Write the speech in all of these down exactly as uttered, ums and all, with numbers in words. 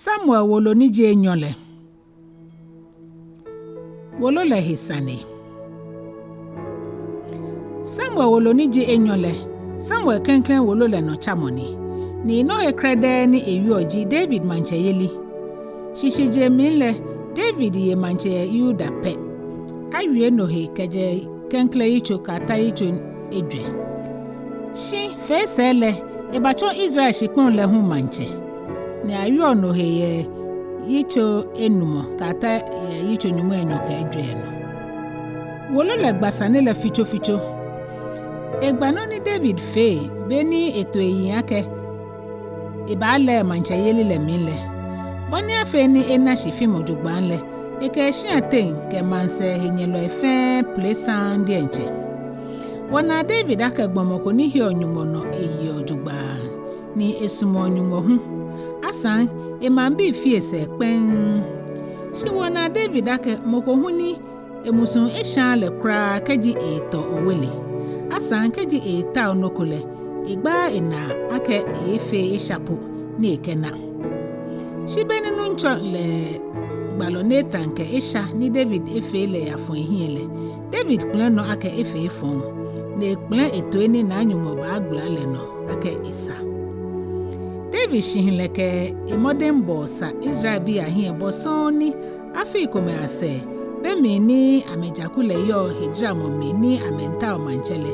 Samuel wolo ni ji enyɔ lɛ. Wolo lɛ he sane. Samuel wolo ni ji enyɔ lɛ, Samuel klɛŋklɛŋ wolo lɛ nɔ tsamɔ ni, ni nɔ he krɛdɛɛ ni ewieɔ ji David maŋtsɛyeli. Shishijee mli lɛ, David ye maŋtsɛ yɛ Yuda pɛ. Awie no he kɛjɛ klɛŋklɛŋ yitso kɛyata yitso ejwɛ. Shi fee sɛɛ lɛ, ebatsɔ Israel shikpɔŋ lɛ hu maŋtsɛ. Ni awieɔ no he yɛ yitso enumɔ kɛyata yɛ yitso nyɔŋmai enyɔ kɛ ejwɛ nɔ. Wolo lɛ gba sane lɛ fitsofitso. Egba nɔ ni David fee be ni eto eyiŋ akɛ ebaale maŋtsɛyeli lɛ mli lɛ. Bɔ ni afee ni ena shi fimɔ jogbaŋŋ lɛ, ekɛ eshia teŋ kɛ maŋsɛɛ henyɛlɔi fɛɛ pele saŋŋ diɛŋtsɛ. Wɔna David akɛ gbɔmɔ ko ni heɔ Nyɔŋmɔ nɔ eyeɔ jogbaŋŋ, ni esumɔɔ Nyɔŋmɔ hu. Asaŋ, emaŋbii fie sɛɛ kpɛŋŋ. Shi wɔna David akɛ mɔ ko hu ni emusuŋ eshaaa lɛ kwraa kɛji eetɔ owele. Asaŋ kɛji eetao nɔ ko lɛ, egbaaa enaa akɛ eeefee esha po ni ekɛna. Shi be ni Nuŋtsɔ lɛ gbalɔ Natan kɛ esha ni David efee lɛ yafɔ ehiɛ lɛ, David kpɛlɛ nɔ akɛ efee efɔŋ, ni ekpɛlɛ etoi ni Naa Nyɔŋmɔ baagbala lɛ nɔ akɛ esa. David shihilɛ kɛ emɔdɛŋbɔɔ sa Israelbii ahiɛ bɔ sɔŋŋ ni afii komɛi asɛɛ, be mli ni amɛjaku lɛ yɔɔ hejaramɔ mli ni amɛmiitao maŋtsɛ lɛ,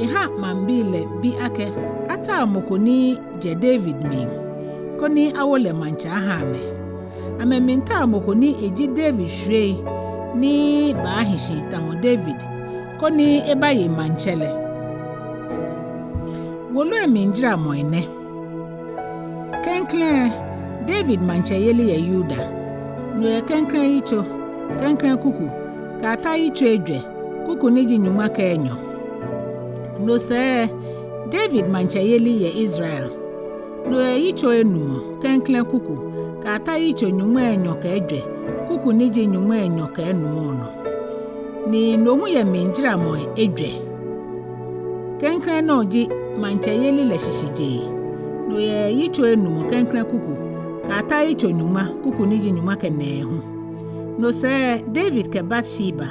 eha maŋbii lɛ bi akɛ atao mɔ ko ni jɛ David mli, koni awo lɛ maŋtsɛ aha amɛ. Amɛmiitao mɔ ko ni eji David shwiei ni baahi shi tamɔ David, koni ebaye maŋtsɛ lɛ. Wolo lɛ mlijaramɔi nɛ. Klɛŋklɛŋ, David maŋtsɛyeli yɛ Yuda. No yɛ klɛŋklɛŋ yitso, klɛŋklɛŋ kuku, kɛyata yitso ejwɛ, kuku ni ji nyɔŋma kɛ enyɔ. No sɛɛ, David maŋtsɛyeli yɛ Israel. No yɛ yitso enumɔ, klɛŋklɛŋ kuku, kɛyata yitso nyɔŋmai enyɔ kɛ ejwɛ, kuku ni ji nyɔŋmai enyɔ kɛ enumɔ nɔ. Ni no hu yɛ mlijaramɔi ejwɛ. Klɛŋklɛŋ nɔ ji maŋtsɛyeli lɛ shishijee. No yɛ yitso enumɔ klɛŋklɛŋ kuku, kɛyata yitso nyɔŋma, kuku ni ji nyɔŋma kɛ nɛɛhu. No sɛɛ David kɛ Bathsheba.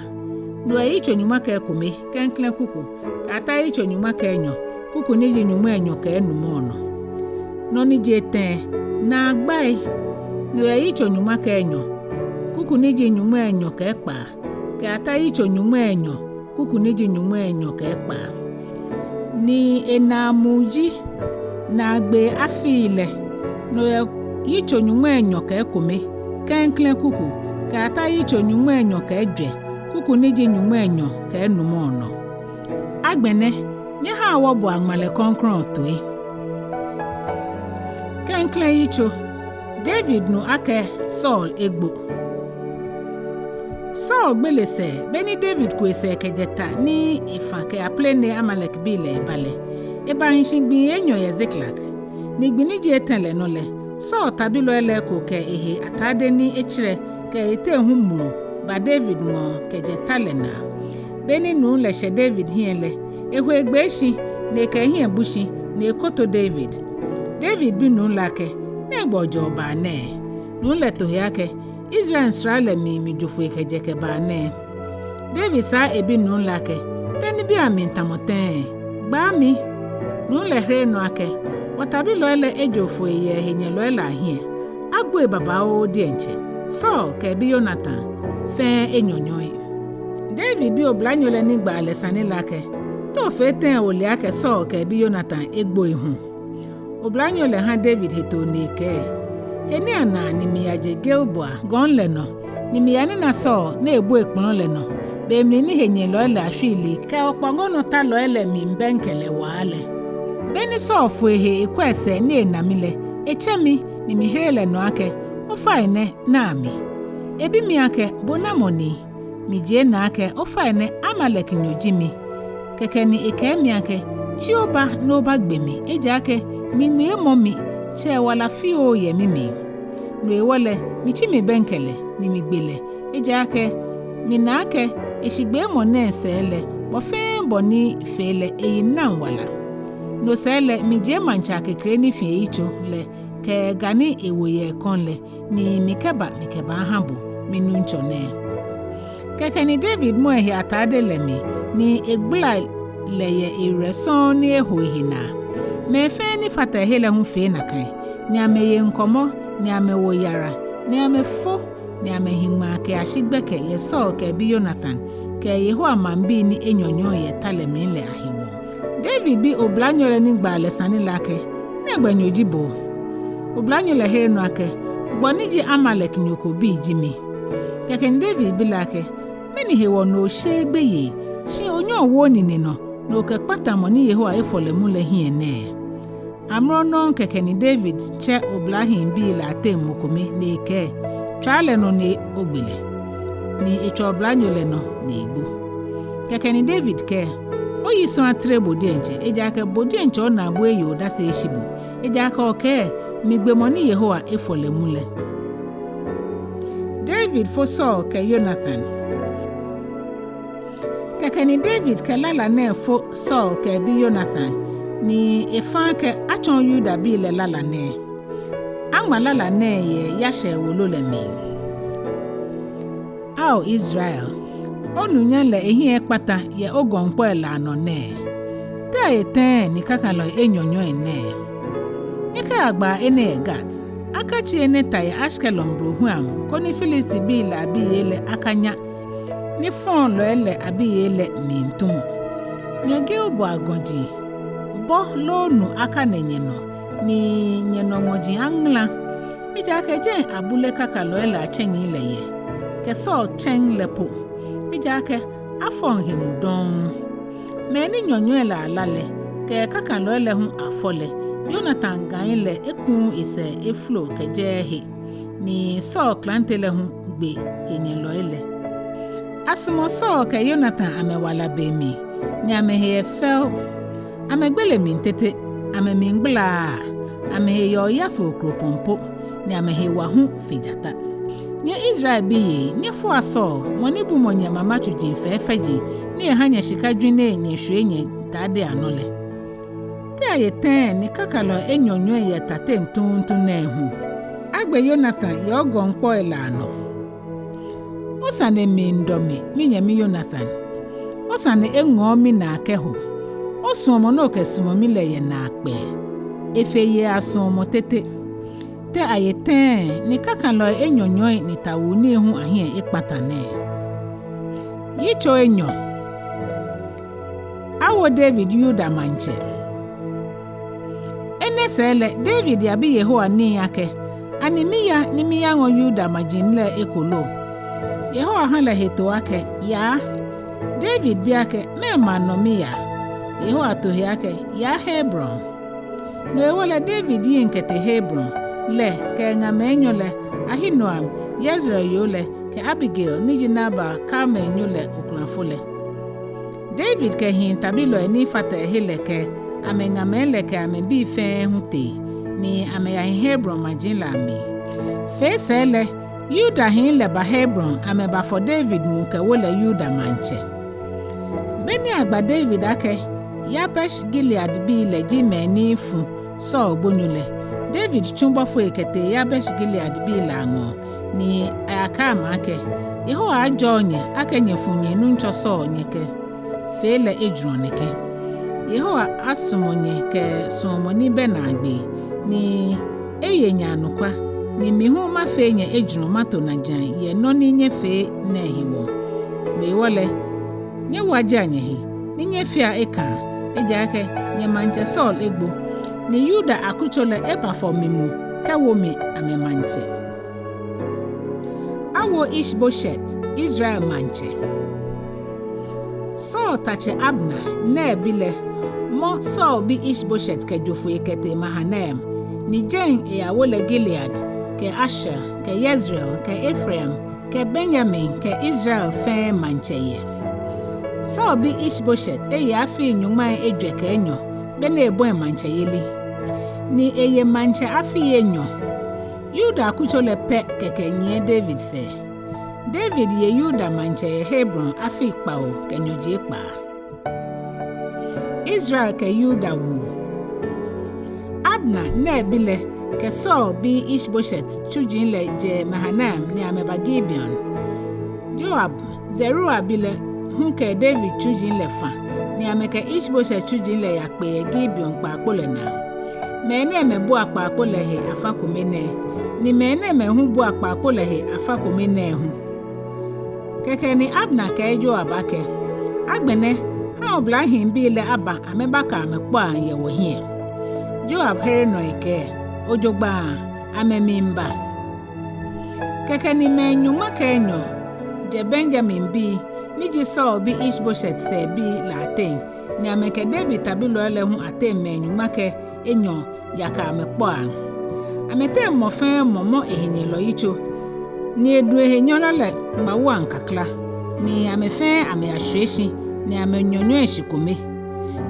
No yɛ yitso nyɔŋma kɛ ekome klɛŋklɛŋ kuku, kɛyata yitso nyɔŋma kɛ enyɔ, kuku ni ji nyɔŋmai enyɔ kɛ enumɔ nɔ. Nɔ ni ji etɛ, naagbai. No yɛ yitso nyɔŋma kɛ enyɔ, kuku ni ji nyɔŋmai enyɔ kɛ ekpaa, kɛyata yitso nyɔŋmai enyɔ, kuku ni ji nyɔŋmai enyɔ kɛ ekpaa. Ni enaamuu ji naagbee afii lɛ. No yɛ yitso nyɔŋmai enyɔ kɛ ekome, klɛŋklɛŋ kuku, kɛyata yitso nyɔŋmai enyɔ kɛ ejwɛ, kuku ni ji nyɔŋmai enyɔ kɛ enumɔ nɔ. Agbɛnɛ, nyɛhaa wɔboa ŋmalɛ krɔŋkrɔŋ toi. Klɛŋklɛŋ yitso, David nu akɛ Saul egbo. Saul gbele sɛɛ, be ni David ku esɛɛ kɛjɛ ta ni efã kɛyaplenee Amalekbii lɛ eba lɛ, ebahi shi gbii enyɔ yɛ Ziklag. Ni gbi ni ji etɛ lɛ nɔ lɛ, Saul tabilɔi lɛ eko kɛ ehe atade ni etsirɛ kɛ eteŋ hu mlu ba David ŋɔɔ kɛjɛ ta lɛ naa. Be ni nuu lɛ shɛ David hiɛ lɛ, eho egbee shi, ni ekɛ ehiɛ bu shi, ni ekoto David. David bi nuu lɛ akɛ, nɛgbɛ ojɛ oba nɛɛ? Nuu lɛ to he akɛ, Israel nsra lɛ mli mijo foi kɛjɛ kɛba nɛɛ. David saa ebi nuu lɛ akɛ, te nibii amli tamɔ tɛŋŋ? Gbaa mi. Nuu lɛ here nɔ akɛ, wɔtabilɔi lɛ ejo foi yɛ henyɛlɔi lɛ ahiɛ. Agboi babaoo diɛŋtsɛ, Saul kɛ ebi Yonatan, fɛɛ enyɔnyɔɔi. David bi oblanyo lɛ ni gbaa lɛ sane lɛ akɛ, te ofee tɛŋŋ ole akɛ Saul kɛ ebi Yonatan egboi hu? Oblanyo lɛ ha David hetoo ni ekɛɛ, he ni ana ni miyaje Gilboa gɔŋ lɛ nɔ, ni miyanina Saul ni ebua ekpɔlɔ lɛ nɔ, be mli ni henyɛlɔi lɛ ashwiilii kɛ okpɔŋɔnɔtalɔi lɛ miibɛŋkɛ lɛ waa lɛ. Be ni Saul fo ehe ekwɛ sɛɛ ni ena mi lɛ, etsɛ mi ni mihere lɛ nɔ akɛ, ofainɛ, naa mi. Ebi mi akɛ, bo namɔ ni? Mijie naa akɛ, ofainɛ, Amaleknyo ji mi. Kɛkɛ ni ekɛɛ mi akɛ, tsi oba ni obagbe mi, ejaakɛ miŋmiiemɔ mi, tsɛ wala fioo yɛ mimli. No hewɔ lɛ, mitsi mibɛŋkɛ lɛ, ni migbe lɛ, ejaakɛ mina akɛ, eshigbeemɔ nɛɛ sɛɛ lɛ, bɔ fɛɛ bɔ ni fee lɛ, eyi naŋ wala. No sɛɛ lɛ, mijie maŋtsɛ akekre ni fi eyitso lɛ, kɛ ga ni ewo yɛ ekɔŋ lɛ, ni mikɛba mikɛbaaha bo, minuŋtsɔ nɛɛ. Kɛkɛ ni David mɔ ehe atade lɛ mli, ni egbala lɛ yɛ ewerɛ sɔŋŋ ni eho ehe naa. Mɛi fɛɛ ni fata ehe lɛ hu fee nakai, ni amɛye ŋkɔmɔ, ni amɛwo yara, ni amɛfo, ni amɛhi ŋmaa kɛyashi gbɛkɛ yɛ Saul kɛ ebi Yonatan kɛ Yehowa maŋbii ni enyɔnyɔɔ yɛ ta lɛ mli lɛ ahewɔ. David bi oblanyo lɛ ni gbaa lɛ sane lɛ akɛ, "Nɛgbɛ nyo ji bo?" Oblanyo lɛ here nɔ akɛ, "Gbɔ ni ji Amaleknyo ko bi ji mi." Kɛkɛ ni David bi lɛ akɛ, "Mɛni hewɔ ni osheee gbeyei, shi onyɛɔ owooo onine nɔ, ni okɛkpata mɔ ni Yehowa efɔ lɛ mu lɛ hiɛ nɛɛ?" Amrɔ nɔŋŋ kɛkɛ ni David tsɛ oblahii bii lɛ ateŋ mɔ kome ni ekɛɛ, "Tswaa lɛ nɔ ni ogbe lɛ." Ni etswa oblanyo lɛ nɔ ni egbo. Kɛkɛ ni David kɛɛ, "Oyi sɔŋŋ atere bo diɛŋtsɛ, ejaakɛ bo diɛŋtsɛ onaabu eye odase eshi bo, ejaakɛ okɛɛ, 'Migbe mɔ ni Yehowa efɔ lɛ mu lɛ.'" David fo Saul kɛ Yonatan. Kɛkɛ ni David kɛ lala nɛɛ fo Saul kɛ ebi Yonatan, ni efã akɛ atsɔɔ Yudabii lɛ lala nɛɛ. Aŋma lala nɛɛ yɛ Yashar wolo lɛ mli. Ao Israel, onunyam lɛ ehiɛ ekpata yɛ ogɔŋkpɔi lɛ anɔ nɛɛ. Te aye tɛŋŋ ni kakalɔi enyɔnyɔi nɛɛ? Nyɛkɛya gbaa enɛ yɛ Gat. Akatsi enɛ ta yɛ Ashkelon blohuiaŋ, koni Filistibii lɛ abiyei lɛ akanya nifɔlɔi lɛ abiyei lɛ mlitumɔ. Nyɛgee obua gɔji, bɔ loo nu akanɛ nyɛnɔ, ni nyɛnɔ ŋmɔji aŋmala. Ejaakɛ jɛi abule kakalɔi lɛ atsɛŋi lɛ yɛ, kɛ Saul tsɛŋ lɛ po. Ejaakɛ afɔŋ he mu dɔŋŋ. Mɛi ni nyɔnyɔi lɛ ala lɛ, kɛ kakalɔi lɛ hu afɔ lɛ, Yonatan gai lɛ ekuuu esɛɛ efolo kɛjɛɛɛ he, ni Saul klante lɛ hu gbe henyɛlɔi lɛ. Asumɔ Saul kɛ Yonatan amɛwala be mli, ni amɛhe yɛ fɛo. Amɛgbele mli tete, amɛmli ŋgbalaa, amɛhe yɛ oya fe okropɔŋ po, ni amɛhe wa hu fe jata. Nyɛ Israel biyei, nyɛfoa Saul, mɔ ni bumɔ nyɛ mama tsuji fɛfɛji, ni eha nyɛ shika jwinei nyɛshwie nyɛtadei anɔ lɛ. Te aye tɛŋŋ ni kakalɔi enyɔnyɔi yɛ ta teŋ tuuntu nɛɛ hu? Agbe Yonatan yɛ ogɔŋkpɔi lɛ anɔ. Osane miidɔ mi, minyɛmi Yonatan. Osane eŋɔɔ minaa kɛho. Osuɔmɔ ni okɛsumɔ mi lɛ yɛ naakpɛɛ. Efe yei asuɔmɔ tete. Te aye tɛŋŋ ni kakalɔi enyɔnyɔi ni tawuu nii hu ahiɛ ekpata nɛɛ? Yitso enyɔ. Awo David Yuda maŋtsɛ. Enɛ sɛɛ lɛ David yabi Yehowa nii akɛ, "Ani miya ni miyaŋɔ Yuda maji lɛ eko lo?" Yehowa ha lɛ hetoo akɛ, "Yaa." David bi akɛ, "Mɛɛ maŋ nɔ miyaa?" Yehowa to he akɛ, "Yaa Hebron." No hewɔ lɛ David yiŋ kɛtee Hebron, lɛ kɛ eŋamɛi enyɔ lɛ, Ahinoam, Yezreel yoo lɛ, kɛ Abigail ni ji Nabal Karmelnyo lɛ okulafo lɛ. David kɛ hii tabilɔi ni fata ehe lɛ kɛ amɛŋamɛi lɛ kɛ amɛbii fɛɛ hu tee, ni amɛyahi Hebron maji lɛ amli. Fee sɛɛ lɛ, Yuda hii lɛ ba Hebron amɛbafɔ David mu kɛwo lɛ Yuda maŋtsɛ. Be ni agba David akɛ Yabesh Gileadbii lɛ ji mɛi ni fu Saul gbonyo lɛ, David tsu bɔfoi kɛtee Yabesh Gileadbii lɛ aŋɔɔ, ni ayakɛɛ amɛ akɛ, "Yehowa ajɔɔ nyɛ akɛ nyɛfu nyɛnuŋtsɔ Saul nyɛkɛfee lɛ ejurɔ nɛkɛ. Yehowa asumɔ nyɛ kɛ suɔmɔ ni bɛ naagbee, ni eye nyɛ anɔkwa, ni mi hu mafee nyɛ ejurɔ mato najiaŋ yɛ nɔ ni nyɛfee nɛɛ hewɔ. No hewɔ lɛ, nyɛwajea nyɛhe, ni nyɛfea ekaa, ejaakɛ nyɛmaŋtsɛ Saul egbo, ni Yuda akutso lɛ ebafɔ mi mu kɛwo mi amɛmaŋtsɛ." Awo Ishbosheth, Israel maŋtsɛ. Saul tatsɛ Abner, Ner bi lɛ, mɔ Saul bi Ishbosheth kɛjo foi kɛtee Mahanaim, ni jɛi eyawo lɛ Gilead, kɛ Asher, kɛ Yezreel, kɛ Efraim, kɛ Benyamin, kɛ Israel fɛɛ maŋtsɛ yɛ. Saul bi Ishbosheth eye afii nyɔŋmai ejwɛ kɛ enyɔ, be ni ebɔi maŋtsɛyeli, ni eye maŋtsɛ afii enyɔ. Yuda akutso lɛ pɛ kɛkɛ nyiɛ David sɛɛ. David ye Yuda maŋtsɛ yɛ Hebron afii kpawo kɛ nyɔji ekpaa. Israel kɛ Yuda wu. Abner, Ner bi lɛ, kɛ Saul bi Ishbosheth tsuji lɛ jɛ Mahanaim ni amɛba Gibeon. Yoab, Zeruia bi lɛ, hu kɛ David tsuji lɛ fã, ni amɛkɛ Ishbosheth tsuji lɛ yakpe yɛ Gibeon kpaakpo lɛ naa. Mɛnɛɛmɛi bua kpaakpo lɛ he afã kome nɛɛ, ni mɛnɛɛmɛi hu bua kpaakpo lɛ he afã kome nɛɛ hu. Kɛkɛ ni Abner kɛɛ Yoab akɛ, Agbɛnɛ, ha oblahii bii lɛ aba amɛbaka amɛkpɔiaŋ yɛ wɔhiɛ. Yoab here nɔ ekɛɛ, Ojogbaŋŋ, amɛmiiba. Kɛkɛ ni mɛi nyɔŋma kɛ enyɔ jɛ Benyaminbii, ni ji Saul bi Ishbosheth sɛɛbii lɛ ateŋ, ni amɛkɛ David tabilɔi lɛ hu ateŋ mɛi nyɔŋma kɛ enyɔ yaka amɛkpɔiaŋ. Amɛteŋ mɔ fɛɛ mɔ mɔ ehenyɛlɔ yitso, ni edu ehenyɛlɔ lɛ ŋmawuaŋ kakla, ni amɛ fɛɛ amɛyashwie shi, ni amɛnyɔnyɔi shi kome.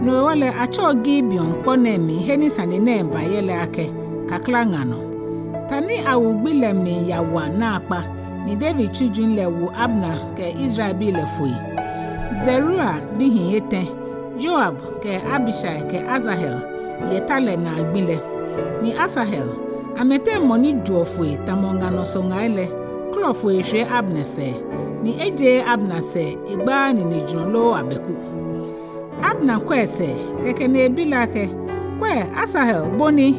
No hewɔ lɛ atsɛɔ Gibeon kpɔ nɛɛ mli he ni sane nɛɛ ba yɛ lɛ akɛ Kaklaŋa nɔ. Tani awu gbi lɛ mli yawa naakpa, ni David tsuji lɛ wo Abner kɛ Israelbii lɛ foi. Zeruia bihii etɛ, Yoab kɛ Abishai kɛ Asahel, yɛ ta lɛ naa gbi lɛ. Ni Asahel, amɛteŋ mɔ ni joɔ foi tamɔ ŋa nɔ soŋai lɛ, klɔ foi eshwie Abner sɛɛ, ni ejeee Abner sɛɛ egbaaa ninejurɔ loo abɛku. Abner kwɛ esɛɛ, kɛkɛ ni ebi lɛ akɛ, Kwɛ, Asahel, bo ni?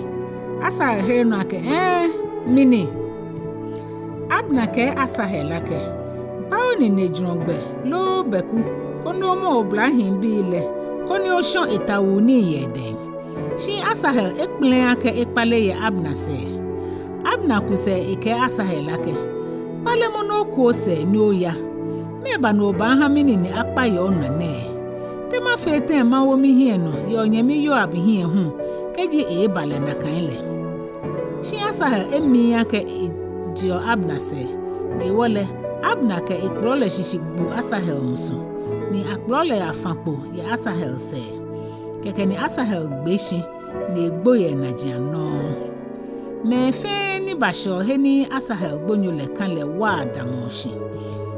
Asahel here nɔ akɛ, Ɛɛ, mi ni. Abner kɛɛ Asahel akɛ, Baa oninejurɔ gbɛ loo bɛku, koni omɔ oblahii bii lɛ, koni oshɔ etawuu nii yɛ edɛŋ. Shi Asahel ekpɛlɛɛɛ akɛ ekpale yɛ Abner sɛɛ. Abner ku sɛɛ ekɛɛ Asahel akɛ, Kpalemɔ ni oku osɛɛ ni oya. Mɛɛba ni obaaha minine akpa yɛ onɔ nɛɛ? Te mafee tɛŋŋ mawo mihiɛ nɔ yɛ onyɛmi Yoab hiɛ hu, kɛji eeba lɛ nakai lɛ? Shi Asahel emiii akɛ ejeɔ Abner sɛɛ, no hewɔ lɛ, Abner kɛ ekplɔ lɛ shishi gbu Asahel musu, ni akplɔ lɛ yafã kpo yɛ Asahel sɛɛ. Kɛkɛ ni Asahel gbe shi, ni egbo yɛ enajiaŋ nɔŋŋ. Mɛi fɛɛ ni bashɛɔ he ni Asahel gbonyo lɛ kã lɛ waa damɔɔ shi.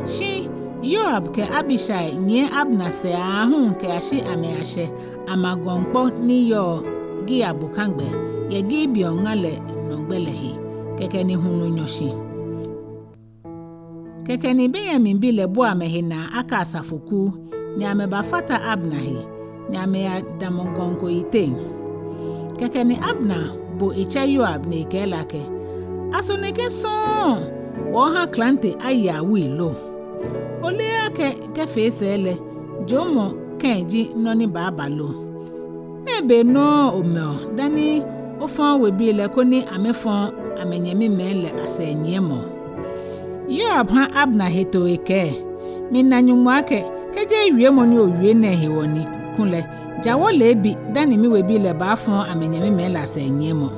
Shi Yoab kɛ Abishai nyiɛ Abner sɛɛ aahu kɛyashi amɛyashɛ Amagɔŋkpɔ ni yɔɔ Gia bokagbɛ yɛ Gibeon ŋa lɛ nɔ gbɛ lɛ he, kɛkɛ ni hulu nyɔ shi. Kɛkɛ ni Benyaminbii lɛ bua amɛhe naa akɛ asafoku, ni amɛbafata Abner he, ni amɛyadamɔ gɔŋ ko yiteŋ. Kɛkɛ ni Abner bo etsɛ Yoab ni ekɛɛ lɛ akɛ, Aso nɛkɛ sɔŋŋ wɔɔha klante aye awui lo? Oleee akɛ kɛfee sɛɛ lɛ, jɔɔmɔ kɛ ji nɔ ni baaba lo? Mɛɛ be nɔŋŋ omɛɔ dani ofã owebii lɛ koni amɛfɔ̃ amɛnyɛmimɛi lɛ asɛɛ nyiɛmɔ? Yoab ha Abner hetoo ekɛɛ, Mina Nyɔŋmɔ akɛ, kɛjeee wiemɔ ni owie nɛɛ hewɔ ni kulɛ, ja wɔle ebi dani miwebii lɛ baafɔ̃ amɛnyɛmimɛi lɛ asɛɛ nyiɛmɔ.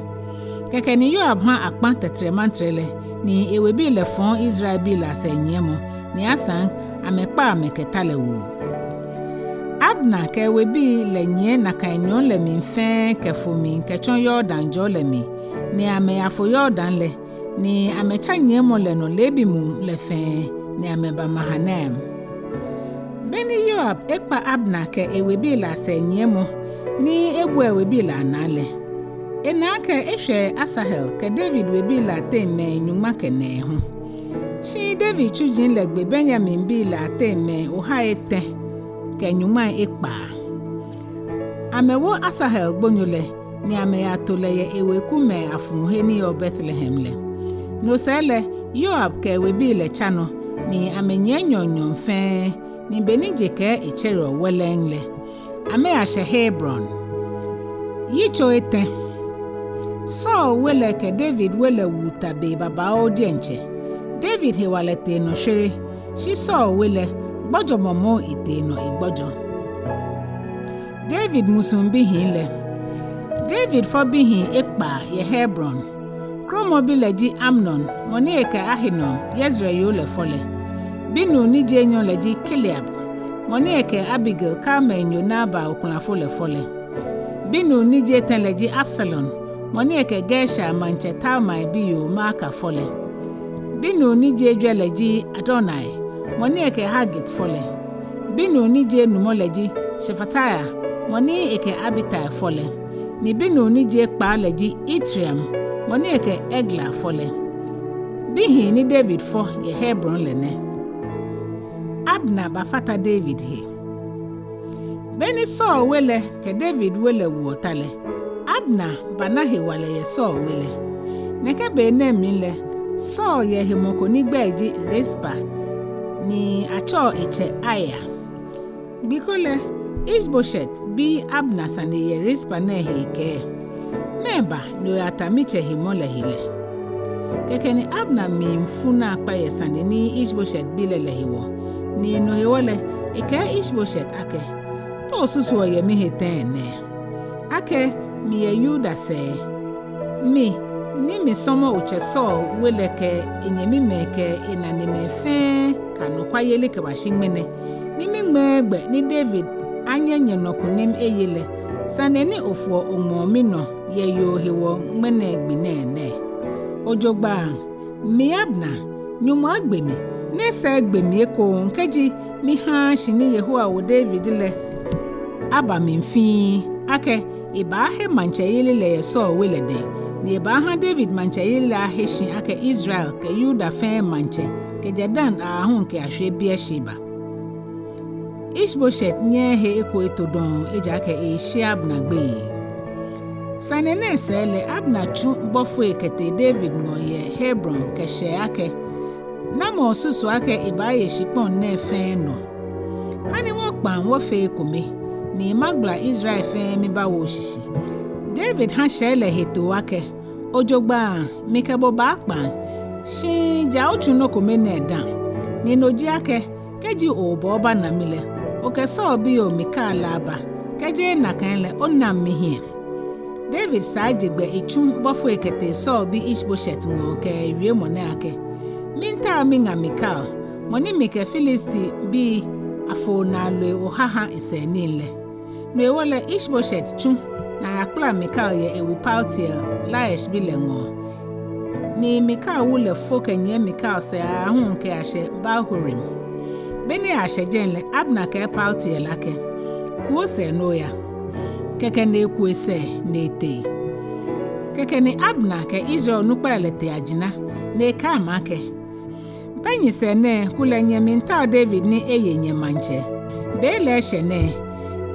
Kɛkɛ ni Yoab ha akpã tɛtrɛmantrɛ lɛ, ni ewebii lɛ fɔ̃ Israelbii lɛ asɛɛ nyiɛmɔ, ni asaŋ amɛkpa amɛ kɛ ta lɛ woo. Abner kɛ ewebii lɛ nyiɛ nakai nyɔɔŋ lɛ mli fɛɛ kɛfo mli kɛtsɔ Yordan jɔɔ lɛ mli, ni amɛyafo Yordan lɛ, ni amɛtsa nyiɛmɔ lɛ nɔ leebi muu lɛ fɛɛ, ni amɛba Mahanaim. Beni Yoab ekpa Abner kɛ ewebii lɛ asɛɛ nyiɛmɔ, ni ebua ewebii lɛ anaa lɛ, ena akɛ eshwɛ Asahel kɛ David webii lɛ ateŋ mɛi nyɔŋma kɛ nɛɛhu. Shi David tsuji lɛ gbe Benyaminbii lɛ ateŋ mɛi ohai etɛ kɛ nyɔŋmai ekpaa. Amɛwo Asahel gbonyo lɛ, ni amɛyato lɛ yɛ ewekumɛi afuu he ni yɔɔ Betlehem lɛ. No sɛɛ lɛ, Yoab kɛ ewebii lɛ tsa nɔ, ni amɛnyiɛ nyɔɔŋ nyɔɔŋ fɛɛ, ni beni je kɛɛ etsɛreɔ wɛlɛŋ lɛ, amɛyashɛ Hebron. Yitso etɛ. Saul we lɛ kɛ David we lɛ wu ta be babaoo diɛŋtsɛ. David hewalɛ tee nɔ shwere, shi Saul we lɛ, gbɔjɔmɔ moŋ etee nɔ egbɔjɔ. David musuŋ bihii lɛ. David fɔ bihii ekpaa yɛ Hebron. Kromɔbi lɛ ji Amnon, mɔ ni ekɛ Ahinoam, Yezreel yoo lɛ fɔ lɛ. Binuu ni ji enyɔ lɛ ji Kileab, mɔ ni ekɛ Abigail, Karmelnyo Nabal okulafo lɛ fɔ lɛ. Binuu ni ji etɛ lɛ ji Absalom, mɔ ni ekɛ Geshur maŋtsɛ Talmai biyoo Maaka fɔ lɛ. Binuu ni ji ejwɛ lɛ ji Adonai, mɔ ni ekɛ Hagit fɔ lɛ. Binuu ni ji enumɔ lɛ ji Shefatia, mɔ ni ekɛ Abital fɔ lɛ. Ni binuu ni ji ekpaa lɛ ji Itream, mɔ ni ekɛ Egla fɔ lɛ. Bihii ni David fɔ yɛ Hebron lɛ nɛ. Abner bafata David he. Be ni Saul we lɛ kɛ David we lɛ wuɔ ta lɛ, Abner bana hewalɛ yɛ Saul we lɛ. Nɛkɛ be nɛɛ mli lɛ, Saul yɛ hemɔ ko ni egbɛi ji Rispa, ni atsɛɔ etsɛ Aia. Gbi ko lɛ, Ishbosheth bi Abner sane yɛ Rispa nɛɛ he ekɛɛ: Mɛɛba ni oyata mitsɛ hemɔ lɛ he lɛ? Kɛkɛ ni Abner mli fu naakpa yɛ sane ni Ishbosheth bi lɛ lɛ hewɔ, ni no hewɔ lɛ, ekɛɛ Ishbosheth akɛ: Te osusuɔ yɛ mihe tɛŋŋ nɛɛ, akɛ miyɛ Yuda sɛɛ? Mi ni misɔmɔ otsɛ Saul we lɛ kɛ enyɛmimɛi kɛ enanemɛi fɛɛ ka anɔkwayeli kɛbashi ŋmɛnɛ, ni miŋmɛɛɛ gbɛ ni David anyɛ nyɛnɔ kunim eye lɛ, sane ni ofoɔ oŋmɔɔ minɔ yɛ yoo hewɔ ŋmɛnɛ gbi nɛɛ nɛ? Ojogbaŋŋ, mi Abner, Nyɔŋmɔ agbe mi, ni esa egbe mi ekoŋŋ kɛji mihaaa shi ni Yehowa wo David lɛ aba mli fiŋŋ, akɛ ebaahe maŋtsɛyeli lɛ yɛ Saul we lɛ dɛŋ, ni ebaaha David maŋtsɛyeli lɛ ahe shi akɛ Israel kɛ Yuda fɛɛ maŋtsɛ, kɛjɛ Dan aahu kɛyashwie Beersheba. Ishbosheth nyɛɛɛ he eko eto dɔŋŋ, ejaakɛ eeshi Abner gbeyei. Sane nɛɛ sɛɛ lɛ, Abner tsu bɔfoi kɛtee David ŋɔɔ yɛ Hebron kɛshɛ akɛ: Namɔ osusu akɛ ebaaye shikpɔŋ nɛɛ fɛɛ nɔ? Hani wɔkpaŋ wɔfee ekome, ni magbala Israel fɛɛ mibawo oshishi. David ha shɛɛ lɛ hetoo akɛ: Ojogbaŋŋ, mikɛ bo baakpaŋ, shi ja otsu nɔ kome nɛɛ dã. Ni no ji akɛ, kɛji oobɔ obana mi lɛ, okɛ Saul biyoo Mikal lɛ aba, kɛjeee nakai lɛ onaŋ mihiɛ. David saa je gbɛ etsu bɔfoi kɛtee Saul bi Ishbosheth ŋɔɔ kɛ wiemɔ nɛɛ akɛ: Miitao miŋa Mikal, mɔ ni mikɛ Filistibii afoonaalɔi oha ha esɛɛ nii lɛ. No hewɔ lɛ Ishbosheth tsu ni ayakpala Mikal yɛ ewu Paltiel, Laish bi lɛ ŋɔɔ. Ni Mikal wu lɛ fo kɛnyiɛ Mikal sɛɛ aahu kɛyashɛ Baal-Perazim. Be ni ashɛ jɛi lɛ, Abner kɛɛ Paltiel akɛ: Ku osɛɛ ni oya. Kɛkɛ ni eku esɛɛ ni etee. Kɛkɛ ni Abner kɛ Israel onukpai lɛ tee ajina, ni ekɛɛ amɛ akɛ: Bɛ nyɛsɛɛ nɛɛ, kulɛ nyɛmiitao David ni eye nyɛmaŋtsɛ. Be lɛ eshɛ nɛɛ.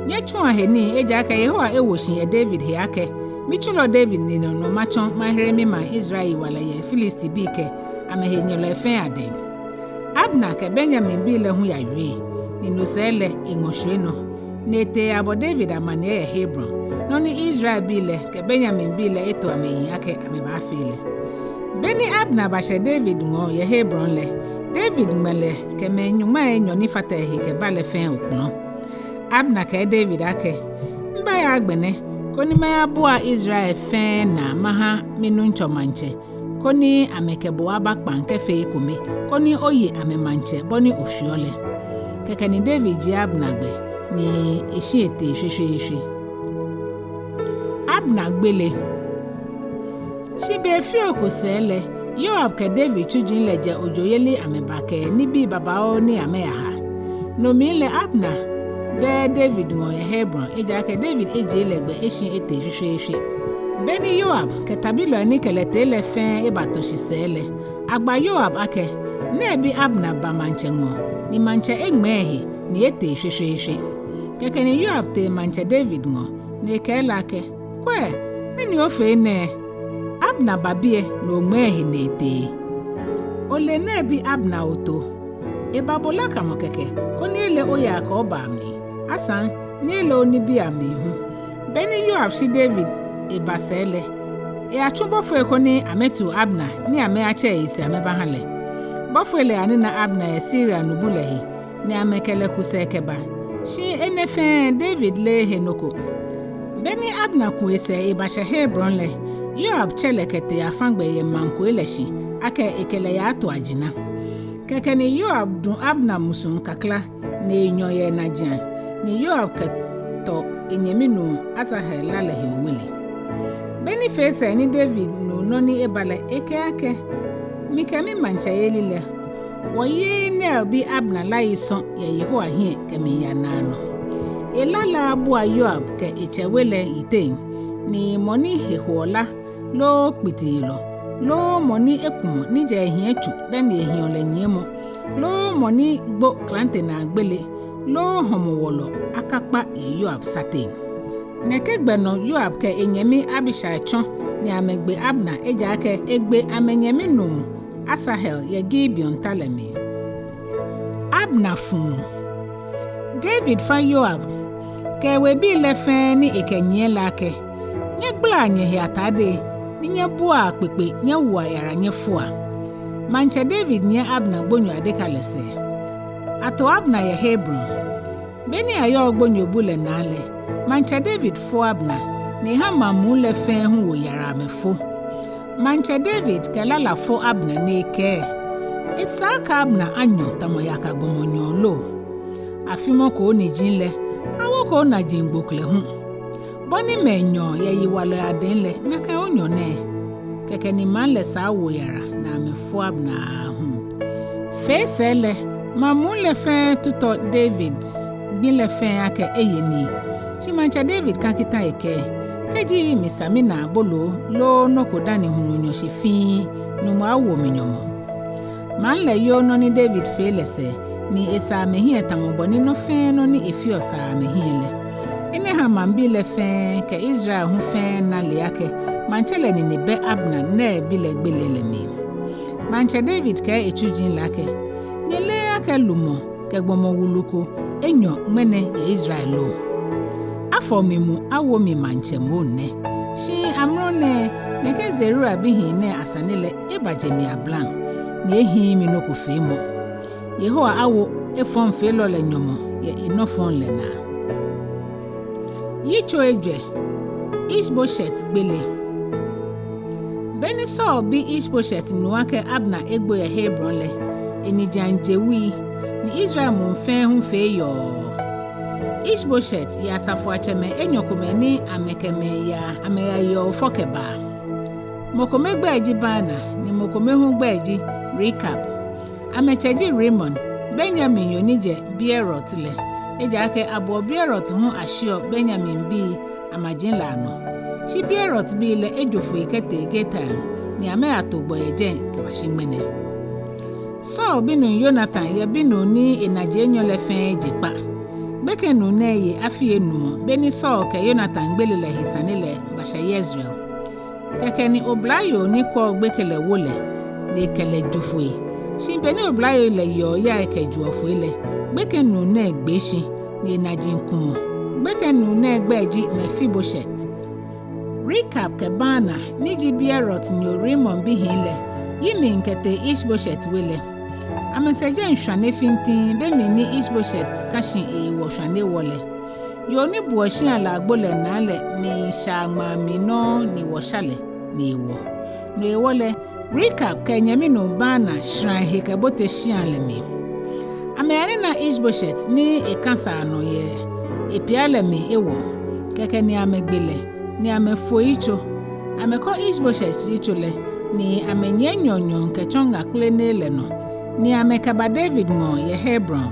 Nyɛtsua he nii, ejaakɛ Yehowa ewo shi yɛ David he akɛ mitsulɔ David ninenɔ matsɔ mahere mimaŋ Israel yiwalɛ yɛ Filistibii kɛ amɛhenyɛlɔi fɛɛ adɛŋ. Abner kɛ Benyaminbii lɛ hu yawie, ni no sɛɛ lɛ eŋɔ shwie nɔ, ni etee eyabɔ David amaniɛ yɛ Hebron, nɔ ni Israelbii lɛ kɛ Benyaminbii lɛ eto amɛyiŋ akɛ amɛbaafee lɛ. Be ni Abner bashɛ David ŋɔɔ yɛ Hebron lɛ, David ŋmɛ lɛ kɛ mɛi nyɔŋmai enyɔ ni fata ehe kɛba lɛ fɛɛ okplɔ. Abner kɛɛ David akɛ: Mibaya agbɛnɛ, koni mayabua Israel fɛɛ naa maha minuŋtsɔ maŋtsɛ, koni amɛkɛ bo aba kpaŋ kɛfee ekome, koni oye amɛmaŋtsɛ bɔ ni oshweɔ lɛ. Kɛkɛ ni David jie Abner gbɛ, ni eshi etee shweshweeshwe. Abner gbele. Shi be fioo ko sɛɛ lɛ, Yoab kɛ David tsuji lɛ jɛ ojoyeli amɛba kɛ nibii babaoo ni amɛyaha. No mli lɛ Abner bɛ David ŋɔɔ yɛ Hebron, ejaakɛ David ejie lɛ gbɛ eshi etee shweshweeshwe. Be ni Yoab kɛ tabilɔi ni kɛ lɛ tee lɛ fɛɛ ebato shi sɛɛ lɛ, agba Yoab akɛ: Nɛɛbi Abner ba maŋtsɛ ŋɔɔ, ni maŋtsɛ eŋmɛɛ ehe ni etee shweshweeshwe. Kɛkɛ ni Yoab tee maŋtsɛ David ŋɔɔ, ni ekɛɛ lɛ akɛ: Kwɛ, mɛni ofee nɛɛ? Abner ba biɛ ni oŋmɛɛ ehe ni etee. Ole nɛɛbi Abner oto? Eba bo lakamɔ kɛkɛ, koni ele oyaa kɛ obaa mli, asaŋ ni ele onibii amli hu. Be ni Yoab shi David eba sɛɛ lɛ, eyatsu bɔfoi koni amɛtiu Abner ni amɛyatsɛ eyi sɛɛ amɛbaha lɛ. Bɔfoi lɛ yanina Abner yɛ Siria nubu lɛ he, ni amɛkɛ lɛ ku sɛɛ kɛba. Shi enɛ fɛɛ David leee he nɔ ko. Be ni Abner ku esɛɛ ebashɛ Hebron lɛ, Yoab tsɛ lɛ kɛtee afã gbɛ yɛ maŋ koi lɛ shi, akɛ ekɛ lɛ yaato ajina. Kɛkɛ ni Yoab du Abner musuŋ kakla, ni enyɔ yɛ enajiaŋ, ni Yoab kɛtɔ enyɛmi nuu Asahel la lɛ he owele. Be ni fee sɛɛ ni David nu nɔ ni eba lɛ, ekɛɛ akɛ: Mikɛ mimaŋtsɛyeli lɛ, wɔyeee Ner bi Abner la yi sɔŋŋ yɛ Yehowa hiɛ kɛmiiya naanɔ. Ela lɛ abua Yoab kɛ etsɛ we lɛ yiteŋ, ni mɔ ni he hoɔ la loo kpitiyelɔ, loo mɔ ni ekumɔ ni ja ehiɛ tso dani ehiɔ lɛ nyiɛmɔ, loo mɔ ni gbo klante naa gbele, loo hɔmɔwɔlɔ akakpa yɛ Yoab sateŋ. Nɛkɛ gbɛ nɔ Yoab kɛ enyɛmi Abishai tsɔ ni amɛgbe Abner, ejaakɛ egbe amɛnyɛmi nuu Asahel yɛ Gibeon ta lɛ mli. Abner fuu. David fã Yoab kɛ ewebii lɛ fɛɛ ni ekɛnyiɛ lɛ akɛ: Nyɛgbalaa nyɛhe atadei, ni nyɛbuaa kpekpe nyɛwoa yara nyɛfoa. Maŋtsɛ David nyiɛ Abner gbonyo adeka lɛ sɛɛ. Ato Abner yɛ Hebron. Beni ayɔɔ gbonyobu lɛ naa lɛ, Maŋtsɛ David fo Abner, ni eha maŋ muu lɛ fɛɛ hu wo yara amɛfo. Maŋtsɛ David kɛ lala fo Abner ni ekɛɛ: Esa akɛ Abner anyɔ tamɔ yaka gbɔmɔ nyɔɔ lo? Afimɔko oniji lɛ, awoko onaji gboklɛ hu. Bɔ ni mɛi nyɔɔ yɛ yiwalɔi adɛŋ lɛ, nakai onyɔ nɛɛ. Kɛkɛ ni maŋ lɛ saa wo yara ni amɛfo Abner aahu. Fee sɛɛ lɛ, maŋ muu lɛ fɛɛ tutɔ David gbi lɛ fɛɛ akɛ eye nii. Shi Maŋtsɛ David ka kita ekɛɛ: Kɛji misa mina aboloo loo nɔ ko dani hulu nyɔ shi fiin, Nyɔŋmɔ awo mi nyɔmɔ. Maŋ lɛ yoo nɔ ni David fee lɛ sɛɛ, ni esa amɛhiɛ tamɔ bɔ ni nɔ fɛɛ nɔ ni efeɔ saa amɛhiɛ lɛ. Enɛ ha maŋbii lɛ fɛɛ kɛ Israel hu fɛɛ na le akɛ maŋtsɛ lɛ nine bɛ Abner, Ner bi lɛ, gbele lɛ mli. Maŋtsɛ David kɛɛ etsuji lɛ akɛ: Nyɛleee akɛ lumɔ kɛ gbɔmɔ wulu ko enyɔ ŋmɛnɛ yɛ Israel lo? Afɔ mi mu awo mi maŋtsɛ moŋ nɛ. Shi amrɔ nɛɛ, nɛkɛ Zeruia bihii nɛɛ asane lɛ ebaje mi ablaŋ, ni ehiii mi nɔ ko feemɔ. Yehowa awo efɔŋfeelɔ lɛ nyɔmɔ yɛ enɔ fɔŋ lɛ naa. Yitso ejwɛ. Ishbosheth gbele. Beni Saul bi Ishbosheth nu akɛ Abner egbo yɛ Hebron lɛ, enijiaŋ je wui, ni Israel muu fɛɛ hu fee yɔɔ. Ishbosheth yɛ asafoiatsɛmɛi enyɔ komɛi ni amɛkɛ mɛi yaa amɛyayeɔ ofɔ kɛbaa. Mɔ kome gbɛi ji Baana, ni mɔ kome hu gbɛi ji Rekab. Amɛtsɛ ji Rimon, Benyaminnyo ni jɛ Beerot lɛ. Ejaakɛ abuɔ Beerot hu ashiɔ Benyaminbii amaji lɛ anɔ. Shi Beerotbii lɛ ejo foi kɛtee Gitaim, ni amɛyato gbɔ yɛ jɛi kɛbashi ŋmɛnɛ. Saul binuu Yonatan yɛ binuu ni enaji enyɔ lɛ fɛɛ je kpa. Gbekɛnuu nɛɛ ye afii enumɔ beni Saul kɛ Yonatan gbele lɛ he sane lɛ bashɛ Yezreel. Kɛkɛ ni oblayoo ni kwɛɔ gbekɛ lɛ wo lɛ, ni ekɛ lɛ jo foi. Shi beni oblayoo lɛ yeɔ yai kɛjoɔ foi lɛ, gbekɛnuu nɛɛ gbee shi, ni enaji kumɔ. Gbekɛnuu nɛɛ gbɛi ji Mefibosheth. Rekab kɛ Baana ni ji Beerotnyo Rimon bihii lɛ yi mli kɛtee Ishbosheth we lɛ. Amɛsɛɛ jɛi shwane fintiŋŋ be mli ni Ishbosheth ka shi eewɔ shwane wɔ lɛ. Yoo ni buɔ shia lɛ agbo lɛ naa lɛ miisha ŋmaa mli nɔŋŋ ni wɔ sha lɛ ni ewɔ. No hewɔ lɛ, Rekab kɛ enyɛmi nuu Baana shara ehe kɛbote shia lɛ mli. Amɛyanina Ishbosheth ni ekã saa nɔ yɛ epia lɛ mli ewɔ. Kɛkɛ ni amɛgbe lɛ, ni amɛfo yitso. Amɛkɔ Ishbosheth yitso lɛ, ni amɛnyiɛ nyɔɔŋ nyɔɔŋ kɛtsɔ ŋa kplenee lɛ nɔ, ni amɛkɛba David ŋɔɔ yɛ Hebron.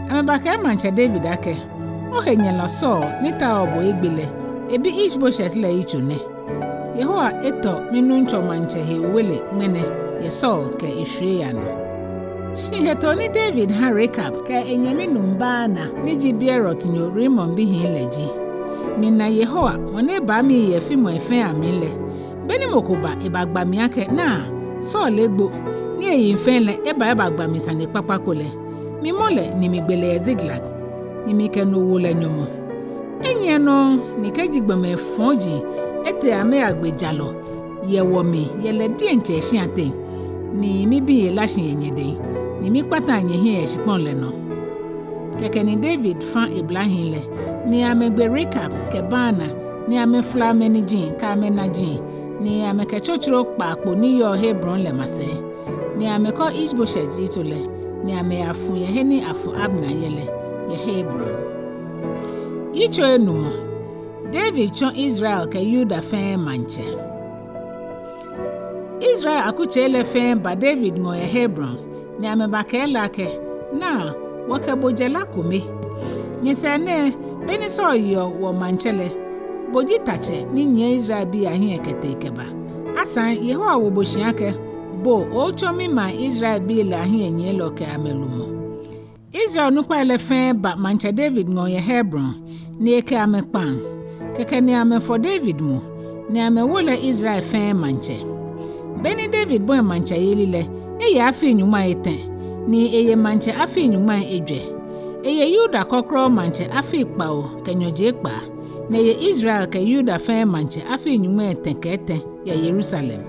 Amɛbakɛɛ maŋtsɛ David akɛ: Ohenyɛlɔ Saul ni taoɔ bo egbe lɛ, ebi Ishbosheth lɛ yitso nɛ. Yehowa etɔ minuŋtsɔ maŋtsɛ he owele ŋmɛnɛ yɛ Saul kɛ eshwiei anɔ. Shi hetoo ni David ha Rekab kɛ enyɛmi nuu Baana ni ji Beerotnyo Rimon bihii lɛ ji: Mina Yehowa, mɔ ni ebaa miyi yɛ fimɔi fɛɛ amli lɛ, beni mɔ ko ba ebagba mi akɛ: Naa, Saul egbo, ni eyiŋ fɛɛ lɛ eba ebagba mi sane kpakpa ko lɛ, mimɔ lɛ ni migbe lɛ yɛ Ziklag, ni mikɛ no wo lɛ nyɔmɔ. Enyiɛ nɔŋŋ ni kɛji gbɔmɛi fɔji etee amɛyagbe jalɔ yɛ wɔmli yɛ lɛ diɛŋtsɛ eshia teŋ, ni mibi ela shi yɛ nyɛdɛŋ, ni mikpata nyɛhiɛ yɛ shikpɔŋ lɛ nɔ. Kɛkɛ ni David fã eblahii lɛ, ni amɛgbe Rekab kɛ Baana, ni amɛfla amɛniji kɛ amɛnaji, ni amɛkɛtsotsoro kpaakpo ni yɔɔ Hebron lɛ masɛi, ni amɛkɔ Ishbosheth yitso lɛ, ni amɛyafu yɛ he ni afu Abner yɛ lɛ, yɛ Hebron. Yitso enumɔ. David tsɔ Israel kɛ Yuda fɛɛ maŋtsɛ. Israel akutsei lɛ fɛɛ ba David ŋɔɔ yɛ Hebron, ni amɛbakɛɛ lɛ akɛ: Naa, wɔkɛ bo jɛ la kome. Nyɛsɛɛ nɛɛ, beni Saul yeɔ wɔmaŋtsɛ lɛ, bo ji tatsɛ ni nyiɛ Israelbii ahiɛ kɛtee kɛba. Asaŋ Yehowa wo bo shi akɛ bo otsɔ mimaŋ Israelbii lɛ ahiɛnyiɛlɔ kɛ amɛlumɔ. Israel onukpai lɛ fɛɛ ba maŋtsɛ David ŋɔɔ yɛ Hebron, ni ekɛ amɛ kpaŋ. Kɛkɛ ni amɛfɔ David mu, ni amɛwo lɛ Israel fɛɛ maŋtsɛ. Beni David bɔi maŋtsɛyeli lɛ, eye afii nyɔŋmai etɛ, ni eye maŋtsɛ afii nyɔŋmai ejwɛ. Eye Yuda kɔkrɔɔ maŋtsɛ afii kpawo kɛ nyɔji ekpaa, ni eye Israel kɛ Yuda fɛɛ maŋtsɛ afii nyɔŋmai etɛ kɛ etɛ yɛ Yerusalem.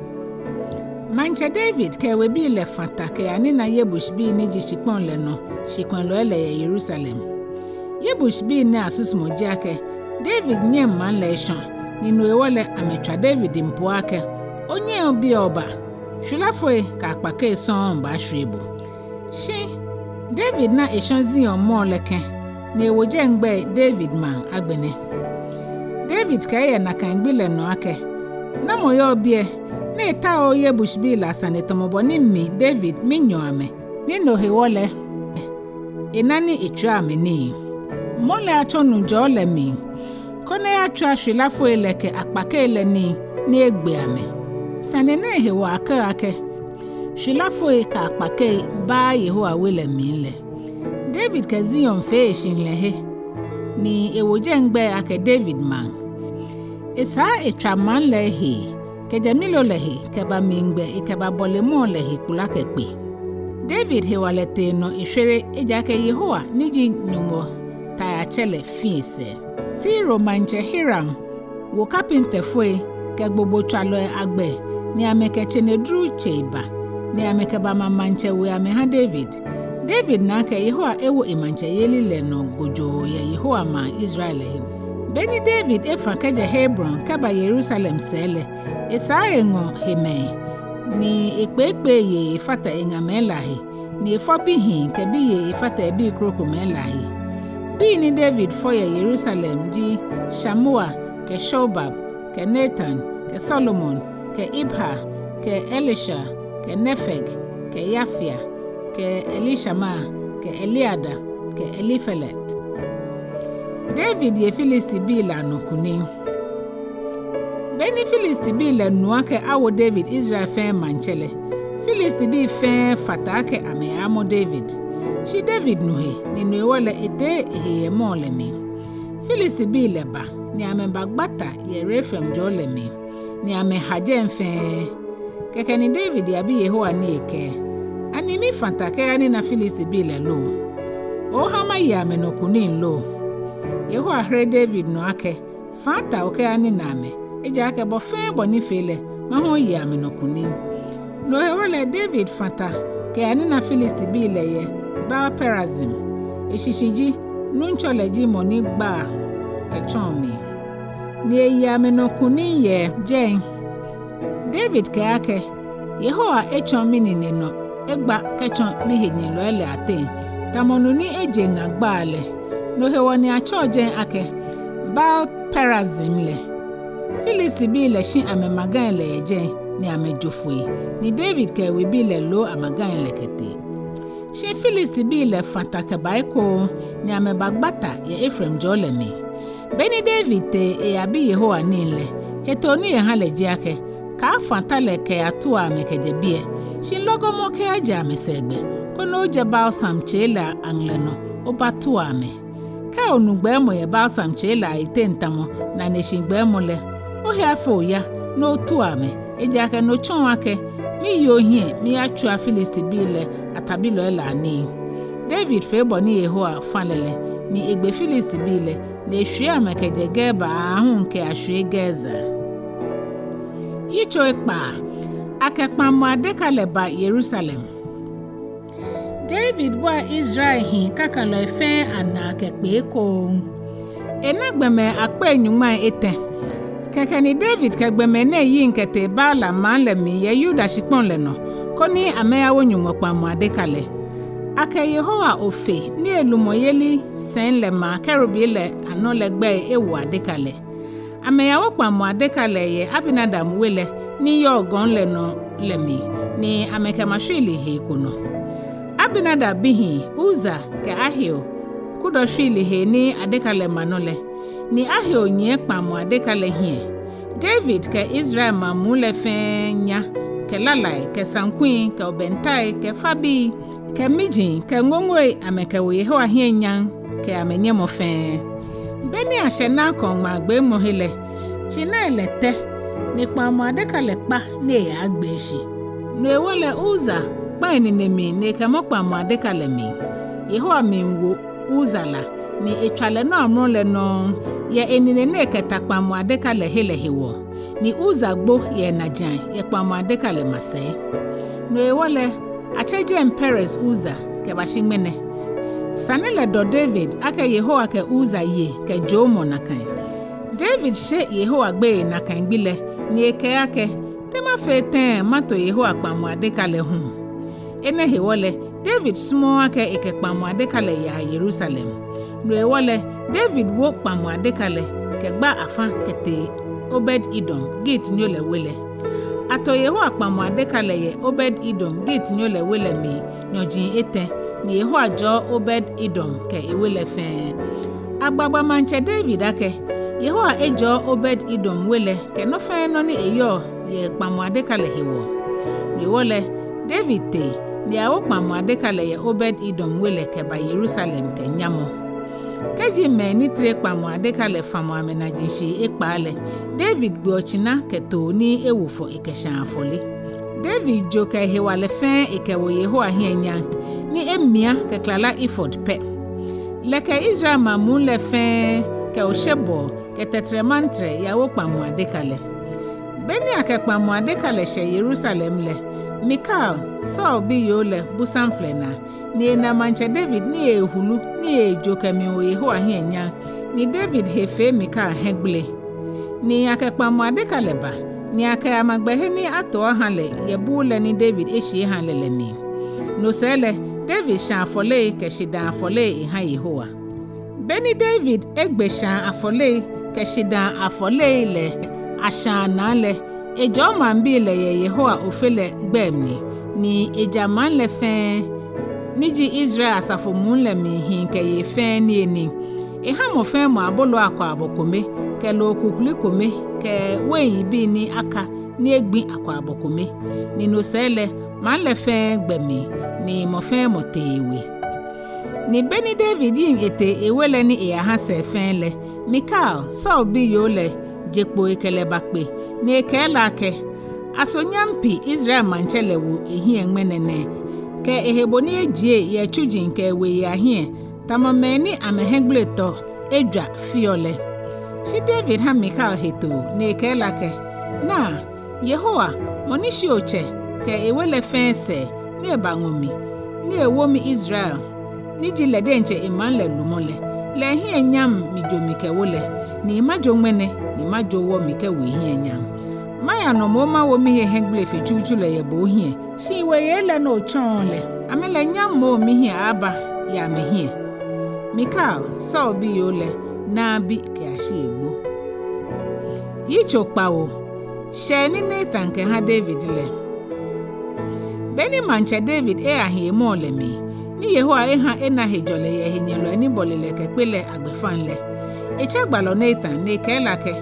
Maŋtsɛ David kɛ ewebii lɛ fã ta kɛyanina Yebusbii ni ji shikpɔŋ lɛ nɔ shikwɛɛlɔi lɛ yɛ Yerusalem. Yebusbii nɛɛ asusumɔ ji akɛ David nyɛŋ maŋ lɛ eshɔ, ni no hewɔ lɛ amɛtswa David mpoa akɛ, onyɛŋ obiɛ oba, shwilafoi kɛ akpakei sɔŋŋ baashwie bo. Shi David na eshɔ Zion mɔɔ lɛ kɛ̃, ni ewo jɛi gbɛi David maŋ agbɛnɛ. David kɛɛ yɛ nakai gbi lɛ nɔ akɛ, namɔ yɔɔ biɛ ni etaooo Yebusbii lɛ asane tamɔ bɔ ni mi David minyɛɔ amɛ, ni no hewɔ lɛ ena ni etswaa amɛ nii? Mɔ lɛ atsɔ nu jɔɔ lɛ mli, koni eyatswia shwilafoi lɛ kɛ akpakei lɛ nii ni egbe amɛ. Sane nɛɛ hewɔ akɛɔ akɛ, shwilafoi kɛ akpakei baaa Yehowa we lɛ mli lɛ. David kɛ Zion fee eshihilɛhe, ni ewo jɛi gbɛi akɛ David maŋ. Esaa etswa maŋ lɛ ehee, kɛjɛ Milo lɛ he kɛba mligbɛ ekɛbabɔle mɔɔ lɛ he kpula kɛ kpee. David hewalɛ tee nɔ eshwere, ejaakɛ Yehowa ni ji Nyɔŋmɔ Tai Atsɛ lɛ fi esɛɛ. Tiro maŋtsɛ Hiram wo kapintafoi kɛ gbogbotswalɔi agbɛ, ni amɛkɛ tsenedru tsei ba, ni amɛkɛbama maŋtsɛ we amɛha David. David na akɛ Yehowa ewo emaŋtsɛyeli lɛ nɔ gojoo yɛ Yehowa maŋ Israel lɛ he. Beni David efã kɛjɛ Hebron kɛba Yerusalem sɛɛ lɛ, esaa eŋɔ hemɛi, ni ekpeekpee yei efata eŋamɛi lɛ ahe, ni efɔ bihii kɛ biyei efata ebii krokomɛi lɛ ahe. Bii ni David fɔ yɛ Yerusalem ji Shamua kɛ Shobab kɛ Natan kɛ Solomon kɛ Ibhar kɛ Elisha kɛ Nefeg kɛ Yafia kɛ Elishama kɛ Eliada kɛ Elifelet. David ye Filistibii lɛ anɔ kunim. Beni Filistibii lɛ nu akɛ awo David Israel fɛɛ maŋtsɛ lɛ, Filistibii fɛɛ fã ta akɛ amɛyamɔ David. Shi David nu he, ni no hewɔ lɛ etee ehe yɛ mɔɔ lɛ mli. Filistibii lɛ ba, ni amɛbagba ta yɛ Refaim jɔɔ lɛ mli, ni amɛha jɛi fɛɛ. Kɛkɛ ni David yabi Yehowa ni ekɛɛ, ani mifã ta kɛyanina Filistibii lɛ lo? Oha maye amɛnɔ kunim lo? Yehowa here David nɔ akɛ, fã ta okɛyanina amɛ, ejaakɛ bɔ fɛɛ bɔ ni fee lɛ, maha oye amɛnɔ kunim. No hewɔ lɛ David fã ta kɛyanina Filistibii lɛ yɛ Baal-Perazim. Eshishi ji, Nuŋtsɔ lɛ ji mɔ ni gbaa kɛtsɔɔ mi. Ni eye amɛnɔ kunim yɛ jɛi. David kɛɛ akɛ, Yehowa etsɔ minine nɔ egba kɛtsɔ mihenyɛlɔi lɛ ateŋ, tamɔ nu ni eje ŋa gbaa lɛ. No hewɔ ni atsɛɔ jɛi akɛ Baal-Perazim lɛ. Filistibii lɛ shi amɛmagai lɛ yɛ jɛi, ni amɛjo foi, ni David kɛ ewebii lɛ loo amagai lɛ kɛtee. Shi Filistibii lɛ fã ta kɛba ekoŋŋ, ni amɛbagba ta yɛ Efraim jɔɔ lɛ mli. Beni David tee eyabi Yehowa nii lɛ, hetoo ni eha lɛ ji akɛ, kaafã ta lɛ kɛyatua amɛ kɛjɛ biɛ, shi lɔgɔmɔ kɛyaje amɛsɛɛgbɛ, koni ojɛ balsam tsei lɛ aŋlɛ nɔ obatua amɛ. Kɛ onu gbɛɛmɔ yɛ balsam tsei lɛ ayiteŋ tamɔ naneshi gbɛɛmɔ lɛ, ohe afee oya ni otua amɛ, ejaakɛ no tsɔɔ akɛ miye ohiɛ miyatswia Filistibii lɛ atabilɔi lɛ anii. David fee bɔ ni Yehowa fã lɛ lɛ, ni egbe Filistibii lɛ, ni eshwie amɛ kɛjɛ Geba aahu kɛyashwie Gezer. Yitso ekpaa. Akɛ kpaŋmɔ adeka lɛ ba Yerusalem. David bua Israel hii kakalɔi fɛɛ anaa kɛkpe ekoŋŋ. Ena gbɔmɛi akpei nyɔŋmai etɛ. Kɛkɛ ni David kɛ gbɔmɛi nɛɛ yiŋ kɛtee Baala maŋ lɛ mli yɛ Yuda shikpɔŋ lɛ nɔ, koni amɛyawo Nyɔŋmɔ kpaŋmɔ adeka lɛ. Akɛ Yehowa Ofe ni elumɔyeli sɛi lɛ ma kerubii lɛ anɔ lɛ gbɛi ewo adeka lɛ. Amɛyawo kpaŋmɔ adeka lɛ yɛ Abinadab we lɛ ni yɔɔ gɔŋ lɛ nɔ lɛ mli, ni amɛkɛma shwiili hee ko nɔ. Abinadab bihii Uza kɛ Ahio kudɔ shwiili hee ni adeka lɛ ma nɔ lɛ, ni Ahio nyiɛ kpaŋmɔ adeka lɛ hiɛ. David kɛ Israel maŋ muu lɛ fɛɛ nya kɛ lalai kɛ saŋkui kɛ obɛntai kɛ fabii kɛ miji kɛ ŋoŋoi amɛkɛwo Yehowa hiɛ nyam kɛ amɛnyɛmɔ fɛɛ. Beni ashɛ Nakon ŋmaa gbeemɔhe lɛ, tsinai lɛ tɛ, ni kpaŋmɔ adeka lɛ kpa ni eyaagbee shi. No hewɔ lɛ Uza kpa enine mli ni ekɛmɔ kpaŋmɔ adeka lɛ mli. Yehowa miiwo Uza la, ni etswa lɛ nɔ amrɔ lɛ nɔŋŋ, yɛ enine ni ekɛta kpaŋmɔ adeka lɛ he lɛ hewɔ. Ni Uza gbo yɛ enajiaŋ yɛ kpaŋmɔ adeka lɛ masɛi. No hewɔ lɛ, atsɛ jɛi Perez Uza kɛbashi ŋmɛnɛ. Sane lɛ dɔ David akɛ Yehowa kɛ Uza ye kɛ joomɔ nakai. David she Yehowa gbeyei nakai gbi lɛ, ni ekɛɛ akɛ, te mafee tɛŋŋ mato Yehowa kpaŋmɔ adeka lɛ hu? Enɛ hewɔ lɛ, David sumɔɔɔ akɛ ekɛ kpaŋmɔ adeka lɛ yaa Yerusalem. No hewɔ lɛ, David wo kpaŋmɔ adeka lɛ kɛgba afã kɛtee Obed-Edom, Gitnyo lɛ we lɛ. Ato Yehowa kpaŋmɔ adeka lɛ yɛ Obed-Edom, Gitnyo lɛ we lɛ mli nyɔji etɛ, ni Yehowa jɔɔ Obed-Edom kɛ ewe lɛ fɛɛ. Agbagba maŋtsɛ David akɛ, Yehowa ejɔɔ Obed-Edom we lɛ kɛ nɔ fɛɛ nɔ ni eyɔɔ yɛ kpaŋmɔ adeka lɛ hewɔ. No hewɔ lɛ, David tee, ni eyawo kpaŋmɔ adeka lɛ yɛ Obed-Edom we lɛ kɛba Yerusalem kɛ nyamɔ. Kɛji mɛi ni tre kpaŋmɔ adeka lɛ famɔ amɛnaji shii ekpaa lɛ, David gbeɔ tsina kɛ too ni ewo fɔ ekɛshãa afɔle. David jo kɛ ehewalɛ fɛɛ ekɛwo Yehowa hiɛ nyam, ni emia kɛ klala efod pɛ. Lɛ kɛ Israel maŋ muu lɛ fɛɛ kɛ oshebɔɔ kɛ tɛtrɛmantrɛ yawo kpaŋmɔ adeka lɛ. Beni akɛ kpaŋmɔ adeka lɛ shɛ Yerusalem lɛ, Mikal, Saul biyoo lɛ, bu samflɛ naa, ni ena maŋtsɛ David ni eehulu ni eejo kɛmiiwo Yehowa hiɛ nyam, ni David he fee Mikal hiɛgbele. Ni akɛ kpaŋmɔ adeka lɛ ba, ni akɛya maŋ gbɛhe ni ato aha lɛ yɛ buu lɛ ni David eshi eha lɛ lɛ mli. No sɛɛ lɛ, David shã afɔlei kɛ shidaa afɔlei eha Yehowa. Beni David egbe shãa afɔlei kɛ shidaa afɔlei lɛ ashãa naa lɛ, ejɔɔ maŋbii lɛ yɛ Yehowa Ofe lɛ gbɛi mli, ni eja maŋ lɛ fɛɛ ni ji Israel asafo muu lɛ mli hii kɛ yei fɛɛ niyenii. Eha mɔ fɛɛ mɔ aboloo akwaabɔ kome, kɛ loo kukuli kome, kɛ wein yibii ni aka ni egbi akwaabɔ kome. Ni no sɛɛ lɛ, maŋ lɛ fɛɛ gbɛ mli, ni mɔ fɛɛ mɔ tee ewe. Ni beni David yiŋ etee ewe lɛ ni eyaha sɛɛ fɛɛ lɛ, Mikal, Saul biyoo lɛ, je kpo ekɛ lɛ bakpe, ni ekɛɛ lɛ akɛ, Aso nyam pi Israel maŋtsɛ lɛ wo ehiɛ ŋmɛnɛ nɛɛ, kɛ ehebo ni ejie yɛ tsuji kɛ ewe yei ahiɛ, tamɔ mɛi ni amɛhiɛgbele tɔ ejwa feɔ lɛ? Shi David ha Mikal hetoo, ni ekɛɛ lɛ akɛ, Naa, Yehowa, mɔ ni shi otsɛ kɛ ewe lɛ fɛɛ sɛɛ, ni ebaŋɔ mi, ni ewo mi Israel, ni ji lɛ diɛŋtsɛ emaŋ lɛ lumɔ lɛ, lɛ ehiɛ nyam mijo mikɛwo lɛ, ni majo ŋmɛnɛ, ni majo wɔ mikɛwo ehiɛ nyam. Maya nɔ moŋ mawo mihe hiɛgbele fe tsutsu lɛ yɛ bo ohiɛ, shi weyei lɛ ni otsɔɔ lɛ, amɛ lɛ nyam moŋ mihiɛ aaaba yɛ amɛhiɛ. Mikal, Saul biyoo lɛ, naa bi kɛyashi egbo. Yitso kpawo. Shɛɛ ni Natan kɛha David lɛ. Beni maŋtsɛ David eyahi emɔɔ lɛ mli, ni Yehowa eha ena hejɔlɛ yɛ ehenyɛlɔi ni bɔle lɛ kɛkpe lɛ agbɛfaŋ lɛ, etsɛ gbalɔ Natan ni ekɛɛ lɛ akɛ,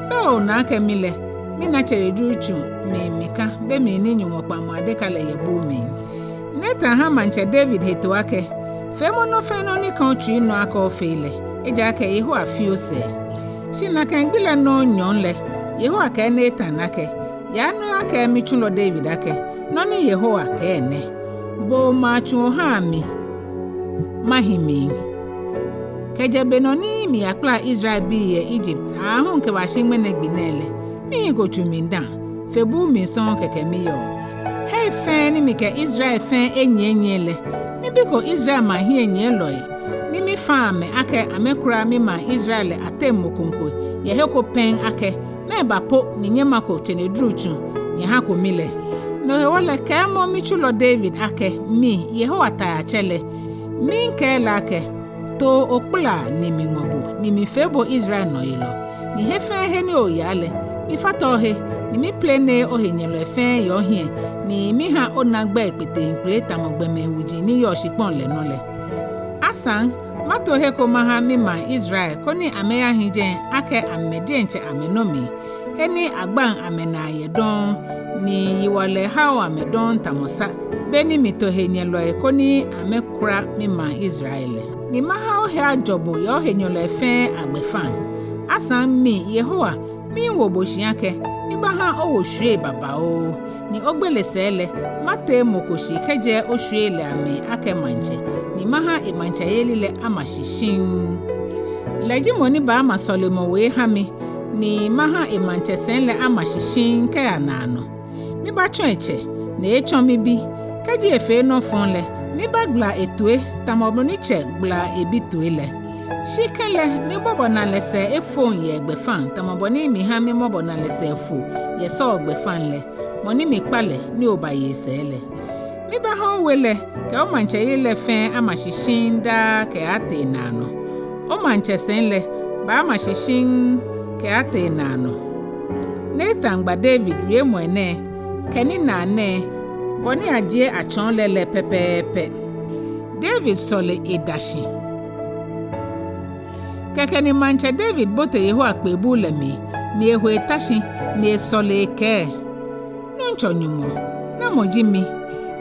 Bɛ onaa akɛ mi lɛ, mina tsɛre durutsu mli mika be mli ni Nyɔŋmɔ kpaŋmɔ adeka lɛ yɛ buu mli? Natan ha maŋtsɛ David hetoo akɛ, Feemɔ nɔ fɛɛ nɔ ni ka otsui nɔ akɛ ofee lɛ, ejaakɛ Yehowa fi osɛɛ. Shi nakai gbi lɛ nɔŋŋ nyɔɔŋ lɛ, Yehowa kɛɛ Natan akɛ, Yaa ni oyakɛɛ mitsulɔ David akɛ, ‘Nɔ ni Yehowa kɛɛ nɛ: Bo omaa tsu ohaa mi, mahi mli. Kɛjɛ be nɔ ni miyakpala Israelbii yɛ Egypt aahu kɛbashi ŋmɛnɛ gbi nɛɛ lɛ, mihiko tsu mli dã, fe buu mli sɔŋŋ kɛkɛ miyɔɔ. Hei fɛɛ ni mikɛ Israel fɛɛ enyiɛnyiɛ lɛ, mibiko Israel maŋ hiɛnyiɛlɔi ni mifa amɛ akɛ amɛkura mimaŋ Israel lɛ ateŋ mɔ ko ko yɛ he ko pɛŋ akɛ, ‘Mɛɛba po ni nyɛmako tsɛnedurutsu nyɛhako mi lɛ?’ No hewɔ lɛ, kɛɛmɔ mitsulɔ David akɛ, mi, Yehowa Taiatsɛ lɛ, miikɛɛ lɛ akɛ, ‘Too okpalaa ni miŋɔ bo, ni mifee bo Israel nɔyelɔ. Ni he fɛɛ he ni oyaa lɛ, mifata ohe, ni miplene ohenyɛlɔi fɛɛ yɛ ohiɛ, ni miha ona gbɛi kpeteŋkpele tamɔ gbɔmɛi wuji ni yɔɔ shikpɔŋ lɛ nɔ lɛ. Asaŋ, mato he ko maha mimaŋ Israel koni amɛyahi jɛi akɛ amɛ diɛŋtsɛ amɛnɔ mli, he ni agbaŋ amɛnaa yɛ dɔŋŋ, ni yiwalɔi haoɔ amɛ dɔŋŋ tamɔ sa, be ni mito henyɛlɔi koni amɛkura mimaŋ Israel lɛ. Ni maha ohe ajɔ bo yɛ ohenyɛlɔi fɛɛ agbɛfaŋ. Asaŋ mi, Yehowa, miiwo bo shi akɛ mibaaha owo shwiei babaoo, ni ogbele sɛɛ lɛ, matee mɔ ko shi kɛjɛ oshwiei lɛ amli akɛ maŋtsɛ, ni maha emaŋtsɛyeli lɛ ama shi shiŋŋ. Lɛ ji mɔ ni baama sɔlemɔwe eha mi, ni maha emaŋtsɛ sɛi lɛ ama shi shiŋŋ kɛya naanɔ. Mibaatsɔ etsɛ, ni eeetsɔ mibi. Kɛji efee nɔ fɔŋ lɛ, mibaagbala etoi tamɔ bɔ ni tsɛ gbalaa ebi toi lɛ. Shi kɛlɛ, mimɔbɔnalɛ sɛɛ efoŋ yɛ egbɛfaŋ tamɔ bɔ ni miha mimɔbɔnalɛ sɛɛ fo yɛ Saul gbɛfaŋ lɛ, mɔ ni mikpa lɛ ni obaye esɛɛ lɛ. Mibaaha owe lɛ kɛ omaŋtsɛyeli lɛ fɛɛ ama shi shiŋŋ daa kɛaatee naanɔ. Omaŋtsɛ sɛi lɛ baama shi shiŋŋ kɛaatee naanɔ. Nathan gba David wiemɔi nɛɛ kɛ ninaa nɛɛ bɔ ni ajie atsɔɔ lɛ lɛ pɛpɛɛpɛ. David sɔle eda shi. Kɛkɛ ni maŋtsɛ David bote Yehowa kpee buu lɛ mli, ni eho eta shi, ni esɔle ekɛɛ: Nuŋtsɔ Nyɔŋmɔ, namɔ ji mi,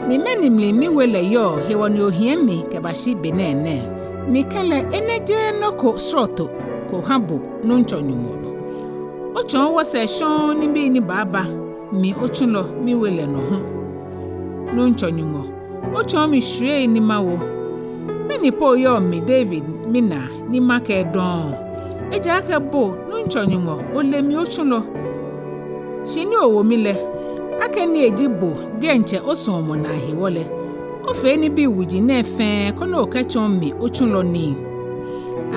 ni mɛni mli miwe lɛ yɔɔ hewɔ ni ohiɛ mi kɛbashi be nɛɛ nɛɛ? Ni kɛlɛ, enɛ jeee nɔ ko srɔto ko ha bo, Nuŋtsɔ Nyɔŋmɔ. Otsɔɔ wɔsɛɛ shɔŋŋ nibii ni baaba mi otsulɔ miwe lɛ nɔ hu. Nuŋtsɔ Nyɔŋmɔ, otsɔɔ mi shwiei ni mawo. Mɛni po yɔɔ mi David minaa ni makɛɛ dɔŋŋ? Ejaakɛ bo, Nuŋtsɔ Nyɔŋmɔ, ole mi otsulɔ. Shi ni owo mi lɛ, akɛni eji bo diɛŋtsɛ osuɔmɔnaa hewɔ lɛ, ofee nibii wuji nɛɛ fɛɛ koni okɛtsɔɔ mi otsulɔ nii.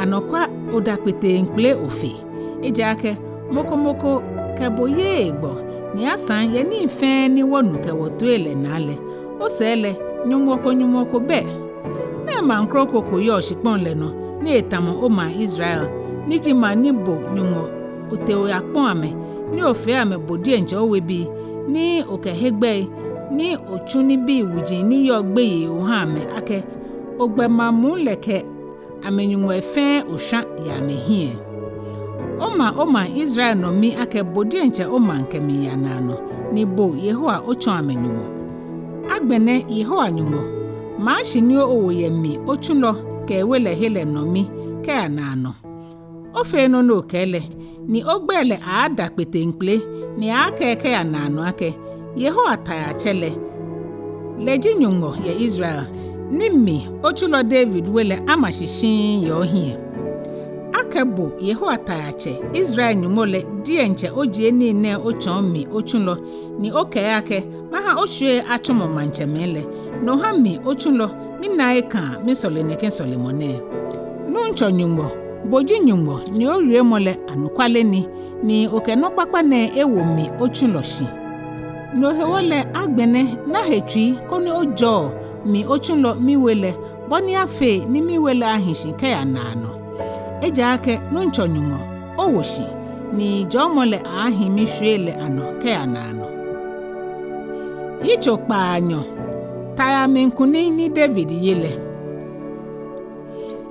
Anɔkwa, oda kpeteŋkpele ofee. Ejaakɛ mɔ ko mɔ ko kɛ bo yeee egbɔ, ni asaŋ yɛ nii fɛɛ ni wɔnu kɛ wɔtoi lɛ naa lɛ, osɛɛ lɛ, nyɔŋmɔ ko nyɔŋmɔ ko bɛ. Mɛɛ maŋ kroko ko yɔɔ shikpɔŋ lɛ nɔ ni etamɔ omaŋ Israel, ni ji maŋ ni bo Nyɔŋmɔ otee oyakpɔ̃ amɛ, ni ofee amɛ bo diɛŋtsɛ owebii, ni okɛ hegbɛi ni otsu nibii wuji ni yɔɔ gbeyei oha amɛ, akɛ ogbɛ maŋ muu lɛ kɛ amɛnyɔŋmɔi fɛɛ oshwa yɛ amɛhiɛ? Oma omaŋ Israel nɔ mi akɛ bo diɛŋtsɛ omaŋ kɛmiiya naanɔ, ni bo Yehowa otsɔ amɛ Nyɔŋmɔ. Agbɛnɛ Yehowa Nyɔŋmɔ, maashi ni owo yɛ mi otsulɔ kɛ ewe lɛ he lɛ nɔ mi kɛya naanɔ. Ofee nɔ ni okɛɛ lɛ, ni ogbɛi lɛ aaada kpeteŋkpele, ni aaakɛɛ kɛya naanɔ akɛ, Yehowa Taiatsɛ lɛ, lɛ ji Nyɔŋmɔ yɛ Israel, ni mi, otsulɔ David we lɛ ama shi shiŋŋ yɛ ohiɛ. Akɛ bo Yehowa Taiatsɛ, Israel Nyɔŋmɔ lɛ diɛŋtsɛ ojie nii nɛɛ otsɔɔ mi otsulɔ, ni okɛɛ akɛ maha oshwiei atsɔmɔ maŋtsɛmɛi lɛ, ni oha mi otsulɔ mina ekãa misɔle nɛkɛ sɔlemɔ nɛɛ. Nuŋtsɔ Nyɔŋmɔ, bo ji Nyɔŋmɔ, ni owiemɔ lɛ anɔkwale ni, ni okɛ nɔ kpakpa nɛɛ ewo mi otsulɔ shi. No hewɔ lɛ agbɛnɛ na he tsui koni ojɔɔ mi otsulɔ miwe lɛ, bɔ ni afee ni miwe lɛ ahi shi kɛya naanɔ. Ejaakɛ Nuŋtsɔ Nyɔŋmɔ, owo shi, ni jɔɔmɔ lɛ aaahi mishwiei lɛ anɔ kɛya naanɔ. Yitso kpaanyɔ. Taia mli kunim ni David ye lɛ.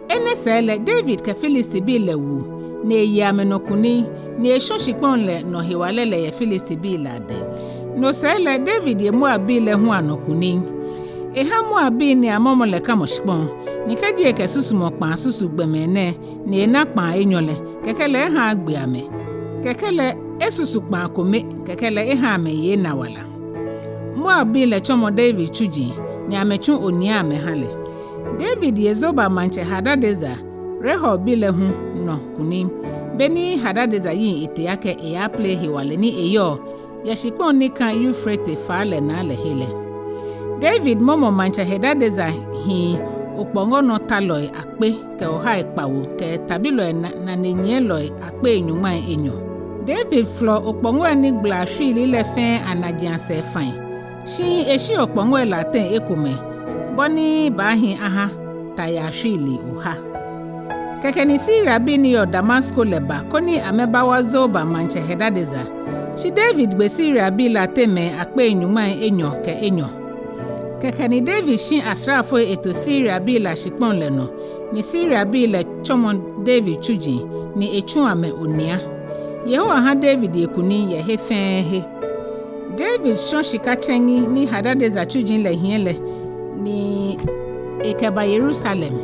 Enɛ sɛɛ lɛ David kɛ Filistibii lɛ wu, ni eye amɛnɔ kunim, ni eshɔ shikpɔŋ lɛ nɔ hewalɛ lɛ yɛ Filistibii lɛ adɛŋ. No sɛɛ lɛ David ye Moabbii lɛ hu anɔ kunim. Eha Moabbii ni amɔmɔ lɛ kamɔ shikpɔŋ, ni kɛji ekɛ susumɔ kpãa susu gbɔmɛi nɛɛ, ni ena kpãa enyɔ lɛ, kɛkɛ lɛ eha agbe amɛ. Kɛkɛ lɛ esusu kpãa kome, kɛkɛ lɛ eha amɛyi ena wala. Moabbii lɛ tsɔmɔ David tsuji, ni amɛtsu onia amɛha lɛ. David ye Zoba maŋtsɛ Hadadezer, Rehob bi lɛ hu nɔ kunim, be ni Hadadezer yiŋ etee akɛ eyaapele ehewalɛ ni eyɔɔ yɛ shikpɔŋ ni kã Eufrate faa lɛ naa lɛ he lɛ. David mɔmɔ maŋtsɛ Hadadezer hii okpɔŋɔnɔtalɔi akpe kɛ ohai kpawo kɛ tabilɔi na- nanenyiɛlɔi akpei nyɔŋmai enyɔ. David folɔ okpɔŋɔi ni gbalaa shwiili lɛ fɛɛ anaji asɛɛ fãi, shi eshi okpɔŋɔi lɛ ateŋ ekomɛi, bɔ ni baahi aha taia shwiili oha. Kɛkɛ ni Siriabii ni yɔɔ Damasko lɛ ba koni amɛbawa Zoba maŋtsɛ Hadadezer. Shi David gbe Siriabii lɛ ateŋ mɛi akpei nyɔŋmai enyɔ kɛ enyɔ. Kɛkɛ ni David shi asraafoi eto Siriabii lɛ ashikpɔŋ lɛ nɔ, ni Siriabii lɛ tsɔmɔ David tsuji, ni etsu amɛ onia. Yehowa hã David ye kunim yɛ he fɛɛ he. David shɔ̃ shika tsɛŋi ni Hadadezer tsuji lɛ hiɛ lɛ, ni ekɛba Yerusalem.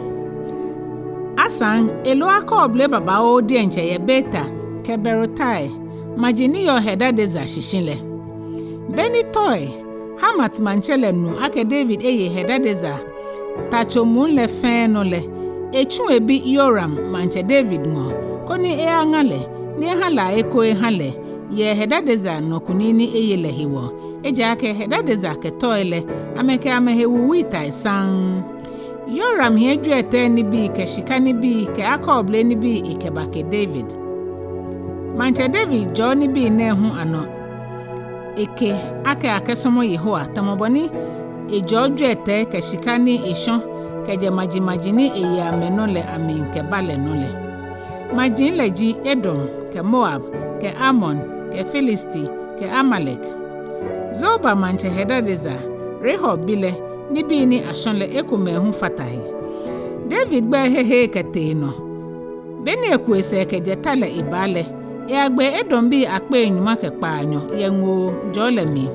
Asaŋ elo akɔɔble babaoo diɛŋtsɛ yɛ Beta kɛ Berotai, maji ni yɔɔ Hadadezer shishi lɛ. Beni Toi, Hamat maŋtsɛ lɛ, nu akɛ David eye Hadadezer tatso muu lɛ fɛɛ nɔ lɛ, etsu ebi Yehoram maŋtsɛ David ŋɔɔ, koni eyaŋa lɛ, ni ehã lɛ eko ehã lɛ, yɛ Hadadezer nɔ kunim ni eye lɛ hewɔ. Ejaakɛ Hadadezer kɛ Toi lɛ, amɛkɛ amɛhe wuwui tai saŋŋ. Yehoram hiɛ jwiɛtɛi nibii kɛ shika nibii kɛ akɔɔble nibii ekɛbake David. Maŋtsɛ David jɔɔ nibii nɛɛ hu anɔ eke akɛ akɛsɔmɔ Yehowa, tamɔ bɔ ni ejɔɔ jwiɛtɛi kɛ shika ni eshɔ̃ kɛjɛ majimaji ni eye amɛnɔ lɛ amli kɛba lɛ nɔ lɛ. Maji lɛ ji Edom kɛ Moab kɛ Amon kɛ Filisti kɛ Amalek. Zoba maŋtsɛ Hadadezer, Rehob bi lɛ, nibii ni ashɔ̃ lɛ ekomɛi hu fata he. David gbɛi hehe kɛtee nɔ. Beni eku esɛɛ kɛjɛ ta lɛ ebaa lɛ, eyagbee Edombii akpei nyɔŋma kɛ kpaanyɔ yɛ Ŋoo Jɔɔ lɛ mli.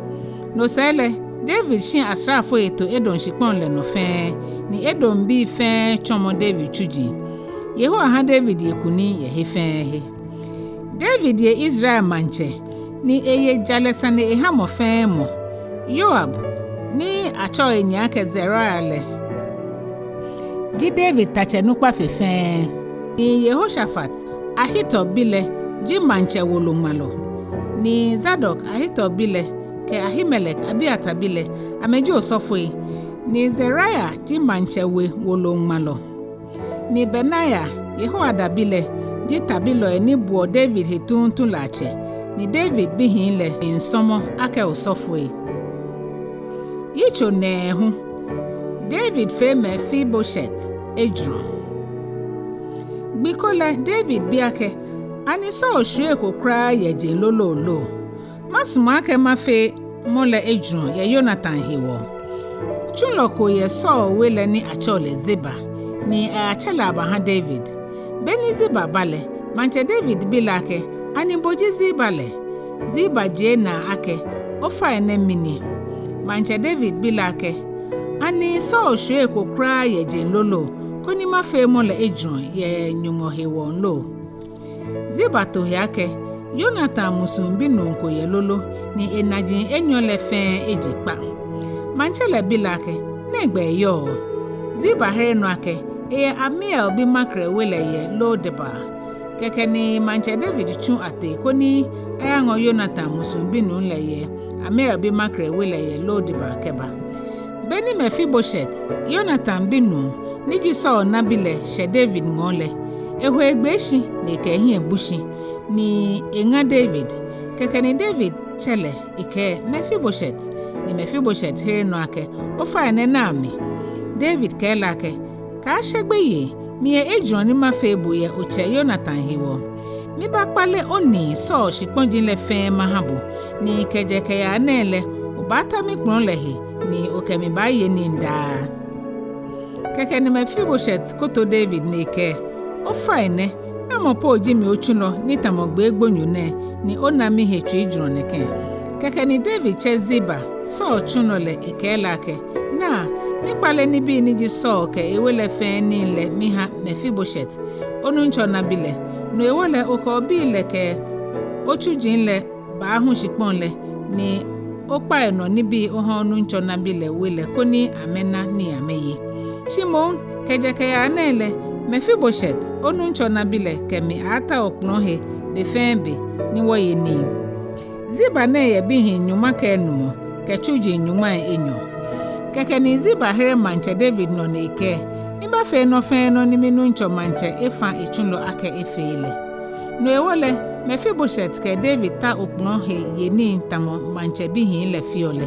No sɛɛ lɛ, David shi asraafoi eto Edom shikpɔŋ lɛ nɔ fɛɛ, ni Edombii fɛɛ tsɔmɔ David tsuji. Yehowa hã David ye kunim yɛ he fɛɛ he. David ye Israel maŋtsɛ, ni eye jalɛ sane ehã mɔ fɛɛ mɔ. Yoab, ni atsɛɔ enyɛ akɛ Zeruia lɛ, ji David tatsɛ nukpa fe fɛɛ. Ni Yehoshafat, Ahitub bi lɛ, ji maŋtsɛ woloŋmalɔ. Ni Zadok, Ahitub bi lɛ, kɛ Ahimelek, Abiatar bi lɛ, amɛji osɔfoi. Ni Zeruia ji maŋtsɛ we woloŋmalɔ. Ni Benaia, Yehoiada bi lɛ, ji tabilɔi ni buɔ David he tuuŋtu lɛ atsɛ, ni David bihii lɛ miisɔmɔ akɛ osɔfoi. Yitso nɛɛhu. David fee Mefiboset ejurɔ. Gbi ko lɛ David bi akɛ, ani Saul shwiei ko kwraa yɛ jeŋ lolo lo? Masumɔ akɛ mafee mɔ lɛ ejurɔ yɛ Yonatan hewɔ. Tsulɔ ko yɛ Saul we lɛ ni atsɛɔ lɛ Ziba, ni ayatsɛ lɛ abahã David. Beni Ziba ba lɛ, maŋtsɛ David bi lɛ akɛ, ani bo ji Ziba lɛ? Ziba jie naa akɛ, ofainɛ mi ni. Maŋtsɛ David bi lɛ akɛ, ani Saul shwiei ko kwraa yɛ jeŋ lolo, koni mafee mɔ lɛ ejurɔ yɛ Nyɔŋmɔ hewɔ lo? Ziba to he akɛ, Yonatan musuŋ binuu ko yɛ lolo, ni enaji enyɔ lɛ fɛɛ eje kpa. Maŋtsɛ lɛ bi lɛ akɛ, nɛgbɛ eyɔɔ? Ziba here nɔ akɛ, eyɛ Amiel bi Makir we lɛ yɛ Lo-Debar. Kɛkɛ ni maŋtsɛ David tsu atee koni ayaŋɔ Yonatan musuŋ binuu lɛ yɛ Amiel bi Makir we lɛ yɛ Lo-Debar kɛba. Beni Mefiboset, Yonatan binuu, ni ji Saul nabi lɛ, shɛ David ŋɔɔ lɛ, eho egbee shi ni ekɛ ehiɛ bu shi, ni eŋa David. Kɛkɛ ni David tsɛ lɛ ekɛɛ, Mefiboset. Ni Mefiboset here nɔ akɛ, ofainɛ naa mi. David kɛɛ lɛ akɛ, kaashɛ gbeyei, miyɛ ejurɔ ni mafee bo yɛ otsɛ Yonatan hewɔ. Mibaakpale onii Saul shikpɔji lɛ fɛɛ mahã bo, ni kɛjɛ kɛyaa nɛɛ lɛ, obaata mikpɔlɔ lɛ he, ni okɛ mi baaye nii daa. Kɛkɛ ni Mefiboset koto David ni ekɛɛ, ofainɛ, namɔ po ji mi otsulɔ ni tamɔ gbee gbonyo nɛɛ, ni ona mihe tsuijurɔ nɛkɛ? Kɛkɛ ni David tsɛ Ziba, Saul tsulɔ lɛ, ekɛɛ lɛ akɛ, naa, mikpale nibii ni ji Saul kɛ ewe lɛ fɛɛ nii lɛ mihã Mefiboset, onuŋtsɔ nabi lɛ. No hewɔ lɛ okɛ obii lɛ kɛ otsuji lɛ baahu shikpɔŋ lɛ, ni okpa enɔ nibii ohã onuŋtsɔ nabi lɛ we lɛ koni amɛna nii amɛye. Shi moŋ, kɛjɛ kɛyaa nɛɛ lɛ, Mefiboset, onuŋtsɔ nabi lɛ, kɛ mi aaata okpɔlɔ he be fɛɛ be ni wɔye nii. Ziba nɛɛ yɛ bihii nyɔŋma kɛ enumɔ, kɛ tsuji nyɔŋmai enyɔ. Kɛkɛ ni Ziba here maŋtsɛ David nɔ ni ekɛɛ, mibaafee nɔ fɛɛ nɔ ni minuŋtsɔ maŋtsɛ efã etsulɔ akɛ efee lɛ. No hewɔ lɛ, Mefiboset kɛ David ta okpɔlɔ he ye nii tamɔ maŋtsɛ bihii lɛ feɔ lɛ.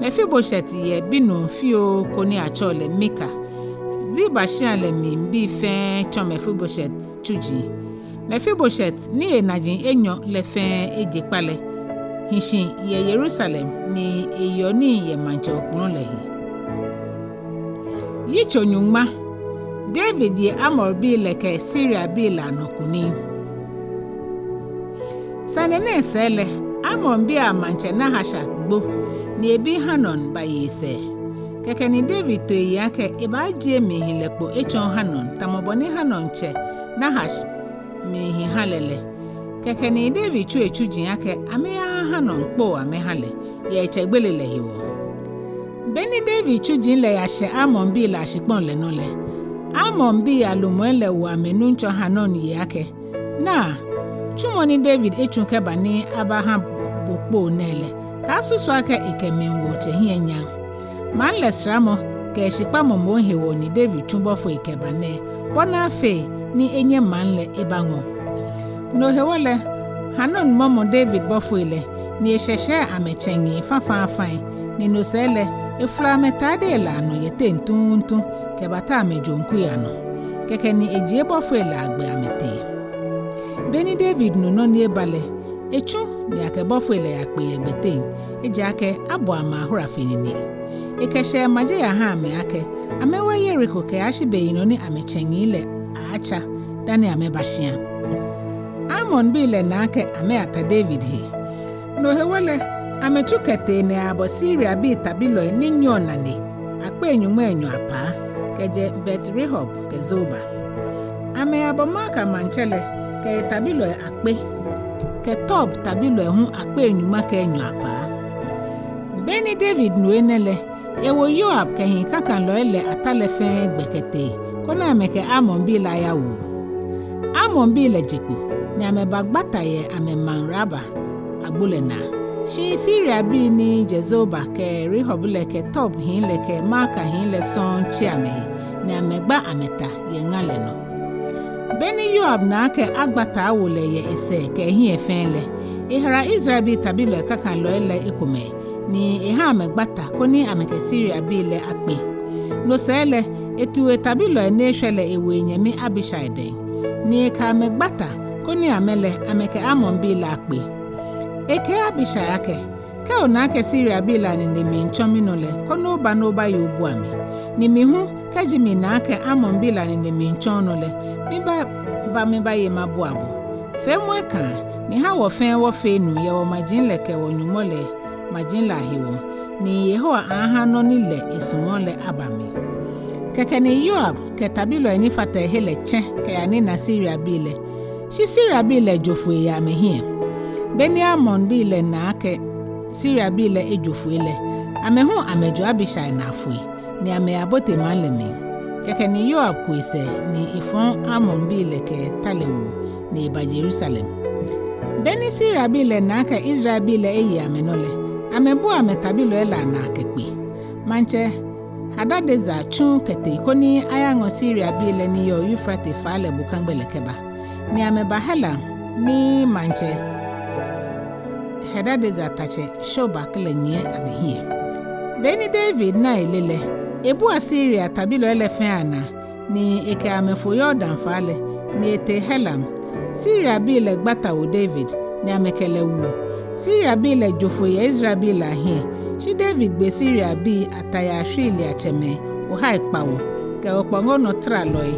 Mefiboset yɛ binuu fioo ko ni atsɛɔ lɛ Mika, Ziba shia lɛ mli bii fɛɛ tsɔ Mefiboset tsuji. Mefiboset ni enaji enyɔ lɛ fɛɛ eje kpa lɛ, hi shi yɛ Yerusalem ni eyeɔ nii yɛ maŋtsɛ okpɔlɔ lɛ he. Yitso nyɔŋma. David ye Amorbii lɛ kɛ Siriabii lɛ anɔ kunim. Sane nɛɛ sɛɛ lɛ, Amonbii amaŋtsɛ Nahash gbo, ni ebi Hanun baye esɛɛ. Kɛkɛ ni David to eyiŋ akɛ ebaajie mlihilɛ kpo etsɔɔ Hanun tamɔ bɔ ni Hanun tsɛ Nahash miihi ha lɛ lɛ. Kɛkɛ ni David tsu etsuji akɛ amɛyaha Hanun kpoo amɛha lɛ, yɛ etsɛ gbele lɛ hewɔ. Beni David tsuji lɛ yashɛ Amonbii lɛ ashikpɔŋ lɛ nɔ lɛ, Amonbii alumɔi lɛ wo amɛnuŋtsɔ Hanun yɛ akɛ, naa, tsumɔ ni David etsu kɛba ni abaha bo kpoo nɛɛ lɛ, kaasusu akɛ ekɛ mliwo tsɛ hiɛ nyam. Maŋ lɛ saramɔ kɛ shikpamɔ moŋ hewɔ ni David tsu bɔfoi kɛba nɛɛ, bɔ ni afee ni enyɛ maŋ lɛ ebaŋɔ. No hewɔ lɛ, Hanun mɔmɔ David bɔfoi lɛ, ni eshɛshɛ amɛtsɛŋi fafafai, ni no sɛɛ lɛ, efla amɛtadei lɛ anɔ yɛ teŋ tuuntu kɛbata amɛjoŋkui anɔ. Kɛkɛ ni ejie bɔfoi lɛ agbɛ amɛtee. Beni David nu nɔ ni eba lɛ, etsu ni akɛ bɔfoi lɛ yakpe yɛ gbɛteŋ, ejaakɛ abɔ amɛ ahora fe nine. Ekɛ shɛɛ maje yaha amɛ akɛ amɛwa Yeriko kɛyashi beyinɔ ni amɛtsɛŋi lɛ aaatsa dani amɛba shia. Amonbii lɛ na akɛ amɛyata David he. No hewɔ lɛ, amɛtsu kɛtee ni amɛyabɔ Siriabii tabilɔi ni nyiɛɔ nane akpei nyɔŋmai enyɔ apaa, kɛjɛ Bet-Rehob kɛ Zoba. Amɛyabɔ Maaka maŋtsɛ lɛ kɛ etabilɔi akpe, kɛ Tob tabilɔi hu akpei nyɔŋma kɛ enyɔ apaa. Beni David nu enɛ lɛ, ewo Yoab kɛ hii kakalɔi lɛ ata lɛ fɛɛ gbɛ kɛtee, koni amɛkɛ Amonbii lɛ ayawu. Amonbii lɛ je kpo, ni amɛbagbata yɛ amɛmaŋ Raba agbo lɛ naa. Shi Siriabii ni jɛ Zoba kɛ Rehob lɛ kɛ Tob hii lɛ kɛ Maaka hii lɛ sɔŋŋ tsi amɛhe, ni amɛgba amɛta yɛ ŋa lɛ nɔ. Beni Yoab na akɛ agbata awo lɛ yɛ esɛɛ kɛ ehiɛ fɛɛ lɛ, ehara Israelbii tabilɔi kakalɔi lɛ ekomɛi, ni eha amɛgbata koni amɛkɛ Siriabii lɛ akpe. No sɛɛ lɛ, etu etabilɔi ni eshwɛ lɛ ewo enyɛmi Abishai dɛŋ, ni ekɛ amɛ gbata koni amɛ lɛ amɛkɛ Amonbii lɛ akpe. Ekɛɛ Abishai akɛ, kɛ ona akɛ Siriabii lɛ anine miitsɔ minɔ lɛ, koni oba ni obaye obua mi. Ni mi hu, kɛji mina akɛ Amonbii lɛ anine miitsɔ onɔ lɛ, mibaaba mibaye mabua bo. Feemɔ ekãa, ni ha wɔ fɛɛ wɔfee nu yɛ wɔmaji lɛ kɛ wɔ-Nyɔŋmɔ lɛ maji lɛ ahewɔ, ni Yehowa aaha nɔ ni lɛ esumɔɔ lɛ aba mli. Kɛkɛ ni Yoab kɛ tabilɔi ni fata ehe lɛ tsɛ kɛyanina Siriabii lɛ. Shi Siriabii lɛ jo foi yɛ amɛhiɛ. Beni Amonbii lɛ na akɛ Siriabii lɛ ejo foi lɛ, amɛ hu amɛjo Abishai naa foi, ni amɛyabote maŋ lɛ mli. Kɛkɛ ni Yoab ku esɛɛ ni efɔ̃ Amonbii lɛ kɛ ta lɛ wu, ni eba Yerusalem. Beni Siriabii lɛ na akɛ Israelbii lɛ eye amɛnɔ lɛ, amɛbua amɛtabilɔi lɛ anaa kɛkpe. Maŋtsɛ Hadadezer tsu kɛtee koni ayaŋɔ Siriabii lɛ ni yɔɔ Eufrate faa lɛ bokagbɛ lɛ kɛba. Ni amɛba Helam ni maŋtsɛ Hadadezer tatsɛ Shobak lɛ nyiɛ amɛhiɛ. Beni David na ele lɛ, ebua Siria tabilɔi lɛ fɛɛ anaa, ni ekɛ amɛ fo Yordan faa lɛ, ni etee Helam. Siriabii lɛ gbata wo David, ni amɛkɛ lɛ wu. Siriabii lɛ jo foi yɛ Israelbii lɛ ahiɛ, shi David gbe Siriabii atayaashi liatsɛmɛi ohai kpawo, kɛ okpɔŋɔnɔtaralɔi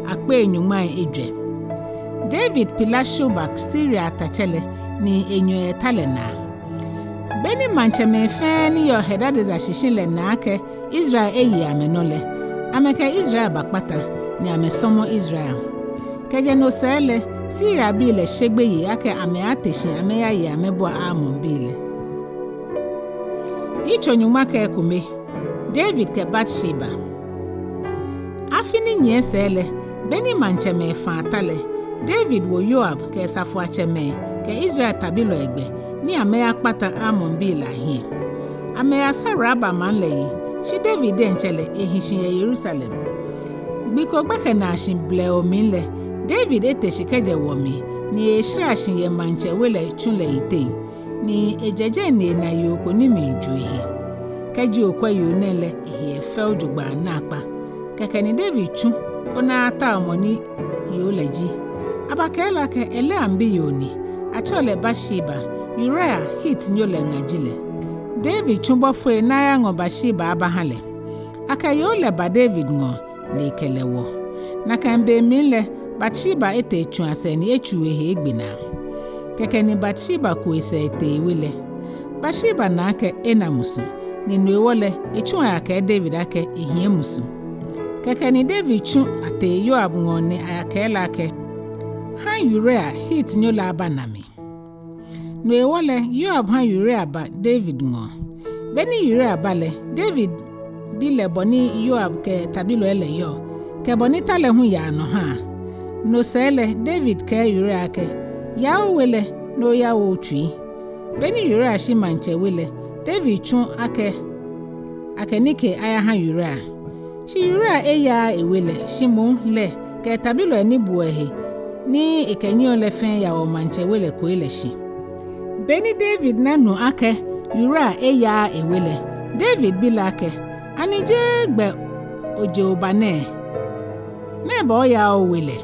akpei nyɔŋmai ejwɛ. David pila Shobak, Siria tatsɛ lɛ, ni enyɔ yɛ ta lɛ naa. Beni maŋtsɛmɛi fɛɛ ni yɔɔ Hadadezer shishi lɛ na akɛ Israel eye amɛnɔ lɛ, amɛkɛ Israel bakpata, ni amɛsɔmɔ Israel. Kɛjɛ no sɛɛ lɛ, Siriabii lɛ she gbeyei akɛ amɛaate shi amɛyaye amɛbua Amonbii lɛ. Yitso nyɔŋma kɛ ekome. David kɛ Batsheba. Afi ni nyiɛ sɛɛ lɛ, beni maŋtsɛmɛi fã ta lɛ, David wo Yoab kɛ asafoiatsɛmɛi kɛ Israel tabilɔi gbɛ ni amɛyakpata Amonbii lɛ ahiɛ. Amɛyasa Raba maŋ lɛ yi, shi David diɛŋtsɛ lɛ ehi shi yɛ Yerusalem. Gbi ko gbɛkɛnaashi blɛoo mli lɛ, David ete shi kɛjɛ wɔ mli, ni eshara shi yɛ maŋtsɛ we lɛ tsu lɛ yiteŋ, ni ejɛ jɛi ni ena yoo ko ni miiju ehe. Kɛji okwɛ yoo nɛɛ lɛ, ehe yɛ fɛo jogbaŋŋ naakpa. Kɛkɛ ni David tsu koni atao mɔ ni yoo lɛ ji. Abakɛɛ lɛ akɛ, eleam biyoo ni, atsɛɔ lɛ Batsheba, Uria Hitnyo lɛ ŋa ji lɛ. David tsu bɔfoi ni ayaŋɔ Batsheba abaha lɛ. Akɛ yoo lɛ ba David ŋɔɔ, ni ekɛ lɛ wɔ. Nakai be mli lɛ, Batsheba etee tsu asɛɛ ni etsuu ehe egbe naa. Kɛkɛ ni Bat-Sheba ku esɛɛ etee ewe lɛ. Bat-Sheba na akɛ ena musu, ni no hewɔ lɛ etsu ayakɛɛ David akɛ ehiɛ musu. Kɛkɛ ni David tsu atee Yoab ŋɔɔ ni ayakɛɛ lɛ akɛ, "Ha Uria Hitnyo lɛ abana mi." No hewɔ lɛ Yoab ha Uria ba David ŋɔɔ. Be ni Uria ba lɛ, David bi lɛ bɔ ni Yoab kɛ tabilɔi lɛ yɔɔ, kɛ bɔ ni ta lɛ hu yaa nɔ haa. No sɛɛ lɛ David kɛɛ Uria akɛ, "Yaa owe lɛ, ni oyawo otsui." Be ni Uria shi maŋtsɛ we lɛ, David tsu akɛ akɛ nikee ayaha Uria. Shi Uria eyaaa ewe lɛ, shi moŋ lɛ kɛ tabilɔi ni buɔ ehe ni ekɛnyiɛɔ lɛ fɛɛ yawo maŋtsɛ we lɛ koi lɛ shi. Be ni David na nu akɛ Uria eyaaa ewe lɛ, David bi lɛ akɛ, "Ani jeee gbɛ oje oba nɛɛ? Mɛɛba oyaaa owe lɛ?"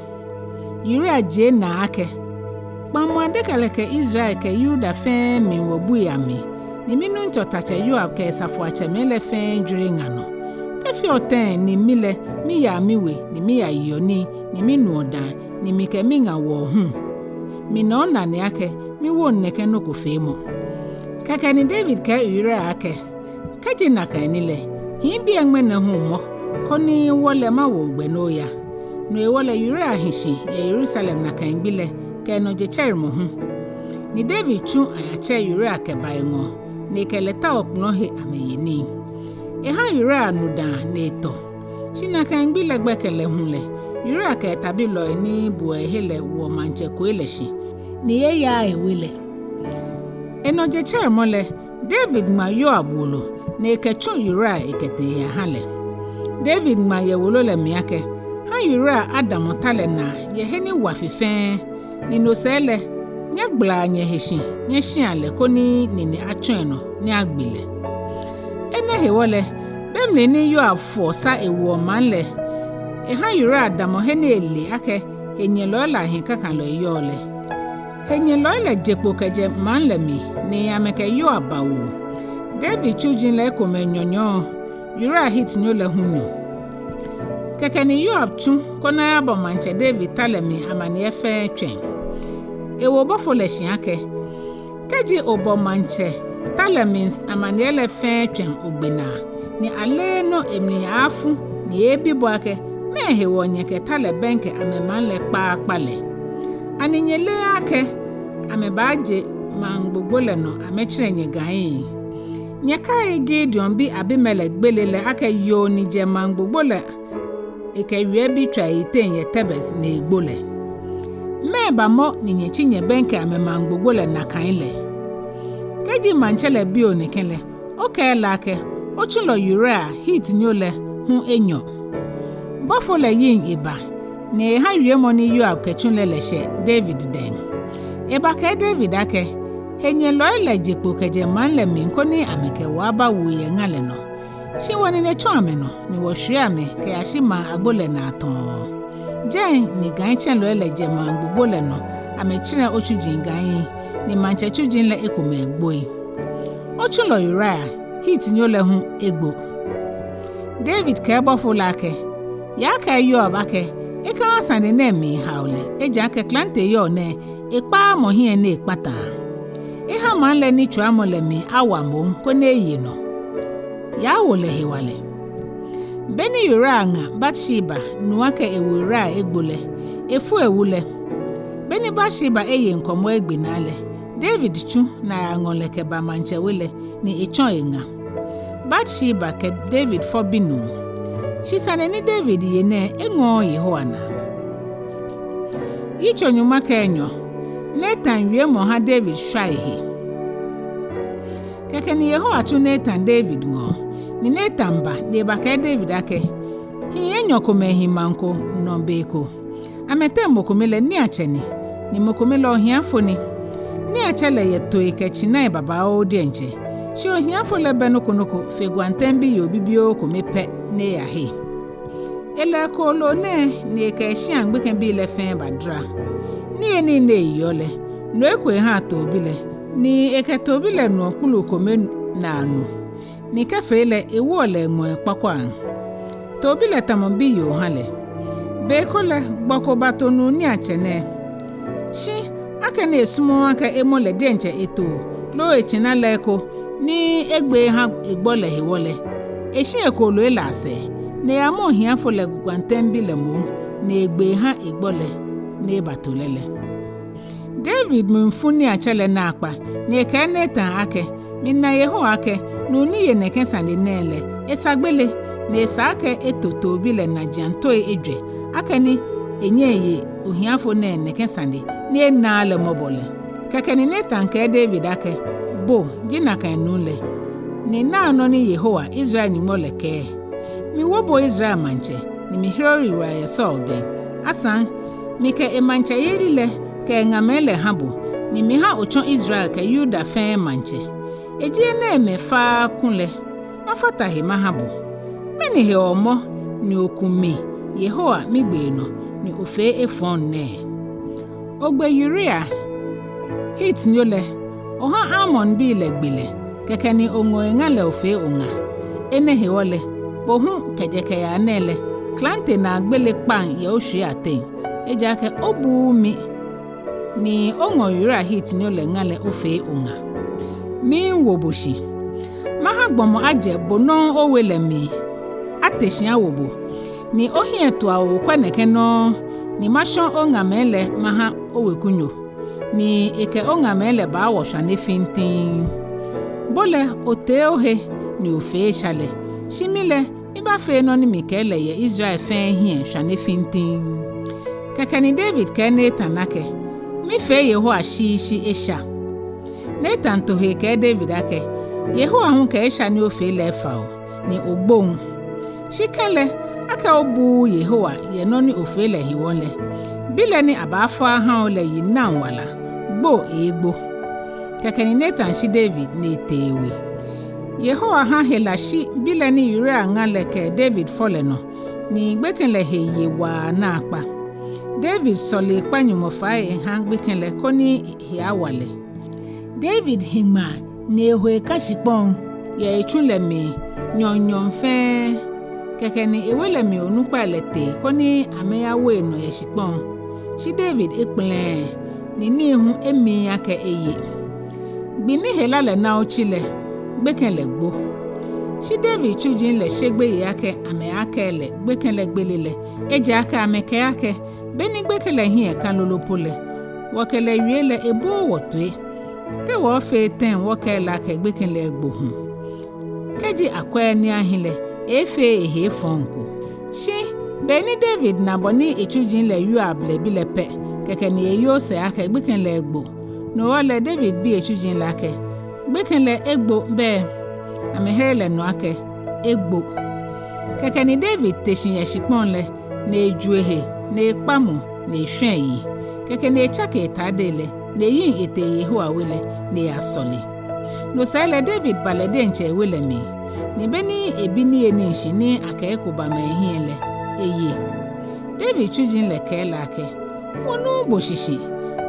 Uria jie naa akɛ, "Kpaŋmɔ adeka lɛ kɛ Israel kɛ Yuda fɛɛ mli wɔbui amli, ni minuŋtsɔ tatsɛ Yoab kɛ esafoiatsɛmɛi lɛ fɛɛ jwere ŋa nɔ. Te fɛɛ tɛŋŋ ni mi lɛ miyaa miwe ni miyayeɔ nii ni minuɔ daa ni mikɛ miŋa wɔɔ hu? Mina onane akɛ miwoŋ nɛkɛ nɔ ko feemɔ." Kɛkɛ ni David kɛɛ Uria akɛ, "Kɛji nakai ni lɛ, hii biɛ ŋmɛnɛ hu mɔ, koni wɔ lɛ mawo ogbɛ ni oya." No hewɔ lɛ Uria hi shi yɛ Yerusalem nakai gbi lɛ kɛ enɔ jetsɛremɔ hu. Ni David tsu ayatsɛ Uria kɛba eŋɔɔ, ni ekɛ lɛ ta okplɔ̃ he amɛye nii. Eha Uria nu daa ni etɔ. Shi nakai gbi lɛ gbɛkɛ lɛ hu lɛ, Uria kɛ tabilɔi ni buɔ ehe lɛ woɔ maŋtsɛ koi lɛ shi, ni eyaaa ewe lɛ. Enɔ jetsɛremɔ lɛ, David ŋma Yoab wolo, ni ekɛtsu Uria ekɛtee eha lɛ. David ŋma yɛ wolo lɛ mli akɛ, "Ha Uria adamɔ ta lɛ naa yɛ he ni wa fe fɛɛ, ni no sɛɛ lɛ, nyɛgbalaa nyɛhe shi nyɛshia lɛ koni nine atsɔ enɔ ni agbe lɛ." Enɛ hewɔ lɛ, be mli ni Yoab foɔ sa ewoɔ maŋ lɛ, eha Uria damɔ he ni ele akɛ henyɛlɔi lɛ ahiɛkakalɔi yɔɔ lɛ. Henyɛlɔi lɛ je kpo kɛjɛ maŋ lɛ mli ni amɛkɛ Yoab bawu. David tsuji lɛ ekomɛi nyɔnyɔɔ, Uria Hitnyo lɛ hu nyɔ. Kɛkɛ ni Yoab tsu koni ayabɔ maŋtsɛ David ta lɛ mli amaniɛ fɛɛ tswɛm. Ewo bɔfo lɛ shi akɛ, "Kɛji obɔ maŋtsɛ ta lɛ mli amaniɛ lɛ fɛɛ tswɛm ogbe naa, ni aleee nɔ emli afu ni eebi bo akɛ, 'Mɛɛ hewɔ nyɛkɛ ta lɛ bɛŋkɛ amɛmaŋ lɛ kpaakpa lɛ?' Ani nyɛleee akɛ amɛbaaje maŋ gbogbo lɛ nɔ amɛtsɛrɛ nyɛ gai? Nyɛkai Gideon bi Abimelek gbele lɛ akɛ yoo ni jɛ maŋ gbogbo lɛ ekɛ wiɛbi tswa eyiteŋ yɛ Tebes ni egbo lɛ. Mɛɛba mɔ ni nyɛtsi nyɛbɛŋkɛ amɛmaŋ gbogbo lɛ nakai lɛ? Kɛji maŋtsɛ lɛ bi o nɛkɛ lɛ, okɛɛ lɛ akɛ, 'Otsulɔ Uria Hitnyo lɛ hu enyɔ.'" Bɔfo lɛ yiŋ eba, ni eha wiemɔ ni Yoab kɛtsu lɛ lɛ shɛ David dɛŋ. Ebakɛɛ David akɛ, "Henyɛlɔi lɛ je kpo kɛjɛ maŋ lɛ mli koni amɛkɛ wɔ abawu yɛ ŋa lɛ nɔ. Shi wɔnine tsɔ amɛnɔ, ni wɔshwie amɛ kɛyashi maŋ agbo lɛ naa tɔɔ. Jɛi ni gaitsɛlɔi lɛ jɛ maŋ gbogbo lɛ nɔ amɛtsɛrɛ otsuji gai, ni maŋtsɛ tsuji lɛ ekomɛi gboi. Otsulɔ Uria Hitnyo lɛ hu egbo." David kɛɛ bɔfo lɛ akɛ, "Yaakɛɛ Yoab akɛ ekaha sane nɛɛ miiha lɛ, ejaakɛ klante yɔɔ nɛɛ ekpaaa mɔ hiɛ ni ekpataa. Eha maŋ lɛ nitswamɔ lɛ mli awa moŋ koni eye nɔ. Yaawo lɛ hewalɛ." Be ni Uria ŋa Bat-Sheba nu akɛ ewu Uria egbo lɛ, efu ewu lɛ. Be ni Bat-Sheba eye ŋkɔmɔ egbe naa lɛ, David tsu ni ayaŋɔ lɛ kɛba maŋtsɛ we lɛ, ni etsɔ eŋa. Bat-Sheba kɛ David fɔ binuu. Shi sane ni David ye nɛɛ eŋɔɔɔ Yehowa naa. Yitso nyɔŋma kɛ enyɔ. Natan wiemɔ ha David shwa ehe. Kɛkɛ ni Yehowa tsu Natan David ŋɔɔ, ni Natan ba ni ebakɛɛ David akɛ, "Hii enyɔ komɛi hi maŋ ko nɔ be ko. Amɛteŋ mɔ kome lɛ niiatsɛ ni, ni mɔ kome lɛ ohiafo ni. Niiatsɛ lɛ yɛ tooi kɛ tsinai babaoo diɛŋtsɛ, shi ohiafo lɛ bɛ nɔ ko nɔ ko fe gwantɛŋbi yoo bibioo kome pɛ ni eyahe. Elɛ kooloo nɛɛ ni ekɛ eshia gbekɛbii lɛ fɛɛ badara. Niyenii ni eyeɔ lɛ, no eko ehaa toobi lɛ, ni ekɛ toobi lɛ nuɔ kpulu kome naa nu, ni kɛfee lɛ ewoɔ lɛ eŋmɔɔ ekpɔkɔiaŋ. Toobi lɛ tamɔ biyoo ha lɛ. Be ko lɛ, gbɔ ko bato nuu niiatsɛ nɛɛ. Shi Akɛni esumɔɔɔ akɛ emɔ lɛ diɛŋtsɛ etoo loo etsina lɛ eko ni egbe eha egbɔ lɛ hewɔ lɛ, eshi ekooloi lɛ asɛɛ, ni eyamɔ ohiafo lɛ gwantɛŋbi lɛ moŋ, ni egbe eha egbɔ lɛ ni ebato lɛ lɛ. David mli fu niiatsɛ lɛ naakpa, ni ekɛɛ Natan akɛ, mina Yehowa akɛ nuu ni ye nɛkɛ sane nɛɛ lɛ, esa gbele, ni esa akɛ eto toobi lɛ najiaŋ toi ejwɛ, akɛni enyɛ eye ohiafo nɛɛ nɛkɛ sane ni enaaa lɛ mɔbɔ lɛ. Kɛkɛ ni Natan kɛɛ David akɛ, bo ji nakai nuu lɛ, ni naa nɔ ni Yehowa, Israel Nyɔŋmɔ lɛ kɛɛ, miwo bo Israel maŋtsɛ, ni mihere oyiwala yɛ Saul dɛŋ. Asaŋ, mikɛ emaŋtsɛyeli lɛ kɛ eŋamɛi lɛ ha bo, ni miha otsɔ Israel kɛ Yuda fɛɛ maŋtsɛ. Eji enɛɛmɛi faa kulɛ mafata he maha bo. Mɛni hewɔ mɔ ni oku mi, Yehowa migbee nɔ, ni ofee efɔŋ nɛɛ? Ogbe Uria Hitnyo lɛ, oha Amonbii lɛ gbe lɛ, kɛkɛ ni oŋɔ eŋa lɛ ofee oŋa. Enɛ hewɔ lɛ, bo hu kɛjɛ kɛyaa nɛɛ lɛ, klante naa gbele kpaŋ yɛ oshwiei ateŋ, ejaakɛ obuuu mi, ni oŋɔ Uria Hitnyo lɛ ŋa lɛ ofee oŋa. Miiwo bo shi. Maha gbɔmɔ ajɛ bo nɔŋŋ owe lɛ mli, ate shi awo bo, ni ohiɛtuawo okwɛ nɛkɛ nɔŋŋ, ni mashɔ oŋamɛi lɛ maha owekunyo, ni ekɛ oŋamɛi lɛ baawɔ shwane fintiŋŋ. Bo lɛ otee ohe ni ofee esha lɛ, shi mi lɛ, mibaafee nɔ ni mikɛɛ lɛ yɛ Israel fɛɛ hiɛ shwane fintiŋŋ. Kɛkɛ ni David kɛɛ Natan akɛ, mifee Yehowa shishi esha. Natan to he kɛɛ David akɛ, Yehowa hu kɛ esha ni ofee lɛ efa o, ni ogboŋ. Shi kɛlɛ, akɛ obuuu Yehowa yɛ nɔ ni ofee lɛ hewɔ lɛ, bi lɛ ni abaafɔ aha o lɛ yi naŋ wala, gbo eegbo. Kɛkɛ ni Natan shi David ni etee ewe. Yehowa ha hela shi bi lɛ ni Uria ŋa lɛ kɛ David fɔ lɛ nɔ, ni gbekɛ lɛ he ye waa naakpa. David sɔle ekpa Nyɔŋmɔ fai eha gbekɛ lɛ koni ehe awa lɛ. David hi ŋmaa ni eho eka shikpɔŋ yɛ etsu lɛ mli nyɔɔŋnyɔɔŋ fɛɛ. Kɛkɛ ni ewe lɛ mli onukpai lɛ tee koni amɛyawo enɔ yɛ shikpɔŋ. Shi David ekpɛlɛɛɛ, ni nii hu emiii akɛ eye. Gbi ni hela lɛ na otsi lɛ, gbekɛ lɛ gbo. Shi David tsuji lɛ she gbeyei akɛ amɛaakɛɛ lɛ gbekɛ lɛ gbele lɛ, ejaakɛ amɛkɛɛ akɛ, beni gbekɛ lɛ hiɛ ka lolo po lɛ, wɔkɛ lɛ wie lɛ ebooo wɔ toi. Te wɔɔfee tɛŋŋ wɔkɛɛ lɛ akɛ gbekɛ lɛ egbo hu? Kɛji akwɛɛɛ ni ahi lɛ, eeefee ehe efɔŋ ko. Shi beni David na bɔ ni etsuji lɛ wieɔ ablabi lɛ pɛ, kɛkɛ ni eyoo sɛɛ akɛ gbekɛ lɛ egbo. No hewɔ lɛ David bi etsuji lɛ akɛ, gbekɛ lɛ egbo bɛ? Amɛhere lɛ nɔ akɛ, egbo. Kɛkɛ ni David te shi yɛ shikpɔŋ lɛ, ni eju ehe, ni ekpa mu, ni eshwã eyi. Kɛkɛ ni etsake etade lɛ, ni eyiŋ etee Yehowa we lɛ, ni eyasɔle. No sɛɛ lɛ David ba lɛ diɛŋtsɛ ewe lɛ mli, ni beni ebi niyenii shi ni akɛ eko bama ehiɛ lɛ, eye. David tsuji lɛ kɛɛ lɛ akɛ, wɔnuuu bo shishi,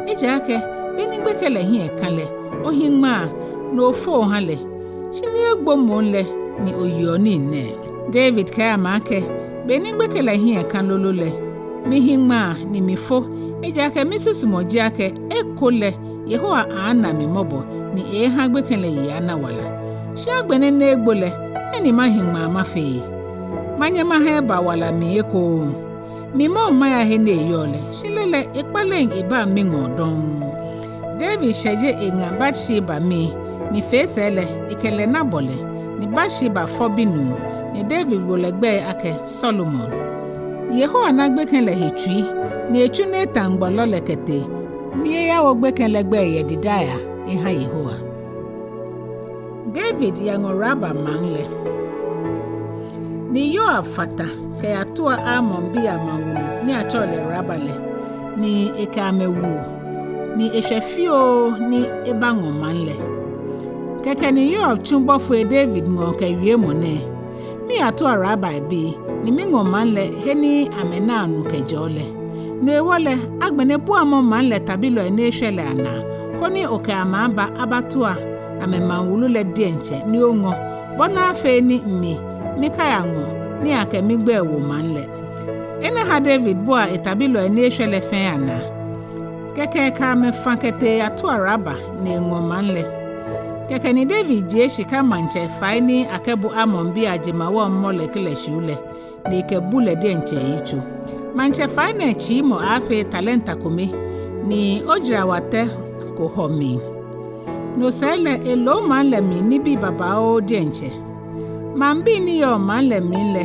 ejaakɛ beni gbekɛ lɛ hiɛ ka lɛ, ohi ŋmaa, ni ofo oha lɛ. Shi ni egbo moŋ lɛ ni oyeɔ nii nɛɛ? David kɛɛ amɛ akɛ, beni gbekɛ lɛ hiɛ ka lolo lɛ, mihi ŋmaa ni mifo, ejaakɛ misusumɔ ji akɛ ekolɛ Yehowa aaana mi mɔbɔ ni eeeha gbekɛ lɛ yi ana wala. Shi agbɛnɛ ni egbo lɛ, mɛni mahi ŋmaa mafee? Manyɛ maha eba wala mli ekoŋŋ? Mi moŋ maya he ni eyɔɔ lɛ, shi lɛ lɛ ekpaleŋ eba miŋɔɔ dɔŋŋ. David shɛje eŋa Bathsheba mii, ni fee sɛɛ lɛ, ekɛ lɛ na bɔlɛ, ni Bathsheba fɔ binuu, ni David wo lɛ gbɛi akɛ Solomon. Yehowa na gbekɛ lɛ he tsui, ni etsu Natan gbɔlɔ lɛ kɛtee, ni eyawo gbekɛ lɛ gbɛi yɛ Didaia eha Yehowa. David yaŋɔ Raba maŋ lɛ. Ni Yoab fata kɛyatua Amonbii amaŋ wulu ni atsɛɔ lɛ Raba lɛ, ni ekɛ amɛ wu, ni eshwɛ fioo ni ebaŋɔ maŋ lɛ. Kɛkɛ ni Yoab tsu bɔfoi David ŋɔɔ kɛ wiemɔ nɛɛ, miyatua Raba bii, ni miŋɔ maŋ lɛ he ni amɛnaa nu kɛjɛɔ lɛ. No hewɔ lɛ, agbɛnɛ buamɔ maŋ lɛ tabilɔi ni eshwɛ lɛ anaa, koni okɛ amɛ aba abatua amɛmaŋ wulu lɛ diɛŋtsɛ ni oŋɔ, bɔ ni afee ni mi mikayaŋɔ ni akɛ migbɛi wo maŋ lɛ. Enɛ ha David bua etabilɔi ni eshwɛ lɛ fɛɛ anaa. Kɛkɛ ekɛ amɛ fã kɛtee eyatua Raba, ni eŋɔ maŋ lɛ. Kɛkɛ ni David jie shika maŋtsɛ fai ni akɛbu Amon bi ajemawɔŋ Molek lɛ shii lɛ, ni ekɛbu lɛ diɛŋtsɛ eyitso. Maŋtsɛ fai nɛɛ tsiimɔ aaafee talenta kome, ni ojara watɛ ko hɔ mli. No sɛɛ lɛ, elo maŋ lɛ mli nibii babaoo diɛŋtsɛ. Maŋbii ni yɔɔ maŋ lɛ mli lɛ,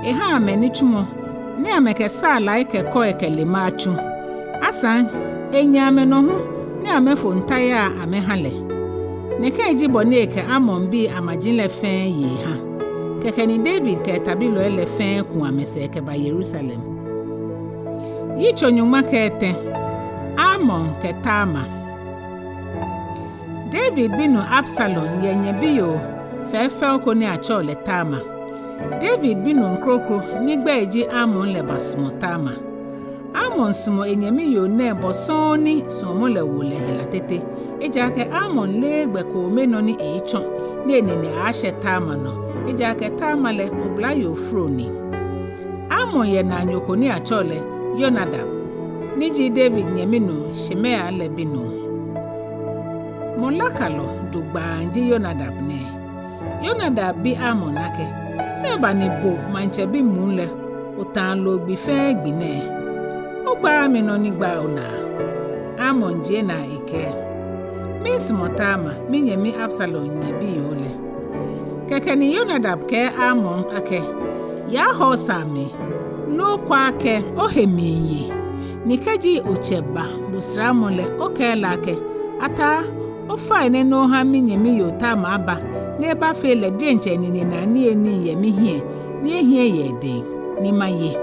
eha amɛ nitsumɔ, ni amɛkɛ saalai kɛ kɔi kɛ lema tsu. Asaŋ, enyɛ amɛnɔ hu, ni amɛfo ntayaa amɛha lɛ. Nɛkɛ ji bɔ ni ekɛ Amon bii amaji lɛ fɛɛ ye eha. Kɛkɛ ni David kɛ etabilɔi lɛ fɛɛ ku amɛsɛɛ kɛba Yerusalem. Yitso nyɔŋma kɛ etɛ. Amon kɛ Tamar. David binuu Absalom yɛ nyɛbiyoo fɛfɛo ko ni atsɛɔ lɛ Tamar. David binuu kroko ni egbɛi ji Amnon lɛ basumɔ Tamar. Amnon sumɔ enyɛmi yoo nɛɛ bɔ sɔŋŋ ni suɔmɔ lɛ wo lɛ hela tete. Ejaakɛ Amnon leee gbɛ kome nɔ ni eeetsɔ ni enine aaashɛ Tamar nɔ. Ejaakɛ Tamar lɛ oblayoo fro ni. Amnon yɛ naanyo ko ni atsɛɔ lɛ Yonadab, ni ji David nyɛminuu Shimea lɛ binuu. Mɔ lakalɔ jogbaŋŋ ji Yonadab nɛɛ. Yonadab bi Amnon akɛ, mɛɛba ni bo maŋtsɛ bi muu lɛ, otaa loo gbi fɛɛ gbi nɛɛ? Ogbaaa mi nɔ ni gbaa onaa. Amnon jie naa ekɛɛ, miisumɔ Tamar, minyɛmi Absalom nyɛbiyoo lɛ. Kɛkɛ ni Yonadab kɛɛ Amnon akɛ, yaa hɔsa mli, ni okwɛ akɛ ohe miiye, ni kɛji otsɛ ba bo saramɔ lɛ, okɛɛ lɛ akɛ, ataa, ofainɛ ni oha minyɛmi yoo Tamar aba, ni ebafee lɛ diɛŋtsɛ enine naa niyenii yɛ mihiɛ, ni ehiɛ yɛ edɛŋ, ni maye.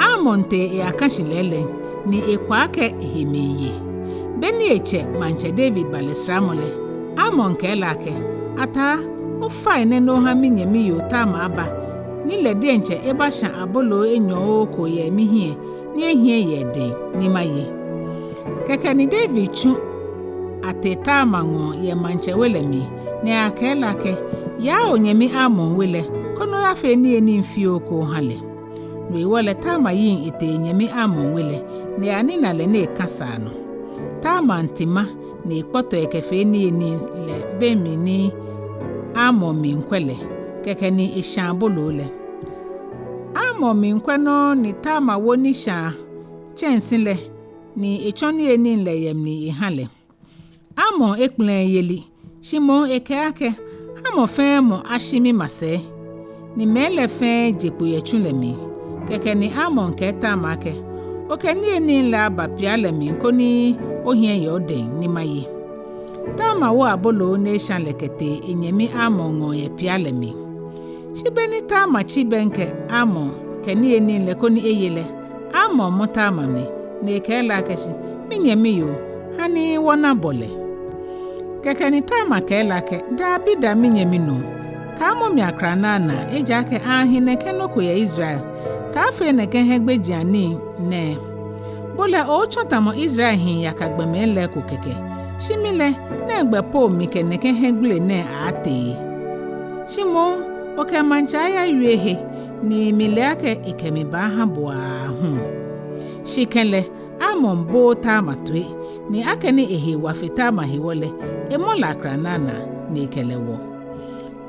Amnon tee eyakã shi lɛɛlɛŋ, ni ekwɛ akɛ ehe miiye. Beni etsɛ maŋtsɛ David ba lɛ saramɔ lɛ, Amnon kɛɛ lɛ akɛ, ataa, ofainɛ ni oha minyɛmi yoo Tamar aba, ni lɛ diɛŋtsɛ ebashã aboloo enyɔɔoo ko yɛ mihiɛ, ni ehiɛ yɛ edɛŋ, ni maye. Kɛkɛ ni David tsu atee Tamar ŋɔɔ yɛ maŋtsɛ we lɛ mli, ni ekɛɛ lɛ akɛ, yaa onyɛmi Amnon we lɛ, koni oyafee niyenii fioo ko oha lɛ. No hewɔ lɛ Tamar yiŋ etee enyɛmi Amnon we lɛ, ni eyanina lɛ ni ekã saa nɔ. Tamar ti ma ni ekpɔtɔ ekɛfee niyenii lɛ be mli ni Amnon miikwɛ lɛ, kɛkɛ ni eshã aboloo lɛ. Amnon miikwɛ nɔŋŋ ni Tamar wo nishãa tsɛnsi lɛ, ni etsɔ niyenii lɛ yɛ mli eha lɛ. Amnon ekpɛlɛɛɛ eyeli, shi moŋ ekɛɛ akɛ, ha mɔ fɛɛ mɔ ashi mimasɛi. Ni mɛi lɛ fɛɛ je kpo yɛ tsu lɛ mli. Kɛkɛ ni Amnon kɛɛ Tamar akɛ, okɛ niyenii lɛ aba pia lɛ mli koni ohiɛ yɛ odɛŋ ni maye. Tamar wo aboloo ni eshã lɛ kɛtee enyɛmi Amnon ŋɔɔ yɛ pia lɛ mli. Shi beni Tamar tsi bɛŋkɛ Amnon kɛ niyenii lɛ koni eye lɛ, Amnon mɔ Tamar mli, ni ekɛɛ lɛ akɛ shi, minyɛmi yoo, hani wɔna bɔlɛ. Kɛkɛ ni Tamar kɛɛ lɛ akɛ, dabida minyɛmi nuu, kaamɔ mi akranaa naa, ejaakɛ aahi nɛkɛ nɔ ko yɛ Israel, kaafee nɛkɛ hiɛgbejianii nɛɛ. Bo lɛ otsɔ tamɔ Israel hii yaka gbɔmɛi lɛ eko kɛkɛ, shi mi lɛ, nɛgbɛ po mikɛ nɛkɛ hiɛgbele nɛɛ aatee? Shi moŋ, okɛ maŋtsɛ ayawie he, ni mile akɛ ekɛ mi baaha bo aahu. Shi kɛlɛ, Amnon booo Tamar toi, ni akɛni ehe wa fe Tamar hewɔ lɛ, emɔ lɛ akranaa naa, ni ekɛ lɛ wɔ.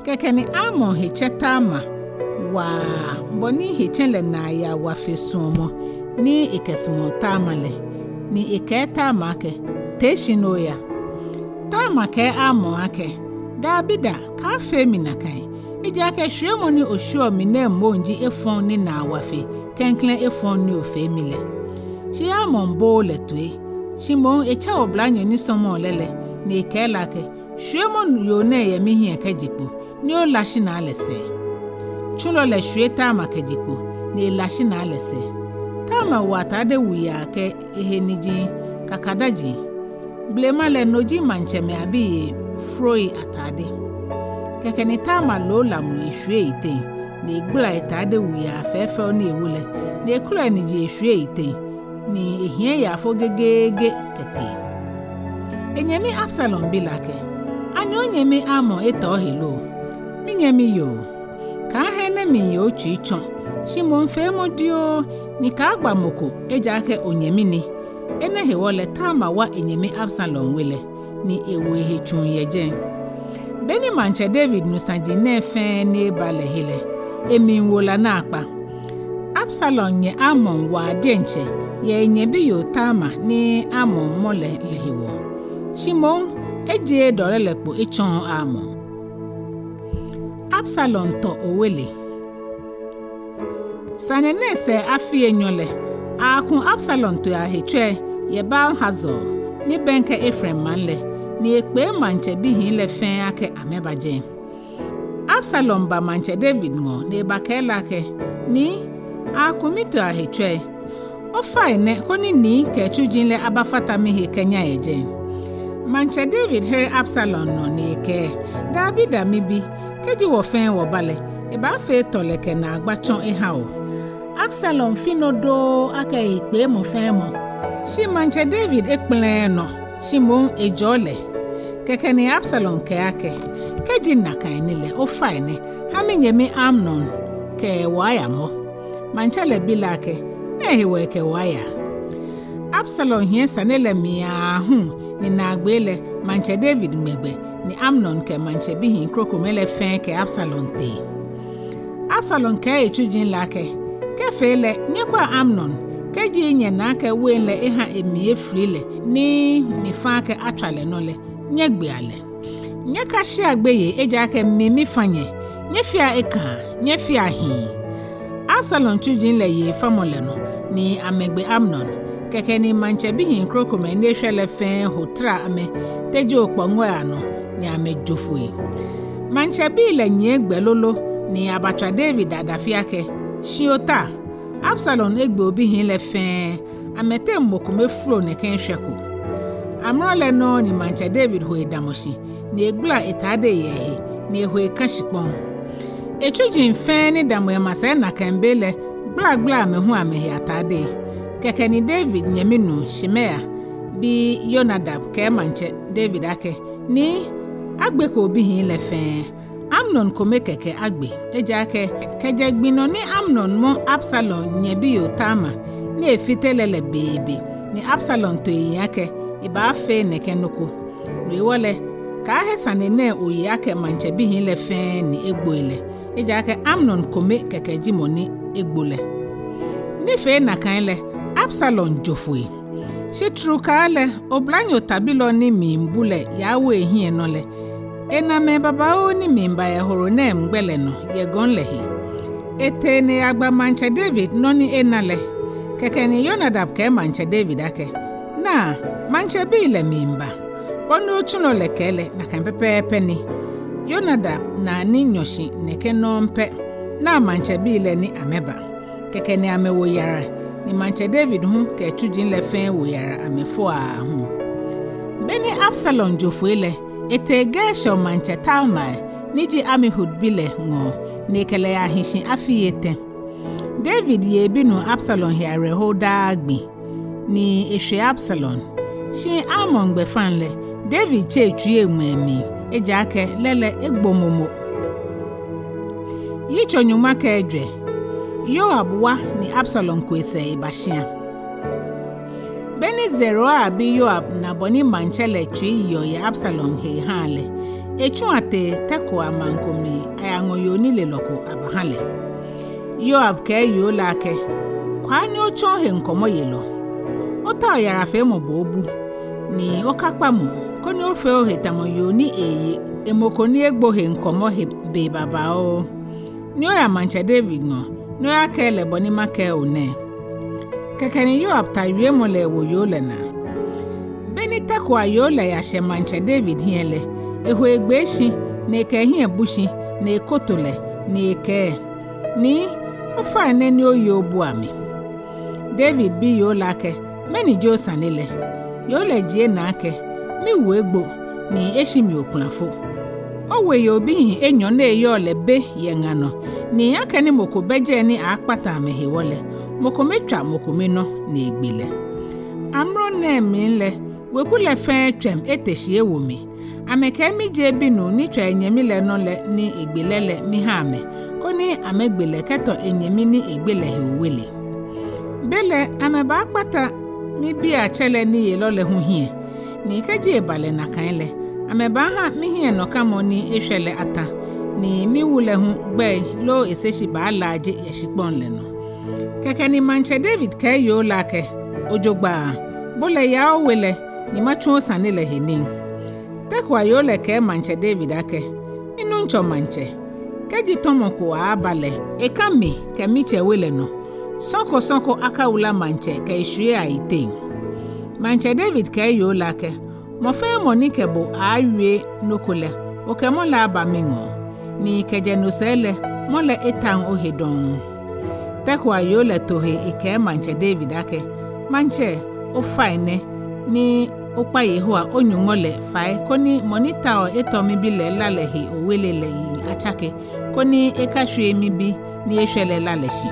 Kɛkɛ ni Amnon he tsɛ Tamar waa, bɔ ni he tsɛ lɛ naa yaa wa fe suɔmɔ ni ekɛsumɔɔ Tamar lɛ, ni ekɛɛ Tamar akɛ, tee shi ni oya. Tamar kɛɛ Amnon akɛ, dabida, kaafee mi nakai, ejaakɛ shwiemɔ ni oshwieɔ mi nɛɛ moŋ ji efɔŋ ni naa wa fe klɛŋklɛŋ efɔŋ ni ofee mi lɛ. Shi Amnon booo lɛ toi, shi moŋ etsɛ oblanyo ni sɔmɔɔ lɛ lɛ, ni ekɛɛ lɛ akɛ, shwiemɔ yoo nɛɛ yɛ mihiɛ kɛje kpo, ni ola shinaa lɛ sɛɛ. Tsulɔ lɛ shwie Tamar kɛje kpo, ni ela shinaa lɛ sɛɛ. Tamar wo atade wuyaa kɛ ehe niji kakadaji. Blema lɛ no ji maŋtsɛmɛi abiyei froi atade. Kɛkɛ ni Tamar loo lamlu eshwie eyiteŋ, ni egbala etade wuyaa fɛfɛo ni ewo lɛ, ni ekɔlɔ eniji eshwie eyiteŋ, ni ehiɛ yaafo gegeege kɛtee. Enyɛmi Absalom bi lɛ akɛ, ani onyɛmi Amnon etɔ ohe lo? Minyɛmi yoo, kaaha enɛ miiye otsui tsɔ, shi moŋ feemɔ dioo, ni kaagba mɔ ko, ejaakɛ onyɛmi ni. Enɛ hewɔ lɛ Tamar wa enyɛmi Absalom we lɛ, ni ewo ehe tsuŋ yɛ jɛi. Beni Maŋtsɛ David nu saji nɛɛ fɛɛ ni eba lɛ he lɛ, emli wo la naakpa. Absalom nyɛ Amnon waa diɛŋtsɛ yɛ enyɛ biyoo Tamar ni Amnon mɔ lɛ lɛ hewɔ. Shi moŋ ejeee dɔlɛ lɛ kpo etsɔɔ Amnon. Absalom tɔ owele. Sane nɛɛ sɛɛ afii enyɔ lɛ, aaku Absalom tooi ahetsɔi yɛ Baal-Hazor, ni bɛŋkɛ Efraim maŋ lɛ, ni ekpee maŋtsɛ bihii lɛ fɛɛ akɛ amɛba jɛi. Absalom ba Maŋtsɛ David ŋɔɔ ni ebakɛɛ lɛ akɛ, Nii, aaku mitooi ahetsɔi. Ofainɛ, koni Nii kɛ etsuji lɛ abafata mihe kɛnya yɛ jɛi. Maŋtsɛ David here Absalom nɔ ni ekɛɛ, Dabida, mibi, kɛji wɔ fɛɛ wɔba lɛ, ebaafee tɔlɛ kɛ naagba tsɔ eha wɔ. Absalom fi nɔ doo akɛ eekpee mɔ fɛɛ mɔ. Shi Maŋtsɛ David ekpɛlɛɛɛ nɔ, shi moŋ ejɔɔ lɛ. Kɛkɛ ni Absalom kɛɛ akɛ, Kɛji nakai ni lɛ, ofainɛ, ha minyɛmi Amnon kɛ wɔ aya mɔ. Maŋtsɛ lɛ bi lɛ akɛ, Mɛɛ hewɔ ekɛ wɔ aya? Absalom hiɛ sane lɛ mli aahu, ni naagbee lɛ, Maŋtsɛ David ŋmɛ gbɛ, ni Amnon kɛ maŋtsɛ bihii krokomɛi lɛ fɛɛ kɛ Absalom tee. Absalom kɛɛ etsuji lɛ akɛ, Kɛfee lɛ, nyɛkwɛa Amnon, kɛji nyɛna akɛ wein lɛ eha emli efili lɛ, ni mifa akɛ atswa lɛ nɔ lɛ, nyɛgbea lɛ. Nyɛkashea gbeyei, ejaakɛ mi mifa nyɛ, nyɛfea ekaa, nyɛfea hii. Absalom tsuji lɛ ye efamɔ lɛ nɔ, ni amɛgbe Amnon. Kɛkɛ ni maŋtsɛ bihii krokomɛi ni eshwɛ lɛ fɛɛ ho tara amɛ, teji okpɔŋɔi anɔ, ni amɛjo foi. Maŋtsɛbii lɛ nyiɛ gbɛ lolo, ni abatswa David adafi akɛ, Shi ota, Absalom egbe obihii lɛ fɛɛ, amɛteŋ mɔ kome folo nɛkɛ eshwɛko. Amrɔ lɛ nɔŋŋ ni Maŋtsɛ David ho edamɔ shi, ni egbala etaadei yɛ ehe, ni eho eka shikpɔŋ. Etsuji fɛɛ ni damɔ emasɛi nakai be lɛ gbalagbala amɛ hu amɛhe ataadei. Kɛkɛ ni David nyɛmi nuu Shimea bi Yonadab kɛɛ Maŋtsɛ David akɛ, Nii, agbeko obihii lɛ fɛɛ, Amnon kome kɛkɛ agbe, ejaakɛ kɛjɛ gbi nɔ ni Amnon mɔ Absalom nyɛ biyoo Tamar ni efite lɛ lɛ beebe ni Absalom to eyiŋ akɛ ebaafee nɛkɛ nɔ ko. No hewɔ lɛ, kaahe sane nɛɛ oye akɛ maŋtsɛ bihii lɛ fɛɛ ni egboi lɛ, ejaakɛ Amnon kome kɛkɛ ji mɔ ni egbo lɛ. Ni fee nakai lɛ, Absalom jo foi. Shi trukaa lɛ, oblanyo tabilɔ ni miibu lɛ yaawo ehiɛ nɔ lɛ, ena mɛi babaoo ni miiba yɛ Horonaim gbɛ lɛ nɔ yɛ gɔŋ lɛ he. Etee ni eyagba Maŋtsɛ David nɔ ni ena lɛ. Kɛkɛ ni Yonadab kɛɛ Maŋtsɛ David akɛ, Naa, maŋtsɛbii lɛ miiba. Bɔ ni otsulɔ lɛ kɛɛ lɛ, nakai pɛpɛɛpɛ ni. Yonadab naa ni nyɔ shi nɛkɛ nɔŋŋ pɛ, naa maŋtsɛbii lɛ ni amɛba. Kɛkɛ ni amɛwo yara, ni Maŋtsɛ David hu kɛ etsuji lɛ fɛɛ wo yara amɛfo aahu. Beni Absalom jo foi lɛ, etee Geshur maŋtsɛ Talmai, ni ji Amihud bi lɛ ŋɔɔ, ni ekɛ lɛ yahi shi afii etɛ. David ye ebinuu Absalom he awerɛho daa gbi, ni eshwe Absalom. Shi Amnon gbɛfaŋ lɛ, David tse etsui eŋmɛ emli, ejaakɛ lɛ lɛ egbo momo. Yitso nyɔŋma kɛ ejwɛ. Yoab wa ni Absalom ku esɛɛ eba shia. Beni Zeruia bi Yoab na bɔ ni maŋtsɛ lɛ tsui yeɔ yɛ Absalom he ehaa lɛ, etsu atee Tekoa maŋ ko mli ayaŋɔ yoo nilelɔ ko abaha lɛ. Yoab kɛɛ yoo lɛ akɛ, Kwaa ni otsɔ ohe ŋkɔmɔyelɔ. Otao yarafeemɔ bo obu, ni okakpa mu, koni ofee ohe tamɔ yoo ni eeye emɔ ko ni egbo he ŋkɔmɔ he be babaoo. Ni oya Maŋtsɛ David ŋɔɔ, ni oyakɛɛ lɛ bɔ ni makɛɛ o nɛɛ. Kɛkɛ ni Yoab ta wiemɔ lɛ ewo yoo lɛ naa. Beni Tekoa yoo lɛ yashɛ Maŋtsɛ David hiɛ lɛ, eho egbee shi, ni ekɛ ehiɛ bu shi, ni ekoto lɛ, ni ekɛɛ, Nii, ofainɛ ni oye obua mi. David bi yoo lɛ akɛ, Mɛni ji osane lɛ? Yoo lɛ jie naa akɛ, Miwu egbo, ni eshi mi okulafo. Owe yoo bihii enyɔ ni eyɔɔ lɛ be yɛ ŋa nɔ, ni akɛni mɔ ko bɛ jɛi ni aaakpata amɛ hewɔ lɛ, mɔ kome tswa mɔ kome nɔ ni egbe lɛ. Amrɔ nɛɛ mli lɛ, weku lɛ fɛɛ tswɛm ete shi ewo mi. Amɛkɛɛ miji ebinuu ni tswa enyɛmi lɛ nɔ lɛ ni egbe lɛ lɛ miha amɛ, koni amɛgbe lɛ kɛtɔ enyɛmi ni egbe lɛ he owele. Belɛ amɛbaakpata mibiatsɛ lɛ niyelɔ lɛ hu hiɛ, ni kɛji eba lɛ nakai lɛ, amɛbaaha mihiɛnɔkamɔ ni eshwɛ lɛ ata, ni miwu lɛ hu gbɛi loo eseshi baalaaje yɛ shikpɔŋ lɛ nɔ. Kɛkɛ ni maŋtsɛ David kɛɛ yoo lɛ akɛ, Ojogbaŋŋ, bo lɛ yaa owe lɛ, ni matsu osane lɛ he nii. Tekoa yoo lɛ kɛɛ maŋtsɛ David akɛ, Minuŋtsɔ maŋtsɛ, kɛji tɔmɔ ko aaaba lɛ, eka mi kɛ mitsɛ we lɛ nɔ. Sɔ̃ ko sɔ̃ ko akawula maŋtsɛ kɛ eshwiei ayiteŋ. Maŋtsɛ David kɛɛ yoo lɛ akɛ, Mɔ fɛɛ mɔ ni kɛ bo aaawie nɔ ko lɛ, okɛ mɔ lɛ aba miŋɔɔ, ni kɛjɛ no sɛɛ lɛ, mɔ lɛ etaoŋ ohe dɔŋŋ. Tekoa yoo lɛ to he ekɛɛ maŋtsɛ David akɛ, Maŋtsɛ, ofainɛ, ni okpa Yehowa o-Nyɔŋmɔ lɛ fai koni mɔ ni taoɔ etɔ mibi lɛ la lɛ he owele lɛ yiŋ atsake, koni ekashwie mibi ni eshwɛ lɛ la lɛ shi.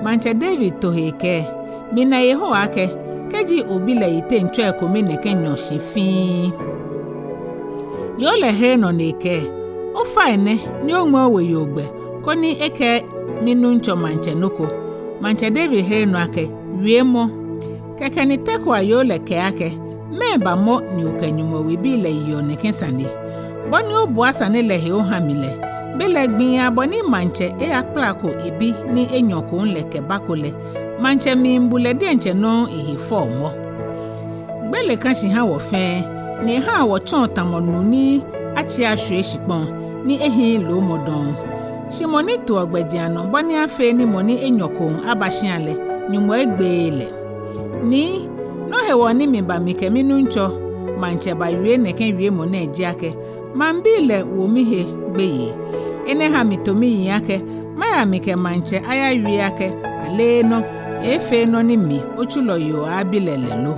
Maŋtsɛ David to he ekɛɛ, Mina Yehowa akɛ, kɛji obi lɛ yiteŋ tsɔi kome nɛkɛ nyɔ shi fiin. Yoo lɛ here nɔ ni ekɛɛ, Ofainɛ, ni oŋmɛɛ owe yoo gbɛ, koni ekɛɛ minuŋtsɔ maŋtsɛ nɔ ko. Maŋtsɛ David here nɔ akɛ, Wiemɔ. Kɛkɛ ni Tekoa yoo lɛ kɛɛ akɛ, Mɛɛba mɔ ni okɛ Nyɔŋmɔ webii lɛ yeɔ nɛkɛ sane? Bɔ ni obua sane lɛ he oha mi lɛ, belɛ gbii abɔ ni maŋtsɛ eyakplako ebi ni enyɔ koŋ lɛ kɛbako lɛ, maŋtsɛ miibu lɛ diɛŋtsɛ nɔŋŋ ehe fɔmɔ. Gbele kã shi ha wɔ fɛɛ, ni ehaa wɔtsɔɔ tamɔ nu ni atsi ashwie shikpɔŋ, ni ehiii loomɔ dɔŋŋ. Shi mɔ ni toɔ gbɛjianɔ bɔ ni afee ni mɔ ni enyɔ koŋ aba shia lɛ, Nyɔŋmɔ egbeee lɛ. Ni, nɔ hewɔ ni miba mikɛ minuŋtsɔ maŋtsɛ bawie nɛkɛ wiemɔ nɛɛ ji akɛ, maŋbii lɛ wo mihe gbeyei. Enɛ ha mito miyiŋ akɛ, maya mikɛ maŋtsɛ ayawie akɛ, aleenɔ, eefee nɔ ni mi, otsulɔ yoo, aaabi lɛ lɛ lo.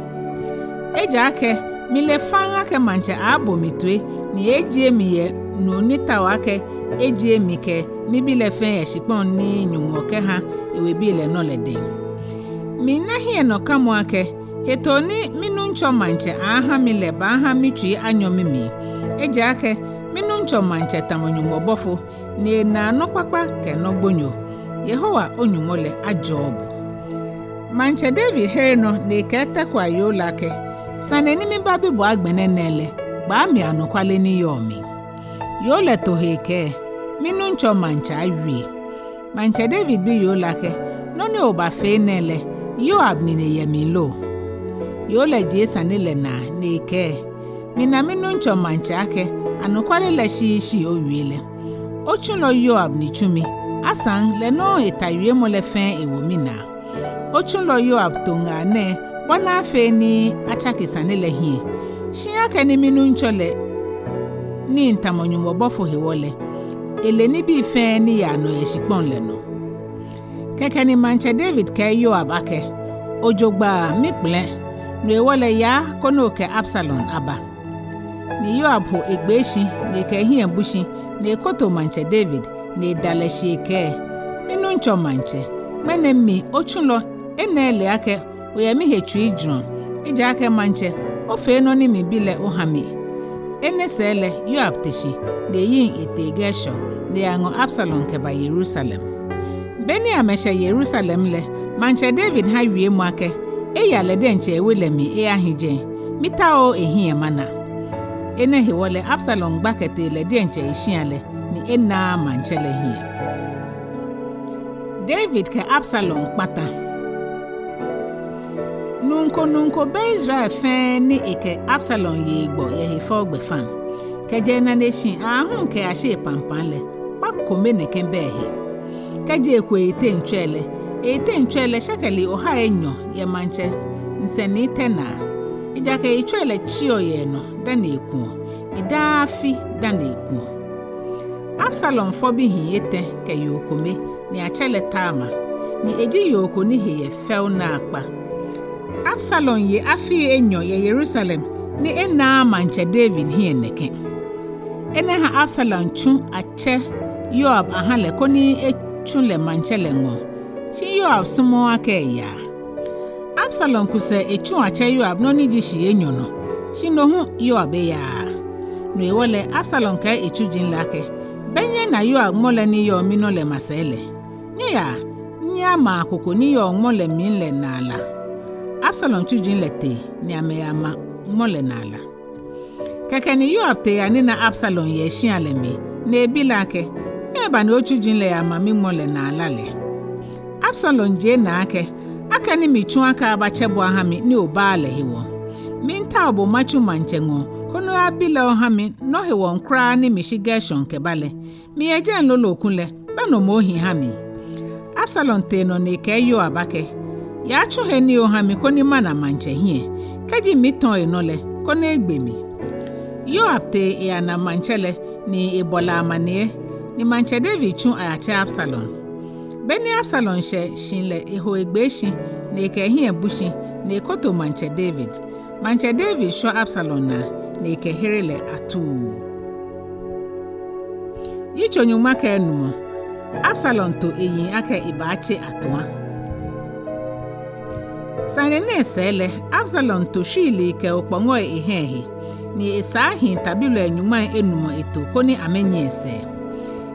Ejaakɛ mile faŋŋ akɛ maŋtsɛ aaabo mi toi, ni eeejie mi yɛ nuu ni taoɔ akɛ ejie mi kɛ mibi lɛ fɛɛ yɛ shikpɔŋ ni Nyɔŋmɔ kɛha ewebii lɛ nɔ lɛ dɛŋ. Mina hiɛnɔkamɔ akɛ, hetoo ni minuŋtsɔ maŋtsɛ aaaha mi lɛ baaha mitsui anyɔ mimli. Ejaakɛ minuŋtsɔ maŋtsɛ tamɔ Nyɔŋmɔ bɔfo, ni enaa nɔ kpakpa kɛ nɔ gbonyo. Yehowa o-Nyɔŋmɔ lɛ ajɔɔ bo. Maŋtsɛ David here nɔ ni ekɛɛ Tekoa yoo lɛ akɛ, Sane ni mibabi bo agbɛnɛ nɛɛ lɛ, gbaa mi anɔkwale ni yɔɔ mli. Yoo lɛ to he ekɛɛ, Minuŋtsɔ maŋtsɛ awie. Maŋtsɛ David bi yoo lɛ akɛ, Nɔ ni obafee nɛɛ lɛ, Yoab nine yɛ mli lo? Yoo lɛ jie sane lɛ naa ni ekɛɛ, Mina minuŋtsɔ maŋtsɛ akɛ, anɔkwale lɛ shishi owie lɛ. Otsulɔ Yoab ni tsu mi, asaŋ lɛ nɔŋŋ eta wiemɔ lɛ fɛɛ ewo minaa. Otsulɔ Yoab to ŋaa nɛɛ bɔ ni afee ni atsake sane lɛ hiɛ. Shi akɛni minuŋtsɔ lɛ nii tamɔ Nyɔŋmɔ bɔfo hewɔ lɛ, ele nibii fɛɛ ni yaa nɔ yɛ shikpɔŋ lɛ nɔ. Kɛkɛ ni maŋtsɛ David kɛɛ Yoab akɛ, Ojogbaŋŋ, mikpɛlɛ, no hewɔ lɛ yaa koni okɛ Absalom aba. Ni Yoab ho egbee shi, ni ekɛ ehiɛ bu shi, ni ekoto maŋtsɛ David, ni eda lɛ shi ekɛɛ, Minuŋtsɔ maŋtsɛ, ŋmɛnɛ mi otsulɔ, enɛ ele akɛ oyɛ mihe tsuijurɔ, ejaakɛ maŋtsɛ, ofee nɔ ni mibi lɛ oha mi. Enɛ sɛɛ lɛ Yoab te shi, ni eyiŋ etee Geshur, ni eyaŋɔ Absalom kɛba Yerusalem. Beni amɛshɛ Yerusalem lɛ, maŋtsɛ David ha wiemɔ akɛ, eya lɛ diɛŋtsɛ ewe lɛ mli eyahi jɛi, mitaooo ehiɛ mana. Enɛ hewɔ lɛ Absalom gba kɛtee lɛ diɛŋtsɛ eshia lɛ, ni enaaa maŋtsɛ lɛ hiɛ. David kɛ Absalom kpata. Nuu ko nuu ko bɛ Israel fɛɛ ni ekɛ Absalom ye egbɔ yɛ hefɛo gbɛfaŋ. Kɛjɛ enaneshi aahu kɛyashi epampam lɛ, kpa kome nɛkɛ bɛ ehe. Kɛji eko eyiteŋ tsɔi lɛ, eyiteŋ tsɔi lɛ shekeli ohai enyɔ yɛ maŋtsɛ nsɛnitɛ naa. Ejaakɛ eyitsɔi lɛ tsiɔ yɛ enɔ dani ekuɔ, ni daa afi dani ekuɔ. Absalom fɔ bihii etɛ kɛ yoo kome, ni atsɛ lɛ Tamar, ni eji yoo ko ni he yɛ fɛo naakpa. Absalom ye afii enyɔ yɛ Yerusalem, ni enaaa maŋtsɛ David hiɛ nɛkɛ. Enɛ ha Absalom tsu atsɛ Yoab aha lɛ koni etsu lɛ maŋtsɛ lɛ ŋɔɔ. Shi Yoab sumɔɔɔ akɛ eyaa. Absalom ku sɛɛ etsu atsɛ Yoab nɔ ni ji shii enyɔ nɔ, shi no hu Yoab eyaaa. No hewɔ lɛ Absalom kɛɛ etsuji lɛ akɛ, Bɛ nyɛna Yoab ŋmɔ lɛ ni yɔɔ minɔ lɛ masɛi lɛ. Nyɛyaa, nyɛyama koko ni yɔɔ ŋmɔ lɛ mli lɛ naa la. Absalom tsuji lɛ tee ni amɛyama ŋmɔ lɛ naa la. Kɛkɛ ni Yoab tee eyanina Absalom yɛ eshia lɛ mli, ni ebi lɛ akɛ, Mɛɛba ni otsuji lɛ yama miŋmɔ lɛ naa la lɛ? Absalom jie naa akɛ, Akɛni mitsu akɛ abatsɛ bo aha mi ni obaaa lɛ hewɔ. Miitao bo matsu maŋtsɛ ŋɔɔ, koni oyabi lɛ oha mi nɔ hewɔ kwraa ni mishi Gershom kɛba lɛ. Miyɛ jɛi lolo kulɛ, bɛ no mɔ ohi ha mi. Absalom tee nɔ ni ekɛɛ Yoab akɛ, Yatsu he nii oha mi koni mana maŋtsɛ hiɛ. Kɛji mitɔ enɔ lɛ, koni egbe mi. Yoab tee eyana maŋtsɛ lɛ, ni ebɔ lɛ amaniɛ, ni maŋtsɛ David tsu ayatsɛ Absalom. Beni Absalom shɛ shi lɛ eho egbee shi, ni ekɛ ehiɛ bu shi, ni ekoto maŋtsɛ David. Maŋtsɛ David shwa Absalom naa, ni ekɛhere lɛ atuu. Yitso nyɔŋma kɛ enumɔ. Absalom to eyiŋ akɛ ebaatse atua. Sane nɛɛ sɛɛ lɛ, Absalom to shwiilii kɛ okpɔŋɔi eha ehe, ni esaa hii tabilɔi nyɔŋmai enumɔ eto koni amɛnyiɛ esɛɛ.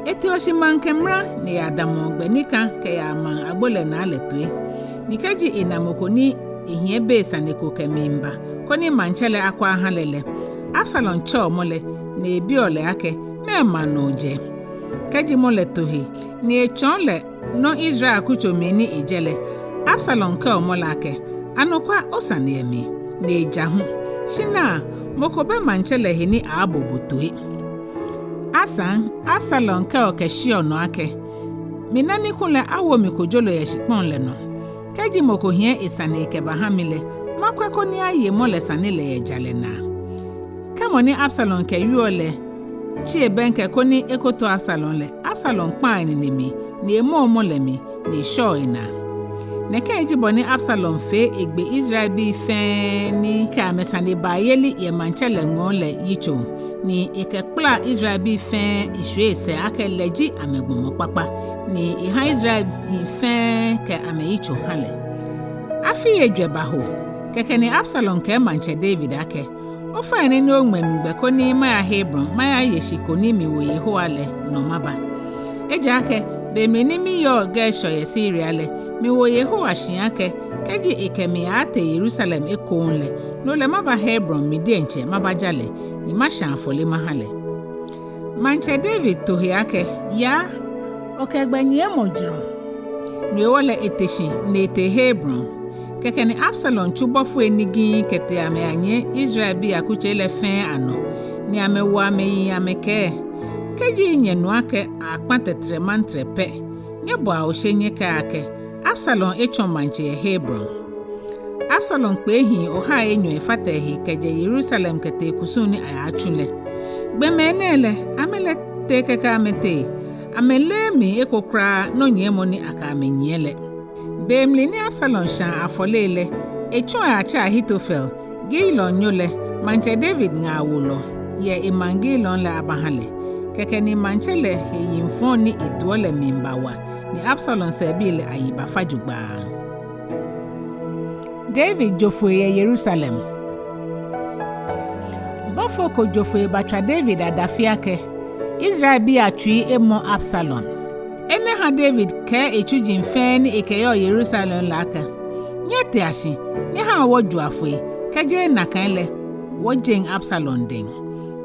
Eteɔ shi maŋkɛ mra ni eyadamɔɔ gbɛ ni ka kɛyaa maŋ agbo lɛ naa lɛ toi. Ni kɛji ena mɔ ko ni ehiɛ bei sane ko kɛmiiba, koni maŋtsɛ lɛ akwɛ aha lɛ lɛ, Absalom tsɛɔ mɔ lɛ, ni ebiɔ lɛ akɛ, Mɛɛ maŋ nɔ ojɛ? Kɛji mɔ lɛ to he, ni etsɔɔ lɛ nɔ Israel akutso mli ni ejɛ lɛ, Absalom kɛɔ mɔ lɛ akɛ, Anɔkwa, osane yɛ mli, ni eja hu. Shi naa, mɔ ko bɛ maŋtsɛ lɛ he ni aaabo bo toi. Asaŋ, Absalom kɛɔ kɛshiɔ nɔ akɛ, Mina ni kulɛ awo mi kojolɔ yɛ shikpɔŋ lɛ nɔ. Kɛji mɔ ko hiɛ esane kɛbaha mi lɛ, makwɛ koni aye mɔ lɛ sane lɛ yɛ jalɛ naa. Kɛ́ mɔ ni Absalom kɛwieɔ lɛ tsi ebɛŋkɛ koni ekoto Absalom lɛ, Absalom kpaa enine mli, ni emɔɔ mɔ lɛ mli, ni eshɔɔ enaa. Nɛkɛ ji bɔ ni Absalom fee egbe Israelbii fɛɛ ni kɛ amɛsanebaayeli yɛ maŋtsɛ lɛ ŋɔɔ lɛ yitso, ni ekɛkpala Israelbii fɛɛ eshwie esɛɛ akɛ lɛ ji amɛgbɔmɔ kpakpa, ni eha Israelbii fɛɛ kɛ amɛyitso ha lɛ. Afii ejwɛ baho, kɛkɛ ni Absalom kɛɛ maŋtsɛ David akɛ, Ofainɛ ni oŋmɛ mi gbɛ koni maya Hebron mayaye shi ko ni miwo Yehowa lɛ nɔ maba. Ejaakɛ be mli ni miyɔɔ Geshur yɛ Siria lɛ, miwo Yehowa shi akɛ, kɛji ekɛ mi aatee Yerusalem ekoŋŋ lɛ, no lɛ maba Hebron mi diɛŋtsɛ mabaja lɛ, ni mashã afɔle maha lɛ. Maŋtsɛ David to he akɛ, Yaa, okɛ gbɛnyiɛmɔ jurɔ. No hewɔ lɛ ete shi ni etee Hebron. Kɛkɛ ni Absalom tsu bɔfoi nigii kɛtee amɛyanyiɛ Israelbii akutsei lɛ fɛɛ anɔ, ni amɛwo amɛyiŋ amɛkɛɛ, Kɛji nyɛnu akɛ akpã tɛtrɛmantrɛ pɛ, nyɛbɔa oshe nyɛkɛa akɛ, Absalom etsɔ maŋtsɛ yɛ Hebron. Absalom kpee hii ohai enyɔ efata ehe kɛjɛ Yerusalem kɛtee kusum ni ayaatsu lɛ. Gbɔmɛi nɛɛ lɛ, amɛ lɛ tee kɛkɛ amɛtee, amɛleee mli eko kwraa nɔ nyiɛmɔ ni akɛ amɛ nyiɛ lɛ. Be mli ni Absalom shãa afɔle lɛ, etsu ayatsɛ Ahitofel, Gilonyo lɛ, maŋtsɛ David ŋaawolɔ yɛ emaŋ Gilo lɛ abaha lɛ. Kɛkɛ ni maŋtsɛ lɛ he yiŋ fɔŋ ni etoɔ lɛ mli bawa, ni Absalom sɛɛbii lɛ ayi bafa jogbaŋŋ. David jo foi yɛ Yerusalem. Bɔfo ko jo foi batswa David adafi akɛ, Israelbii atsui emɔ Absalom. Enɛ ha David kɛɛ etsuji fɛɛ ni ekɛyɔɔ Yerusalem lɛ akɛ, Nyɛtea shi, nyɛhaa wɔjoa foi, kɛjeee nakai lɛ, wɔjeŋ Absalom dɛŋ.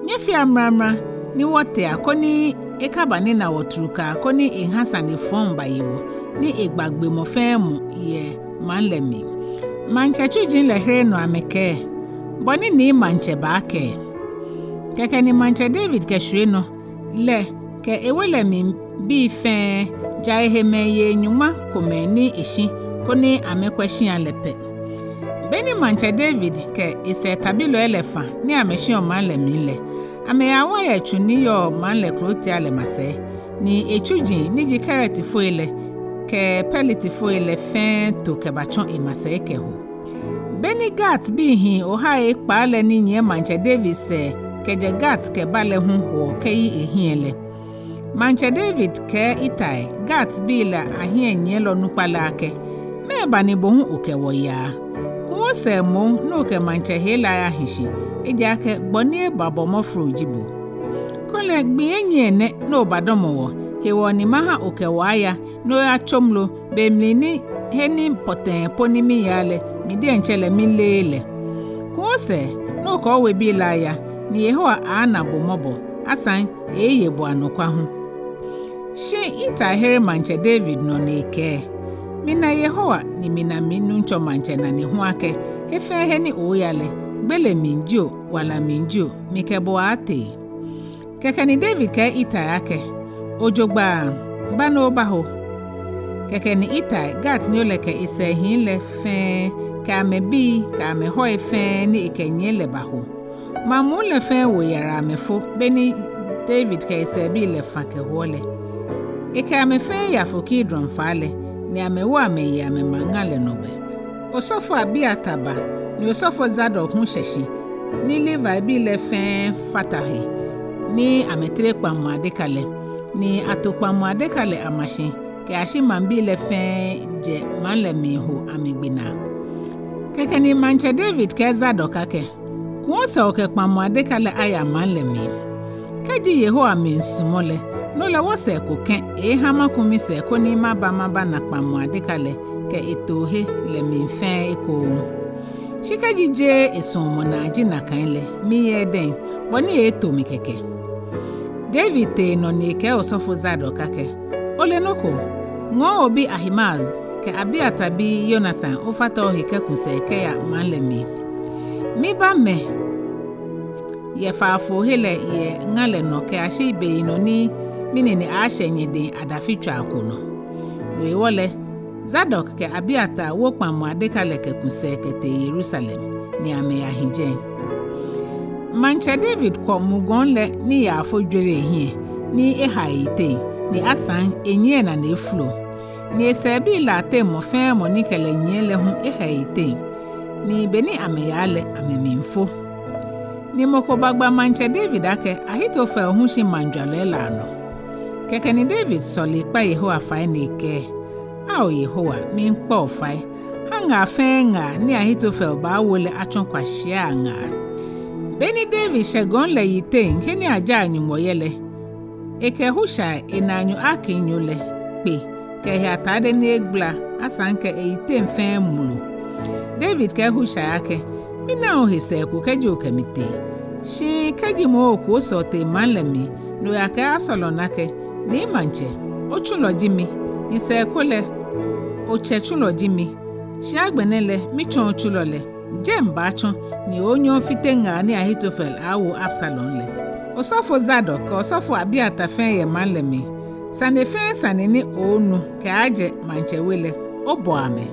Nyɛfea mramra ni wɔtea koni ekabanina wɔ trukaa koni eha sane fɔŋ baye wɔ, ni egba gbɔmɔ fɛɛ mɔ yɛ maŋ lɛ mli. Maŋtsɛ tsuji lɛ here nɔ amɛkɛɛ, Bɔ ni ni maŋtsɛ baakɛɛ. Kɛkɛ ni maŋtsɛ David kɛshwie nɔ, lɛ kɛ ewe lɛ mli bii fɛɛ, ja ehe mɛi yei nyɔŋma komɛi ni eshi koni amɛkwɛ shia lɛ pɛ. Beni maŋtsɛ David kɛ esɛɛ tabilɔi lɛ fã ni amɛshiɔ maŋ lɛ mli lɛ, amɛyawa yɛ tsu ni yɔɔ maŋ lɛ klotia lɛ masɛi, ni etsuji ni ji Keretifoi lɛ kɛ Peletifoi lɛ fɛɛ to kɛbatsɔ emasɛi kɛho. Beni Gatbii hii ohai ekpaa lɛ ni nyiɛ maŋtsɛ David sɛɛ kɛjɛ Gat kɛba lɛ hu hoɔ kɛyi ehiɛ lɛ, maŋtsɛ David kɛɛ Itai, Gatbii lɛ ahiɛnyiɛlɔ nukpa lɛ akɛ, Mɛɛba ni bo hu okɛ wɔ yaa? Ku osɛɛ moŋ ni okɛ maŋtsɛ hee lɛ ayahi shi, ejaakɛ gbɔ ni eba bɔ mɔfro ji bo. Kulɛ gbii enyiɛ nɛ ni obadɔmɔ wɔ, hewɔ ni maha okɛ wɔ aya ni oyatsomlo, be mli ni he ni pɔtɛɛ po ni miyaa lɛ, mi diɛŋtsɛ lɛ mileee lɛ. Ku osɛɛ ni okɛ owebii lɛ aya, ni Yehowa aaana bo mɔbɔ, asaŋ eeeye bo anɔkwa hu. Shi Itai here Maŋtsɛ David nɔ ni ekɛɛ: Mina Yehowa ni mina minuŋtsɔ maŋtsɛ nane hu akɛ, he fɛɛ he ni oooya lɛ, gbele mli jio, wala mli jio, mikɛ bo aaatee. Kɛkɛ ni David kɛɛ Itai akɛ: Ojogbaŋŋ, ba ni obaho. Kɛkɛ ni Itai, Gatnyo lɛ, kɛ esɛɛhii lɛ fɛɛ, kɛ amɛbii, kɛ amɛhɔi fɛɛ ni ekɛnyiɛ lɛ baho. Maŋ muu lɛ fɛɛ wo yara amɛfo, beni David kɛ esɛɛbii lɛ fã kɛhoɔ lɛ. Ekɛ amɛ fɛɛ yafo Kidron faa lɛ, ni amɛwo amɛye amɛmaŋ ŋa lɛ nɔ gbɛ. Osɔfo Abiatar ba, ni osɔfo Zadok hu shɛ shi, ni Levibii lɛ fɛɛ fata he, ni amɛtere kpaŋmɔ adeka lɛ, ni ato kpaŋmɔ adeka lɛ ama shi kɛyashi maŋbii lɛ fɛɛ jɛ maŋ lɛ mli ho amɛgbe naa. Kɛkɛ ni Maŋtsɛ David kɛɛ Zadok akɛ: Ku osɛɛ okɛ kpaŋmɔ adeka lɛ aya maŋ lɛ mli. Kɛji Yehowa miisumɔ lɛ, no lɛ wɔsɛɛ ko kɛ̃ eeeha maku misɛɛ koni maba mabana kpaŋmɔ adeka lɛ kɛ etoohe lɛ mli fɛɛ ekoŋŋ. Shi kɛji jeee esuɔmɔnaa ji nakai lɛ, miyɛ edɛŋ, bɔ ni eeeto mi kɛkɛ. David tee nɔ ni ekɛɛ osɔfo Zadok akɛ: Ole nɔ ko, ŋɔɔ obi Ahimaaz kɛ Abiatar bi Yonatan ofata ohe kɛku sɛɛ kɛya maŋ lɛ mli. Mibamɛ yɛ faafoohe lɛ yɛ ŋa lɛ nɔ kɛyashi beyinɔ ni minine aaashɛ nyɛdɛŋ adafitswaa ko nɔ. No hewɔ lɛ, Zadok kɛ Abiatar wo kpaŋmɔ adeka lɛ kɛku sɛɛ kɛtee Yerusalem, ni amɛyahi jɛi. Maŋtsɛ David kwɔ mugɔŋ lɛ ni yaafo jwere ehiɛ, ni eha eyiteŋ, ni asaŋ enyiɛ enane efolo. Ni esɛɛbii lɛ ateŋ mɔ fɛɛ mɔ ni kɛ lɛ nyiɛ lɛ hu eha eyiteŋ, ni beni amɛyaa lɛ amɛmiifo. Ni mɔ ko bagba Maŋtsɛ David akɛ Ahitofel hu shi maŋjɔlɛ lɛ anɔ. Kɛkɛ ni David sɔle ekpa Yehowa fai ni ekɛɛ: Ao Yehowa, miikpa bo fai, ha ŋaa fɛɛ ŋaa ni Ahitofel baawo lɛ atsɔ kwashiai aŋaa. Beni David shɛ gɔŋ lɛ yiteŋ he ni ajaa Nyɔŋmɔ yɛ lɛ, ekɛ Hushai enaanyo Arkinyo lɛ kpe kɛ ehe atade ni egbala, asaŋ kɛ eyiteŋ fɛɛ mulu. David kɛɛ Hushai akɛ: Minaaa ohe sɛɛ ko kɛji okɛ mi tee. Shi kɛji moŋ oku osɛɛ otee maŋ lɛ mli, ni oyakɛɛ Absalom akɛ: Nii maŋtsɛ, otsulɔ ji mi, ni sɛɛ ko lɛ, otsɛ tsulɔ ji mi. Shi agbɛnɛ lɛ, mitsɔ otsulɔ lɛ, jɛi mibaatsɔ, ni onyɛ ofite ŋaa ni Ahitofel aawo Absalom lɛ. Osɔfo Zadok kɛ osɔfo Abiatar fɛɛ yɛ maŋ lɛ mli. Sane fɛɛ sane ni oonu kɛaajɛ maŋtsɛ we lɛ, obɔ amɛ.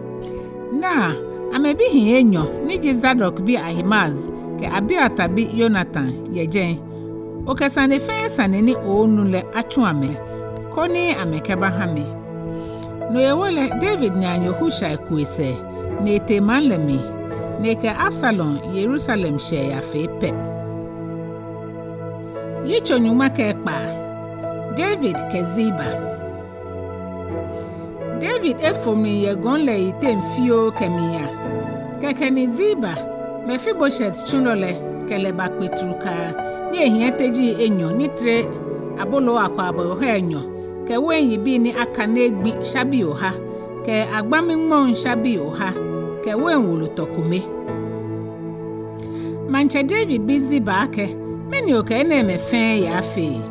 Naa, amɛbihii enyɔ ni ji Zadok bi Ahimaaz kɛ Abiatar bi Yonatan yɛ jɛi. Okɛ sane fɛɛ sane ni oonu lɛ atsu amɛ, koni amɛkɛbaha mi. No hewɔ lɛ David naanyo Hushai ku esɛɛ, ni etee maŋ lɛ mli, ni ekɛ Absalom Yerusalem shɛɛ yafee pɛ. Yitso nyɔŋma kɛ ekpaa. David kɛ Ziba. David efo mli yɛ gɔŋ lɛ yiteŋ fioo kɛmiiya. Kɛkɛ ni Ziba, Mefiboset tsulɔ lɛ, kɛ lɛ bakpe trukaa, ni ehiɛ tejii enyɔ ni tere aboloo akwaabɔi ohai enyɔ, kɛ wein yibii ni aka ni egbi shabii oha, kɛ agbami ŋmɔŋ shabii oha, kɛ wein wolo tɔ kome. Maŋtsɛ David bi Ziba akɛ: Mɛni okɛ enɛɛmɛi fɛɛ yaafee?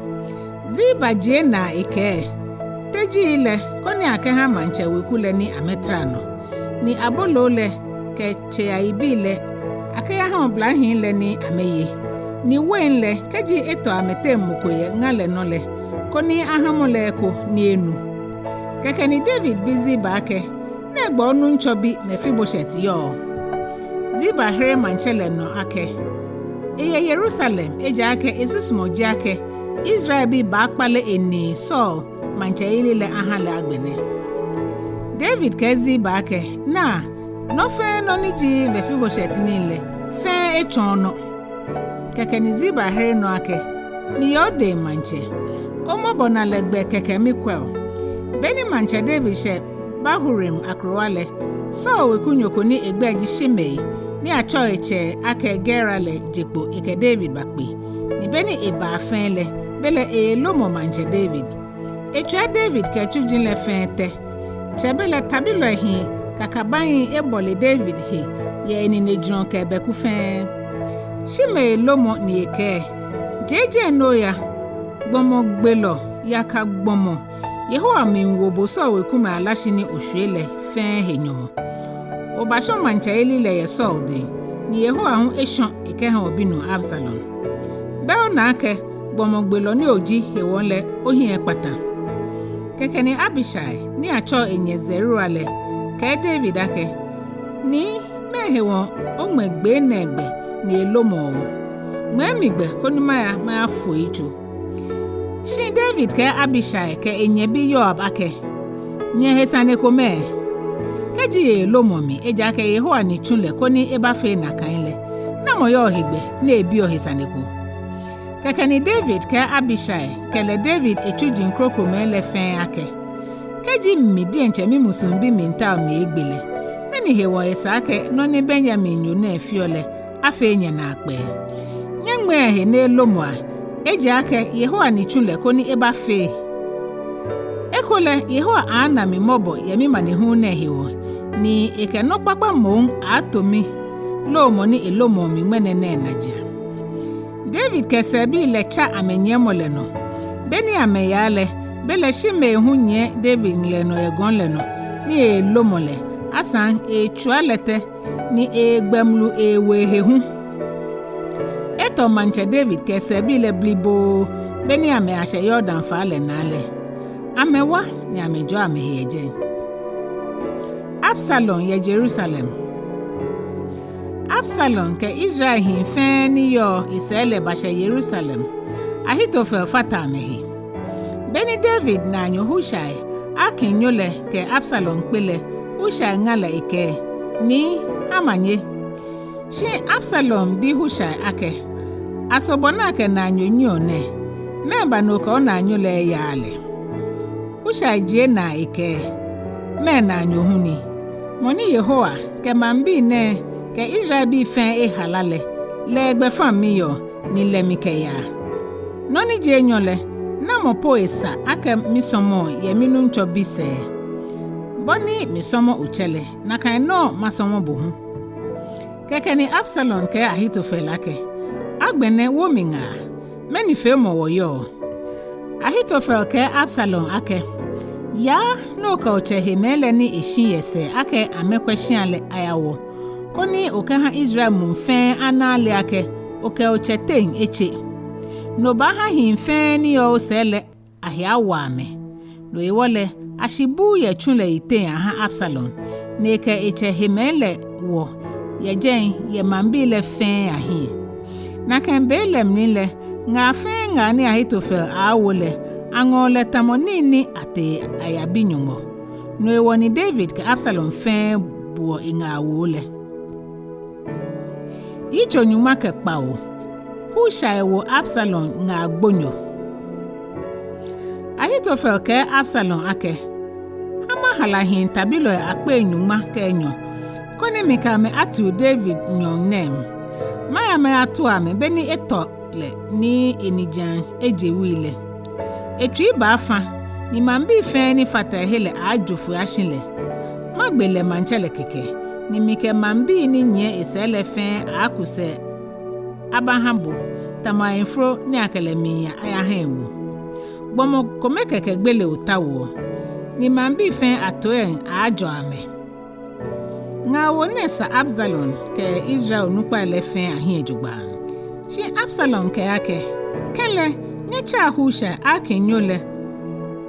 Ziba jie naa ekɛɛ: Tejii lɛ, koni akɛha maŋtsɛ weku lɛ ni amɛtara nɔ, ni aboloo lɛ kɛ tsei ayibii lɛ, akɛyaha oblahii lɛ ni amɛye, ni wein lɛ, kɛji etɔ amɛteŋ mɔ ko yɛ ŋa lɛ nɔ lɛ, koni aha mɔ lɛ eko ni enu. Kɛkɛ ni David bi Ziba akɛ: Nɛgbɛ onuŋtsɔ bi Mefiboset yɔɔ? Ziba here maŋtsɛ lɛ nɔ akɛ: Eyɛ Yerusalem, ejaakɛ esusumɔ ji akɛ Israelbii baakpale enii Saul maŋtsɛyeli lɛ aha lɛ agbɛnɛ. David kɛɛ Ziba akɛ: Naa, nɔ fɛɛ nɔ ni ji Mefiboset nii lɛ, fɛɛ etsɔɔ nɔ. Kɛkɛ ni Ziba here nɔ akɛ: Miyɛ odɛŋ maŋtsɛ, omɔbɔnalɛ gbɛ kɛkɛ mikwɛ o. Beni maŋtsɛ David shɛ Bahurim akrowa lɛ, Saul wekunyo ko ni egbɛi ji Shimei, ni atsɛɔ etsɛ akɛ Gera lɛ, je kpo ekɛ David bakpe. Ni beni eba fɛɛ lɛ, belɛ eelomɔ maŋtsɛ David. Etswia David kɛ etsuji lɛ fɛɛ tɛ. Tsɛbelɛ tabilɔi hii kakabaŋi ebɔle David he yɛ eninejurɔ kɛ ebɛku fɛɛ. Shimei lomɔ ni ekɛɛ: Jeee jɛi ni oya, gbɔmɔgbelɔ, yaka gbɔmɔ! Yehowa miiwo bo Saul wekumɛi alashi ni oshwie lɛ fɛɛ he nyɔmɔ. Obashɔ maŋtsɛyeli lɛ yɛ Saul dɛŋ, ni Yehowa hu eshɔ ekɛha obinuu Absalom. Bɛ ona akɛ gbɔmɔgbelɔ ni oji hewɔ lɛ ohiɛ ekpata? Kɛkɛ ni Abishai ni atsɛɔ enyɛ Zeruia lɛ kɛɛ David akɛ: Nii, mɛɛ hewɔ oŋmɛ gbee nɛɛ gbɛ ni elomɔɔ bo? Ŋmɛɛ mi gbɛ koni maya mayafo eyitso. Shi David kɛɛ Abishai kɛ enyɛ bi Yoab akɛ: Nyɛhe sane ko mɛɛ? Kɛji elomɔ mi, ejaakɛ Yehowa ni tsu lɛ koni ebafee nakai lɛ, namɔ yɔɔ hegbɛ ni ebiɔ he sane ko? Kɛkɛ ni David kɛɛ Abishai kɛ lɛ David etsuji krokomɛi lɛ fɛɛ akɛ: Kɛji mi diɛŋtsɛ mimusuŋbi miitao mi egbe lɛ, mɛni hewɔ esa akɛ nɔ ni Benyaminnyo nɛɛ feɔ lɛ afee nyɛnaakpɛɛ? Nyɛŋmɛa ehe ni elomɔa, ejaakɛ Yehowa ni tsu lɛ koni ebafee. Ekolɛ Yehowa aaana mi mɔbɔ yɛ mimanehulu nɛɛ hewɔ, ni ekɛ nɔ kpakpa moŋ aaato mi lomɔ ni elomɔɔ mi ŋmɛnɛ nɛɛ najiaŋ. David kɛ sɛɛbii lɛ tsa amɛnyiɛmɔ lɛ nɔ. Beni amɛyaa lɛ, belɛ Shimei hu nyiɛ David ŋlɛnɔ yɛ gɔŋ lɛ nɔ, ni elomɔ lɛ, asaŋ etsua lɛ tɛ, ni egbɛ mlu ewo ehe hu. Etɔ maŋtsɛ David kɛ sɛɛbii lɛ bliboo, beni amɛyashɛ Yordan faa lɛ naa lɛ, amɛwa ni amɛjɔɔ amɛhe yɛ jɛi. Absalom yɛ Yerusalem. Absalom kɛ Israel hii fɛɛ ni yɔɔ esɛɛ lɛ bashɛ Yerusalem. Ahitofel fata amɛhe. Beni David naanyo Hushai, Arknyo lɛ, kɛ Absalom kpe lɛ, Hushai ŋa lɛ ekɛɛ: Nii, ha manye. Shi Absalom bi Hushai akɛ: Aso bɔ ni akɛ naanyo nyiɛɔ nɛɛ, mɛɛba ni okɛ onaanyo lɛ eyaaa lɛ? Hushai jie naa ekɛɛ: Mɛɛ naanyo hu ni? Mɔ ni Yehowa kɛ maŋbii nɛɛ kɛ Israelbii fɛɛ ehala lɛ, lɛ egbɛfaŋ miyɔɔ, ni lɛ mikɛyaa. Nɔ ni ji enyɔ lɛ, namɔ po esa akɛ misɔmɔɔ yɛ minuŋtsɔ bi sɛɛ? Bɔ ni misɔmɔ otsɛ lɛ, nakai nɔŋŋ masɔmɔ bo hu. Kɛkɛ ni Absalom kɛɛ Ahitofel akɛ: Agbɛnɛ wo mi ŋaa, mɛni feemɔ wɔyɔɔ? Ahitofel kɛɛ Absalom akɛ: Yaa ni okɛ otsɛ hemɛi lɛ ni eshi yɛ sɛɛ akɛ amɛkwɛ shia lɛ ayawɔ, koni okɛha Israel muu fɛɛ ana ale akɛ okɛ otsɛ teŋ etse. No baaha hii fɛɛ ni yɔɔ osɛɛ lɛ ahe awa amɛ. No hewɔ lɛ, ashi buu yɛ tsu lɛ yiteŋ aha Absalom, ni ekɛ etsɛ hemɛi lɛ wɔ yɛ jɛi yɛ maŋbii lɛ fɛɛ ahiɛ. Nakai be lɛ mli lɛ, ŋaa fɛɛ ŋaa ni Ahitofel aaawo lɛ, aŋɔɔ lɛ tamɔ nii ni atee ayabi Nyɔŋmɔ. No hewɔ ni David kɛ Absalom fɛɛ buɔ eŋaawoo lɛ. Yitso nyɔŋma kɛ kpawo. Hushai wo Absalom ŋaa gbonyo. Ahitofel kɛɛ Absalom akɛ: Ha mahala hii tabilɔi akpei nyɔŋma kɛ enyɔ, koni mikɛ amɛ atiu David nyɔɔŋ nɛɛ mli. Maya mayatua amɛ beni etɔ lɛ ni enijiaŋ eje wui lɛ. Etsui baafã, ni maŋbii fɛɛ ni fata ehe lɛ aaajo foi ashi lɛ. Magbe lɛ maŋtsɛ lɛ kɛkɛ, ni mikɛ maŋbii ni nyiɛ esɛɛ lɛ fɛɛ aaaku sɛɛ abaha bo, tamɔ ayemforo ni akɛ lɛ miiya ayaha ewu. Gbɔmɔ kome kɛkɛ gbele otaoɔ, ni maŋbii fɛɛ atoiiaŋ aaajɔ amɛ. Ŋaawoo nɛɛ sa Absalom kɛ Israel onukpai lɛ fɛɛ ahiɛ jogbaŋŋ. Shi Absalom kɛɛ akɛ: Kɛlɛ, nyɛtsɛa Hushai, Arknyo lɛ,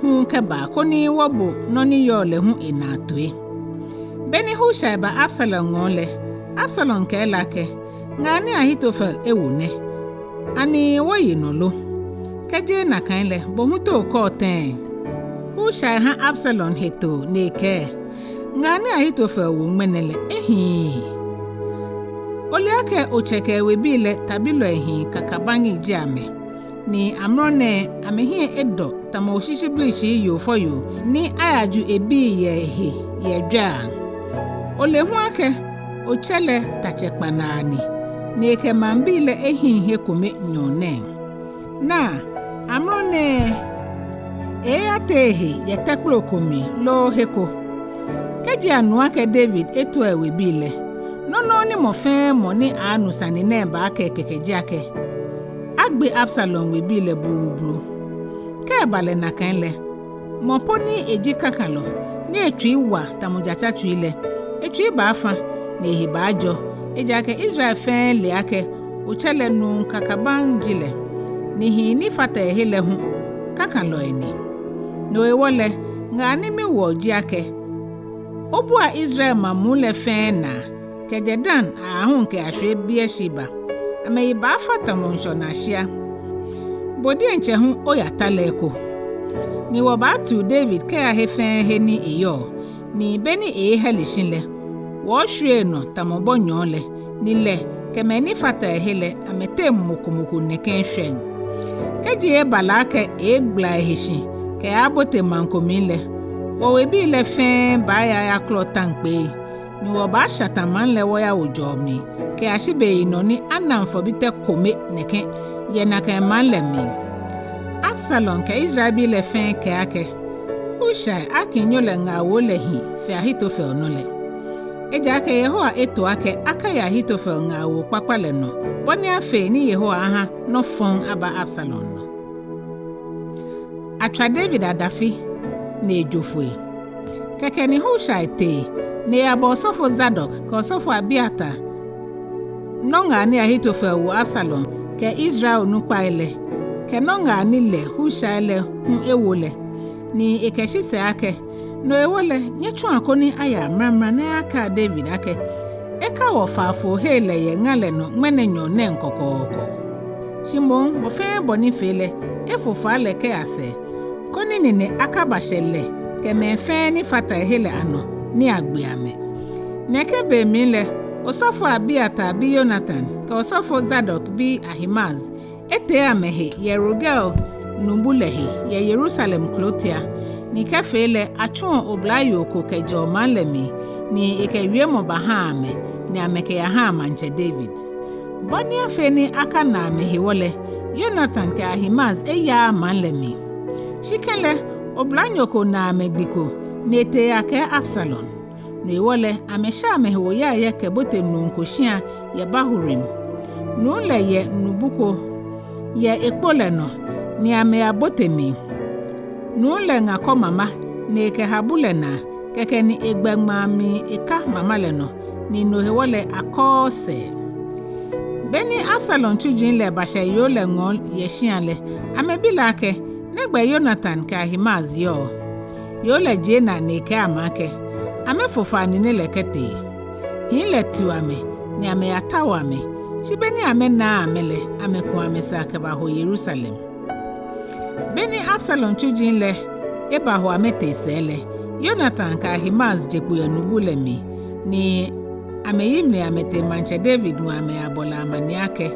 hu kɛba koni wɔbo nɔ ni yɔɔ lɛ hu enaa toi. Beni Hushai ba Absalom ŋɔɔ lɛ, Absalom kɛɛ lɛ akɛ: Ŋaa ni Ahitofel ewo nɛ. Ani wɔye nɔ lo? Kɛjeee nakai lɛ, bo hu te okɛɔ tɛŋŋ? Hushai ha Absalom hetoo ni ekɛɛ: Ŋaa ni Ahitofel wo ŋmɛnɛ lɛ, ehiii. Ole akɛ otsɛ kɛ ewebii lɛ tabilɔi hii kakabaŋi ji amɛ, ni amrɔ nɛɛ amɛhiɛ edɔ tamɔ oshishibrishi yoo fɔyoo ni ayaju ebii yɛ ehe yɛ jwɛiaŋ. Ole hu akɛ otsɛ lɛ tatsɛ kpanaa ni, ni ekɛ maŋbii lɛ ehiŋ he kome nyɔɔŋ nɛɛ. Naa, amrɔ nɛɛ eeeyatee ehe yɛ tɛkplo ko mli loo he ko. Kɛji anu akɛ David eto ewebii lɛ, nɔ nɔŋŋ ni mɔ fɛɛ mɔ ni aaanu sane nɛɛ baakɛɛ kɛkɛ ji akɛ, agbe Absalom webii lɛ bluublu. Kɛ eba lɛ nakai lɛ, mɔ po ni eji kãkãlɔ, ni etsui wa tamɔ jata tsui lɛ, etsui baafã, ni ehe baajɔ, ejaakɛ Israel fɛɛ le akɛ otsɛ lɛ nuu kakabaŋ ji lɛ, ni hii ni fata ehe lɛ hu kãkãlɔi ni. No hewɔ lɛ, ŋaa ni miwɔ ji akɛ, obua Israel maŋ muu lɛ fɛɛ naa, kɛjɛ Dan aahu kɛyashwie Beersheba. Amɛyi baafã tamɔ ŋshɔnaa shia. Bo diɛŋtsɛ hu oyata lɛ eko. Ni wɔbaatiu David kɛya he fɛɛ he ni eyɔɔ, ni be ni eeehɛle shi lɛ, wɔɔshwie enɔ tamɔ bɔ nyɔɔ lɛ, ni lɛ kɛ mɛi ni fata ehe lɛ, amɛteŋ mɔ ko mɔ ko nɛkɛ shwɛŋ. Kɛji eba lɛ akɛ eeegbala ehe shi kɛyabote maŋ ko mli lɛ, wɔwebii lɛ fɛɛ baaya ayakɔlɔ taŋkpɛɛ, ni wɔbaashata maŋ lɛ wɔyawo jɔɔ mli, kɛyashi beyinɔ ni anaŋ fɔbitɛ kome nɛkɛ yɛ nakai maŋ lɛ mli. Absalom kɛ Israelbii lɛ fɛɛ kɛɛ akɛ, Hushai, Arknyo lɛ ŋaawoo lɛ hi fe Ahitofel nɔ lɛ. Ejaakɛ Yehowa eto akɛ akaye Ahitofel ŋaawoo kpakpa lɛ nɔ, bɔ ni afee ni Yehowa aha nɔ fɔŋ aba Absalom nɔ. Atswa David adafi ni ejo foi. Kɛkɛ ni Hushai tee, ni eyabɔ osɔfo Zadok kɛ osɔfo Abiathar nɔŋaa ni Ahitofel wo Absalom kɛ Israel onukpai lɛ, kɛ nɔŋaa ni lɛ Hushai lɛ hu ewo lɛ, ni ekɛshi sɛɛ akɛ, No hewɔ lɛ, nyɛtsua koni aya mramra ni ayakɛɛ David akɛ, ekawɔ faafoohe lɛ yɛ ŋa lɛ nɔ ŋmɛnɛ nyɔɔŋ nɛɛ kɔkɔɔkɔ. Shi moŋ, bɔ fɛɛ bɔ ni fee lɛ, efo faa lɛ kɛya sɛɛ, koni nine akabashɛ lɛ kɛ mɛi fɛɛ ni fata ehe lɛ anɔ ni agbe amɛ. Nɛkɛ be mli lɛ, osɔfo Abiathar bi Yonatan kɛ osɔfo Zadok bi Ahimaaz etee amɛhe yɛ Rogel nubu lɛ he yɛ Yerusalem klotia, ni kɛfee lɛ atsuɔ oblayoo ko kɛjɛɔ maŋ lɛ mli, ni ekɛ wiemɔ bahaa amɛ, ni amɛkɛyahaa maŋtsɛ David. Bɔ ni afee ni akana amɛ hewɔ lɛ, Yonatan kɛ Ahimaaz eyaaa maŋ lɛ mli. Shi kɛlɛ, oblanyo ko na amɛ gbi ko, ni etee eyakɛɛ Absalom. No hewɔ lɛ, amɛsha amɛhe oyaye kɛbote nuu ko shia yɛ Bahurim. Nuu lɛ yɛ nubu ko yɛ ekpo lɛ nɔ, ni amɛyabote mli. Nuu lɛ ŋa kɔ mama, ni ekɛ habu lɛ naa, kɛkɛ ni egbɛ ŋmaa mli eka mama lɛ nɔ, ni no hewɔ lɛ akɔɔɔ sɛɛ. Beni Absalom tsuji lɛ bashɛ yoo lɛ ŋɔɔ yɛ shia lɛ, amɛbi lɛ akɛ, Nɛgbɛ Yonatan kɛ Ahimaaz yɔɔ? Yoo lɛ jie naa ni ekɛɛ amɛ akɛ, Amɛfo faa nine lɛ kɛtee. Hii lɛ tiu amɛ, ni amɛyatao amɛ, shi beni amɛnaaa amɛ lɛ, amɛku amɛsɛɛ kɛbaho Yerusalem. Beni Absalom tsuji lɛ ebaho amɛtee sɛɛ lɛ, Yonatan kɛ Ahimaaz je kpo yɛ nubu lɛ mli, ni amɛyi mli amɛtee maŋtsɛ David ŋɔɔ amɛyabɔ lɛ amaniɛ akɛ,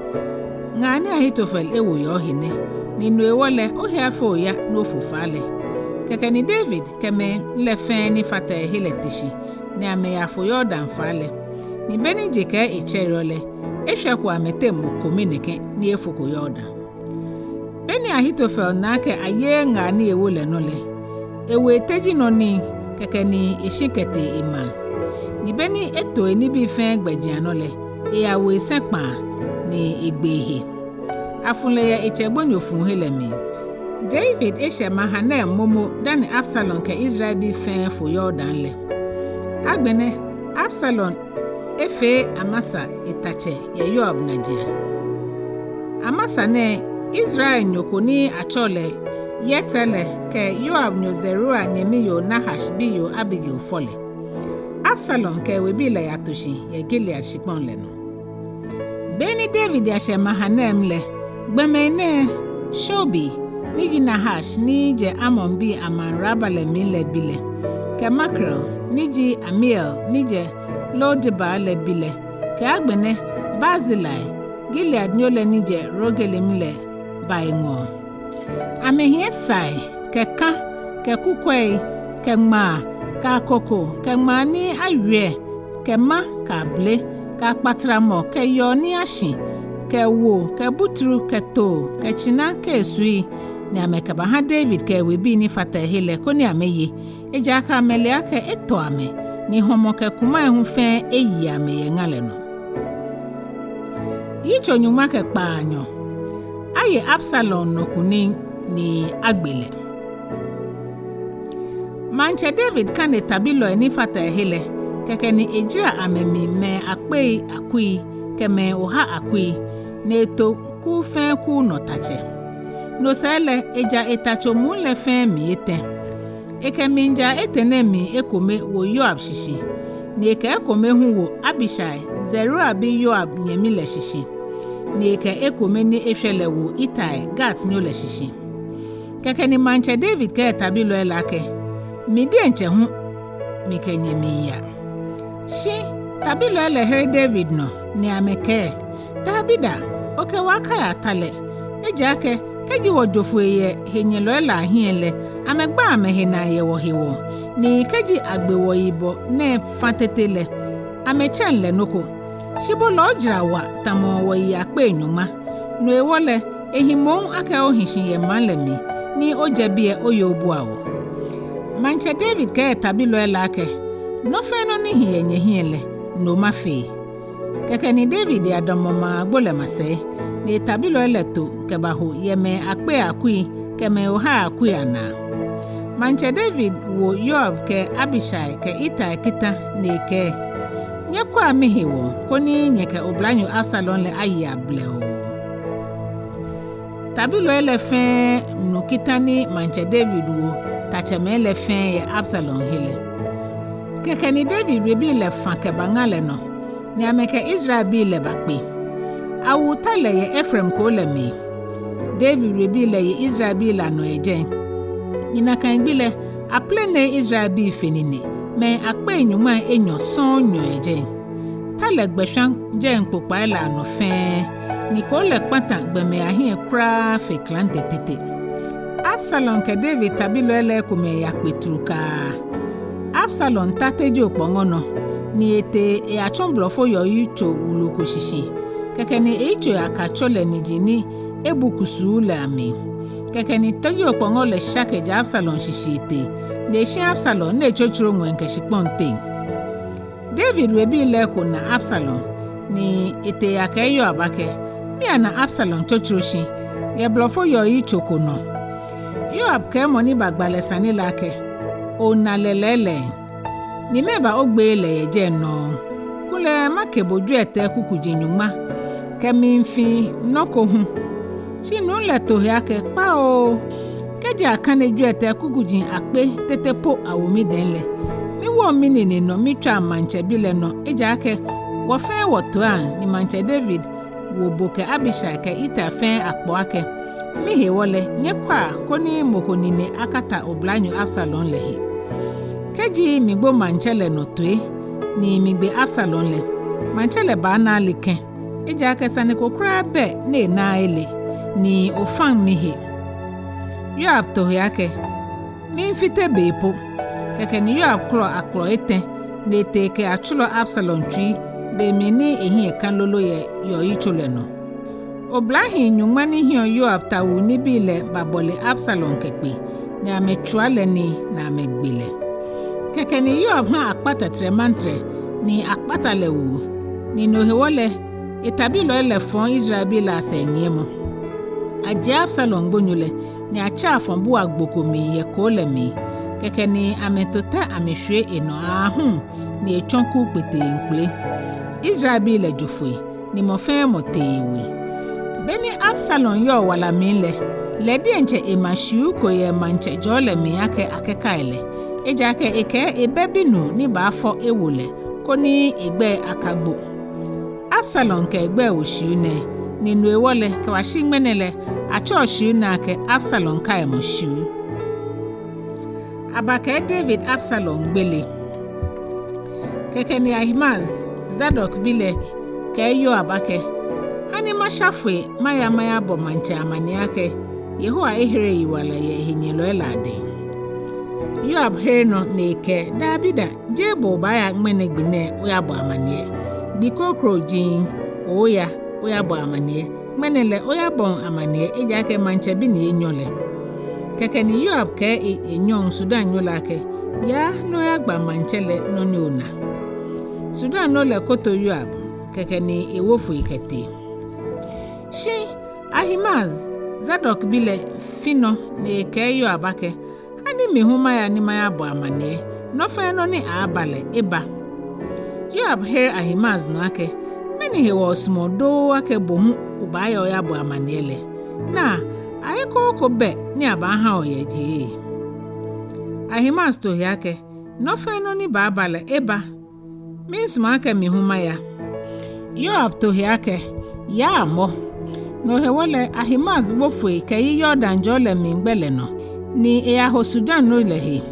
Ŋaa ni Ahitofel ewo yɛ ohe nɛ, ni no hewɔ lɛ ohe afee oya ni ofo faa lɛ. Kɛkɛ ni David kɛ mɛi lɛ fɛɛ ni fata ehe lɛ te shi, ni amɛyafo Yordan faa lɛ. Ni beni je kɛɛ etsɛreɔ lɛ, eshwɛko amɛteŋ mɔ kome nɛkɛ ni efoko Yordan. Beni Ahitofel na akɛ ayeee ŋaa ni ewo lɛ nɔ lɛ, ewo eteji nɔ nii, kɛkɛ ni eshi kɛtee emaŋ. Ni beni eto enibii fɛɛ gbɛjianɔ lɛ, eyawo esɛŋ kpaa ni egbe ehe. Afu lɛ yɛ etsɛ gbonyo fuuhe lɛ mli. David eshɛ Mahanaim momo dani Absalom kɛ Israelbii fɛɛ fo Yordan lɛ. Agbɛnɛ Absalom efee Amasa etatsɛ yɛ Yoab najiaŋ. Amasa nɛɛ, Israelnyo ko ni atsɛɔ lɛ Yeter lɛ kɛ Yoab nyo Zeruia nyɛmi yoo Nahash biyoo Abigail fɔ lɛ. Absalom kɛ ewebii lɛ yato shi yɛ Gilead shikpɔŋ lɛ nɔ. Beni David yashɛ Mahanaim lɛ, gbɔmɛi nɛɛ, Shobi ni ji Nahash ni jɛ Amonbii amaŋ Raba lɛ mli lɛ bi lɛ, kɛ Makir ni ji Amiel ni jɛ Lo-Debar lɛ bi lɛ, kɛ agbɛnɛ Barzilai, Gileadnyo lɛ ni jɛ Rogelim lɛ ba eŋɔɔ. Amɛhiɛ sai, kɛ kã, kɛ kukwɛi, kɛ ŋmaa, kɛ akoko, kɛ ŋmaa ni awiɛ, kɛ ma, kɛ abele, kɛ akpatramɔ, kɛ yɔɔ ni ashi, kɛ wo, kɛ butru, kɛ too, kɛ tsina, kɛ esui, ni amɛkɛbaha David kɛ ewebii ni fata ehe lɛ koni amɛye, ejaakɛ amɛle akɛ etɔ amɛ, ni hɔmɔ kɛ kumai hu fɛɛ eyi amɛ yɛ ŋa lɛ nɔ. Yitso nyɔŋma kɛ kpaanyɔ. Aye Absalom nɔ kunim ni agbe lɛ. Maŋtsɛ David kane tabilɔi ni fata ehe lɛ, kɛkɛ ni ejara amɛmli mɛi akpei akui kɛ mɛi oha akui, ni eto kuu fɛɛ kuu nɔ tatsɛ. No sɛɛ lɛ, eja etatso muu lɛ fɛɛ mli etɛ. Ekɛ mlijaa etɛ nɛɛ mli ekome wo Yoab shishi, ni ekɛ ekome hu wo Abishai, Zeruia bi Yoab nyɛmi lɛ shishi, ni ekɛ ekome ni eshwɛ lɛ wo Itai, Gatnyo lɛ shishi. Kɛkɛ ni maŋtsɛ David kɛɛ tabilɔi lɛ akɛ, "Mi diɛŋtsɛ hu mikɛ nyɛ miiya." Shi tabilɔi lɛ here David nɔ, ni amɛkɛɛ, "Dabida, okɛ wɔ akaya ta lɛ. Ejaakɛ kɛji wɔjo foi yɛ henyɛlɔi lɛ ahiɛ lɛ, amɛgbaa amɛhe naa yɛ wɔhewɔ, ni kɛji agbe wɔyibɔ nɛɛ fa tete lɛ, amɛtsɛŋ lɛ nɔ ko. Shi bo lɛ ojara wa tamɔ wɔyei akpei nyɔŋma. No hewɔ lɛ, ehi moŋ akɛ ohi shi yɛ maŋ lɛ mli, ni ojɛ biɛ oye obua wɔ." Maŋtsɛ David kɛɛ tabilɔi lɛ akɛ, "Nɔ fɛɛ nɔ ni hi yɛ nyɛhiɛ lɛ, no mafee." Kɛkɛ ni David yadamɔ maŋ agbo lɛ masɛi, ni etabilɔi lɛ to kɛbaho yɛ mɛi akpei akui kɛ mɛi ohai akui anaa. Maŋtsɛ David wo Yoab kɛ Abishai kɛ Itai kita ni ekɛɛ, "Nyɛkwɛa mihewɔ, koni nyɛkɛ oblanyo Absalom lɛ aye blɛoo." Tabilɔi lɛ fɛɛ nu kita ni maŋtsɛ David wo tatsɛmɛi lɛ fɛɛ yɛ Absalom he lɛ. Kɛkɛ ni David webii lɛ fã kɛba ŋa lɛ nɔ, ni amɛkɛ Israelbii lɛ bakpe. Awu ta lɛ yɛ Efraim koo lɛ mli. David webii lɛ ye Israelbii lɛ anɔ yɛ jɛi. Ni nakai gbi lɛ, aplenee Israelbii fe nine, mɛi akpei nyɔŋmai enyɔ sɔŋŋ nyɔ yɛ jɛi. Ta lɛ gbɛ shwa jɛi kpokpai lɛ anɔ fɛɛ, ni koo lɛ kpata gbɔmɛi ahiɛ kwraa fe klante tete. Absalom kɛ David tabilɔi lɛ ekomɛi yakpe trukaa. Absalom ta tejii okpɔŋɔ nɔ, ni etee eyatsɔ blɔfo yɔyitso wulu ko shishi. Kɛkɛ ni eyitso yaka tso lɛ niji ni ebu kusuu lɛ amli. Kɛkɛ ni tejii okpɔŋɔ lɛ sha kɛjɛ Absalom shishi etee, ni eshi Absalom ni etsotsoro ŋwɛi kɛ shikpɔŋ teŋ. David webii lɛ eko na Absalom, ni etee eyakɛɛ Yoab akɛ, "Miyana Absalom tsotsoro shi yɛ blɔfo yɔyitso ko nɔ." Yoab kɛɛ mɔ ni bagba lɛ sane lɛ akɛ, "Ona lɛ lɛɛlɛŋ. Ni mɛɛba ogbee lɛ yɛ jɛi nɔŋŋ? Kulɛ make bo jwiɛtɛi kukuji nyɔŋma kɛ mlifi nɔ ko hu." Shi nuu lɛ to he akɛ, "Kpaoo! Kɛji akane jwiɛtɛi kukuji akpe tete po awo midɛŋ lɛ, miwoŋ minine nɔ mitswaa maŋtsɛ bi lɛ nɔ, ejaakɛ wɔ fɛɛ wɔtoiŋ ni maŋtsɛ David wo bo kɛ Abishai kɛ Itai fɛɛ akpɔ akɛ, 'Mihewɔ lɛ, nyɛkwɛa koni mɔ ko nine akata oblanyo Absalom lɛ he.' Kɛji migbo maŋtsɛ lɛ nɔ toi ni migbe Absalom lɛ, maŋtsɛ lɛ baana ale kɛ̃, ejaakɛ sane ko kwraa bɛ ni enaaa ele, ni ofaŋ mihe." Yoab to he akɛ, "Miifite be po." Kɛkɛ ni Yoab kɔlɔ akplɔ etɛ, ni etee kɛyatsulɔ Absalom tsui, be mli ni ehiɛ ka lolo yɛ yɔyitso lɛ nɔ. Oblahii nyɔŋma ni hiɔ Yoab tawuu nibii lɛ babɔle Absalom kɛkpe, ni amɛtswia lɛ nii, ni amɛgbe lɛ. Kɛkɛ ni Yoab ha akpata trɛmantrɛ, ni akpata lɛ wu, ni no hewɔ lɛ, etabilɔi lɛ fɔ̃ Israelbii lɛ asɛɛ nyiɛmɔ. Ajie Absalom gbonyo lɛ, ni atsɛ afɔ̃ bua gbo ko mli yɛ koo lɛ mli. Kɛkɛ ni amɛto tɛ amɛshwie enɔ aahu, ni etsɔ kuu kpeteŋkpele. Israelbii lɛ jo foi, ni mɔ fɛɛ mɔ tee ewe. Beni Absalom yɔɔ wala mli lɛ, lɛ diɛŋtsɛ ema shiu ko yɛ maŋtsɛ jɔɔ lɛ mli akɛ akɛkai lɛ, ejaakɛ ekɛɛ ebɛ binuu ni baafɔ ewo lɛ, koni egbɛi akagbo. Absalom kɛ egbɛi wo shiu nɛɛ, ni no hewɔ lɛ, kɛbashi ŋmɛnɛ lɛ, atsɛɔ shiu nɛɛ akɛ Absalom kaimɔ shiu. Abakɛɛ David Absalom gbele. Kɛkɛ ni Ahimaaz, Zadok bi lɛ, kɛɛ Yoab akɛ, "Ha ni masha foi maya mayabɔ maŋtsɛ amaniɛ akɛ, Yehowa ehere eyiwala yɛ ehenyɛlɔi lɛ adɛŋ." Yoab here nɔ ni ekɛɛ, "Dabida, jeee bo obaaya ŋmɛnɛ gbi nɛɛ oyabɔ amaniɛ. Gbi kroko ji, ooya oyabɔ amaniɛ. Ŋmɛnɛ lɛ oyabɔŋ amaniɛ, ejaakɛ maŋtsɛ bi ni enyɔ lɛ." Kɛkɛ ni Yoab kɛɛ e-, enyɔŋ Sudanyo lɛ akɛ, Yaa ni oyagba maŋtsɛ lɛ nɔ ni ona. Sudanyo lɛ koto Yoab, kɛkɛ ni ewo foi kɛtee. Shi Ahimaaz, Zadok bi lɛ, fi nɔ ni ekɛɛ Yoab akɛ, Ha ni mi hu maya ni mayabɔ amaniɛ, nɔ fɛɛ nɔ ni aaaba lɛ, eba. Yoab here Ahimaaz nɔ akɛ, Mɛni hewɔ osumɔɔ doo akɛ bo hu obaaya oyabɔ amaniɛ lɛ? Naa, ahe kroko bɛ ni abaaha o yɛ jeee? Ahimaaz to he akɛ, Nɔ fɛɛ nɔ ni baaba lɛ, eba. Miisumɔ akɛ mi hu maya. Yoab to he akɛ, Yaa mɔ. No hewɔ lɛ Ahimaaz wo foi kɛyi Yordan jɔɔ lɛ mli gbɛ lɛ nɔ, ni eyaho Sudanyo lɛ he.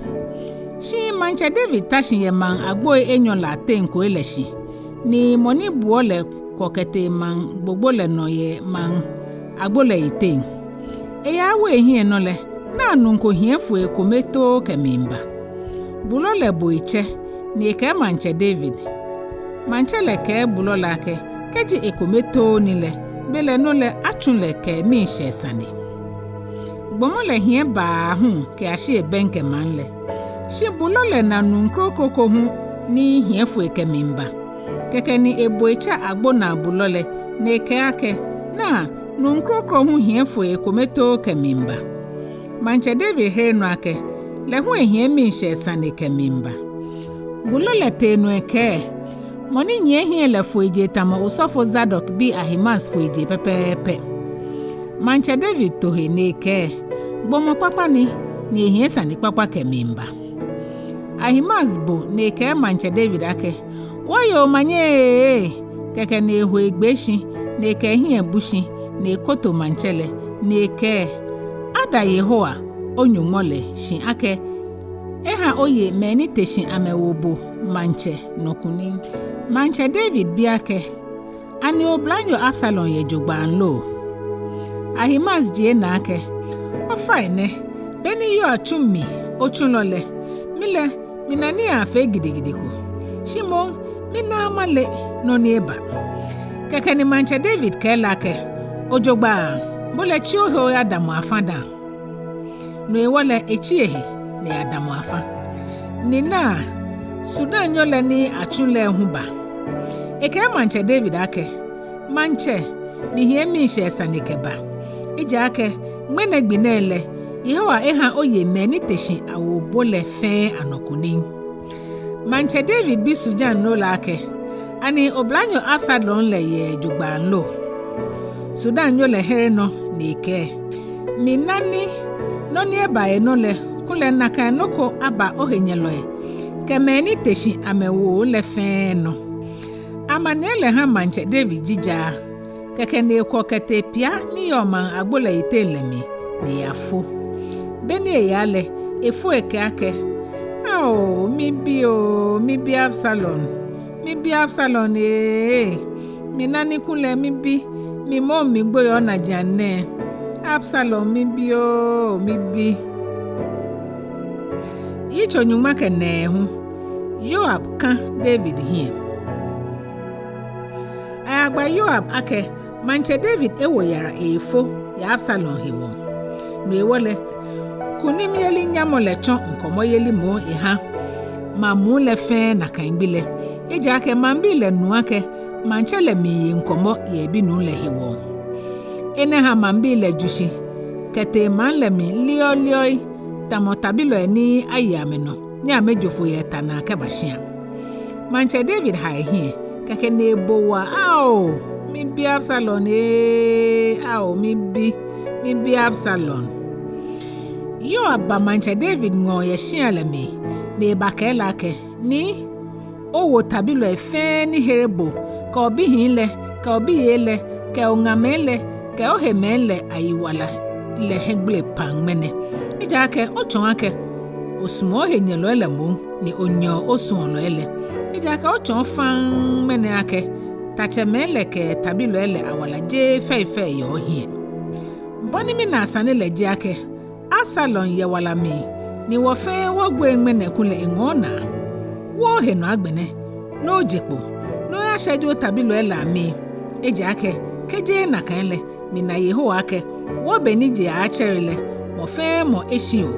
Shi maŋtsɛ David ta shi yɛ maŋ agboi enyɔ lɛ ateŋ koi lɛ shi, ni mɔ ni buɔ lɛ kwɔ kɛtee maŋ gbogbo lɛ nɔ yɛ maŋ agbo lɛ yiteŋ. Eyawo ehiɛ nɔ lɛ, naa nuu ko hiɛ foi kome too kɛmiiba. Bulɔ lɛ bo etsɛ, ni ekɛɛ maŋtsɛ David. Maŋtsɛ lɛ kɛɛ bulɔ lɛ akɛ, Kɛji ekome too ni lɛ, belɛ no lɛ atsu lɛ kɛ miishɛɛ sane. Gbɔmɔ lɛ hiɛ baa hu kɛyashi ebɛŋkɛ maŋ lɛ. Shi bulɔ lɛ na nuu kroko ko hu ni hiɛ foi kɛmiiba. Kɛkɛ ni ebo etsɛ agbo naa bulɔ lɛ, ni ekɛɛ akɛ, Naa, nuu kroko hu hiɛ foi ekome too kɛmiiba. Maŋtsɛ David here nɔ akɛ, Lɛ hu ehiɛ miishɛɛ sane kɛmiiba. Bulɔ lɛ tee nɔ ekɛɛ, Mɔ ni nyiɛ hiɛ lɛ foijee tamɔ osɔfo Zadok bi Ahimaaz foijee pɛpɛɛpɛ. Maŋtsɛ David to he ni ekɛɛ, Gbɔmɔ kpakpa ni, ni ehiɛ sane kpakpa kɛmiiba. Ahimaaz bo ni ekɛɛ maŋtsɛ David akɛ, Wɔyoo manye ee! Kɛkɛ ni eho egbee shi, ni ekɛ ehiɛ bu shi, ni ekoto maŋtsɛ lɛ, ni ekɛɛ, Ada Yehowa, o-Nyɔŋmɔ lɛ, shi akɛ eha oye mɛi ni te shi amɛwo bo maŋtsɛ nɔ kunim. Maŋtsɛ David bi akɛ, Ani oblanyo Absalom yɛ jogbaŋŋ lo? Ahimaaz jie naa akɛ, Ofainɛ, be ni Yoab tsu mi otsulɔ lɛ, mi lɛ, mina ni afee gidigidi ko. Shi moŋ, minaaa male nɔ ni eba. Kɛkɛ ni maŋtsɛ David kɛɛ lɛ akɛ, Ojogbaŋŋ, bo lɛ tsi ohe oyadamɔ afã dã. No hewɔ lɛ etsi ehe ni eyadamɔ afã. Ni naa, Sudannyo lɛ ni atsu lɛ hu ba. Ekɛɛ maŋtsɛ David akɛ, Maŋtsɛ, mihiɛ miishɛɛ sane kɛba. Ejaakɛ ŋmɛnɛ gbi nɛɛ lɛ, Yehowa eha oye mɛi ni te shi awo bo lɛ fɛɛ anɔ kunim. Maŋtsɛ David bi Sudannyo lɛ akɛ, Ani oblanyo Absalom lɛ yɛ jogbaŋŋ lo? Sudannyo lɛ here nɔ ni ekɛɛ, Mina ni nɔ ni eba enɔ lɛ, kulɛ nakai nɔ ko aba ohenyɛlɔi kɛ mɛi ni te shi amɛwo lɛ fɛɛ nɔ. Amaniɛ lɛ ha maŋtsɛ David jijaa. Kɛkɛ ni ekwɔ kɛtee pia ni yɔɔ maŋ agbo lɛ yiteŋ lɛ mli, ni eyafo. Be ni eyaa lɛ, efo ekɛɛ akɛ, Ao, mibi oo, mibi Absalom, mibi Absalom ee, mina ni kulɛ mibi, mi moŋ migbo yɛ onajiaŋ nɛɛ. Absalom, mibi oo, mibi. Yitso nyɔŋma kɛ nɛɛhu. Yoab kã David hiɛ. Ayagba Yoab akɛ, Maŋtsɛ David ewo yara eefo yɛ Absalom hewɔ. No hewɔ lɛ, kunimyeli nyamɔ lɛ tsɔ ŋkɔmɔyeli moŋ eha maŋ muu lɛ fɛɛ nakai gbi lɛ. Ejaakɛ maŋbii lɛ nu akɛ maŋtsɛ lɛ miiye ŋkɔmɔ yɛ ebinuu lɛ hewɔ. Enɛ ha maŋbii lɛ ju shi kɛtee maŋ lɛ mli liɔliɔi, tamɔ tabilɔi ni aye amɛnɔ ni amɛjo foi yɛ ta naa kɛba shia. Maŋtsɛ David ha ehiɛ, kɛkɛ ni ebo wa, Ao, mibi Absalom ee, ao, mibi, mibi Absalom. Yoab ba maŋtsɛ David ŋɔɔ yɛ shia lɛ mli, ni ebakɛɛ lɛ akɛ, Nii, owo tabilɔi fɛɛ ni here bo, kɛ obihii lɛ, kɛ obiyei lɛ, kɛ oŋamɛi lɛ, kɛ ohemɛi lɛ ayiwala lɛ hiɛgbele pam ŋmɛnɛ. Ejaakɛ otsɔɔ akɛ osumɔɔ ohenyɛlɔi lɛ moŋ, ni onyɛɔ osuɔlɔi lɛ. Ejaakɛ otsɔɔ faŋŋ ŋmɛnɛ akɛ tatsɛmɛi lɛ kɛ tabilɔi lɛ awala jeee fɛifɛi yɛ ohiɛ. Bɔ ni minaa sane lɛ ji akɛ Absalom yɛ wala mli, ni wɔ fɛɛ wɔgboi ŋmɛnɛ kulɛ eŋɔɔ naa. Wo ohe nɔ agbɛnɛ, ni oje kpo, ni oyashɛje otabilɔi lɛ amii. Ejaakɛ kɛjeee nakai lɛ, mina Yehowa akɛ, wɔ be ni je aaatsɛre lɛ, mɔ fɛɛ mɔ eshi oo.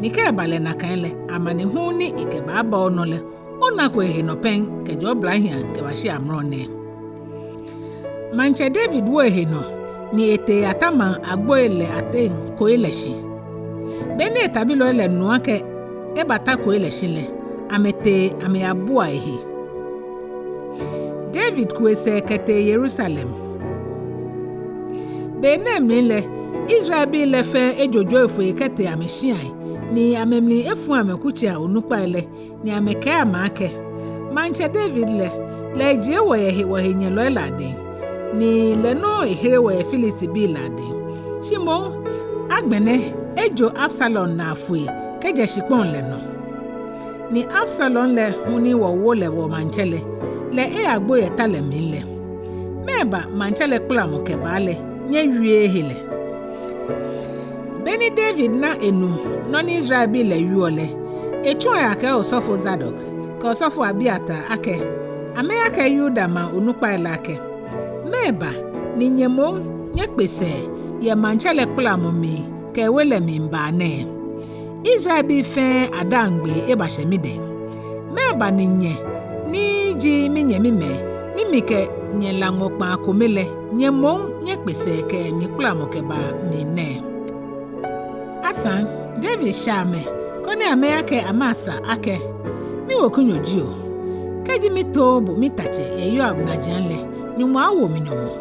Ni kɛ eba lɛ nakai lɛ, amanehulu ni ekɛbaaba onɔ lɛ, onako ehe nɔ pɛŋ kɛjɛ oblahiiaŋ kɛbashi amrɔ nɛɛ. Maŋtsɛ David wo ehe nɔ, ni etee eyata maŋ agboi lɛ ateŋ koi lɛ shi. Beni etabilɔi lɛ nu akɛ ebata koi lɛ shi lɛ, amɛtee amɛyabua ehe. David ku esɛɛ kɛtee Yerusalem. Be nɛɛ mli lɛ, Israelbii lɛ fɛɛ ejojoi foi kɛtee amɛshiai, ni amɛmli efu amɛkutsei onukpai lɛ, ni amɛkɛɛ amɛ akɛ: Maŋtsɛ David lɛ, lɛ ejie wɔ yɛ he, wɔhenyɛlɔi lɛ adɛŋ, ni lɛ nɔŋŋ ehere wɔ yɛ Filistibii lɛ adɛŋ. Shi moŋ, agbɛnɛ ejo Absalom naa foi kɛjɛ shikpɔŋ lɛ nɔ. Ni Absalom lɛ hu ni wɔwo lɛ wɔmaŋtsɛ lɛ, lɛ eyagbo yɛ ta lɛ mli lɛ. Mɛɛba maŋtsɛ lɛ kplamɔ kɛbaa lɛ, nyɛwieee he lɛ? Beni David na enu nɔ ni Israelbii lɛ wieɔ lɛ, etsu aya kɛha osɔfo Zadok kɛ osɔfo Abiatar akɛ amɛyakɛɛ Yuda maŋ onukpai lɛ akɛ: Mɛɛba ni nyɛ moŋ nyɛkpe sɛɛ yɛ maŋtsɛ lɛ kplamɔ mli kɛ ewe lɛ mli baa nɛɛ? Israelbii fɛɛ adaaŋ gbee ebashɛ midɛŋ. Mɛɛba ni nyɛ ni ji minyɛmimɛi, ni mikɛ nyɛ laŋɔ kpaa kome lɛ, nyɛ moŋ nyɛkpe sɛɛ kɛ mi kplamɔ kɛba mli nɛɛ? Asaŋ, David shɛ amɛ koni amɛyakɛɛ amasa akɛ: Miwekunyo ji o. Kɛji mitooo bo mitatsɛ yɛ Yoab najiaŋ lɛ, Nyɔŋmɔ awo mi nyɔmɔ.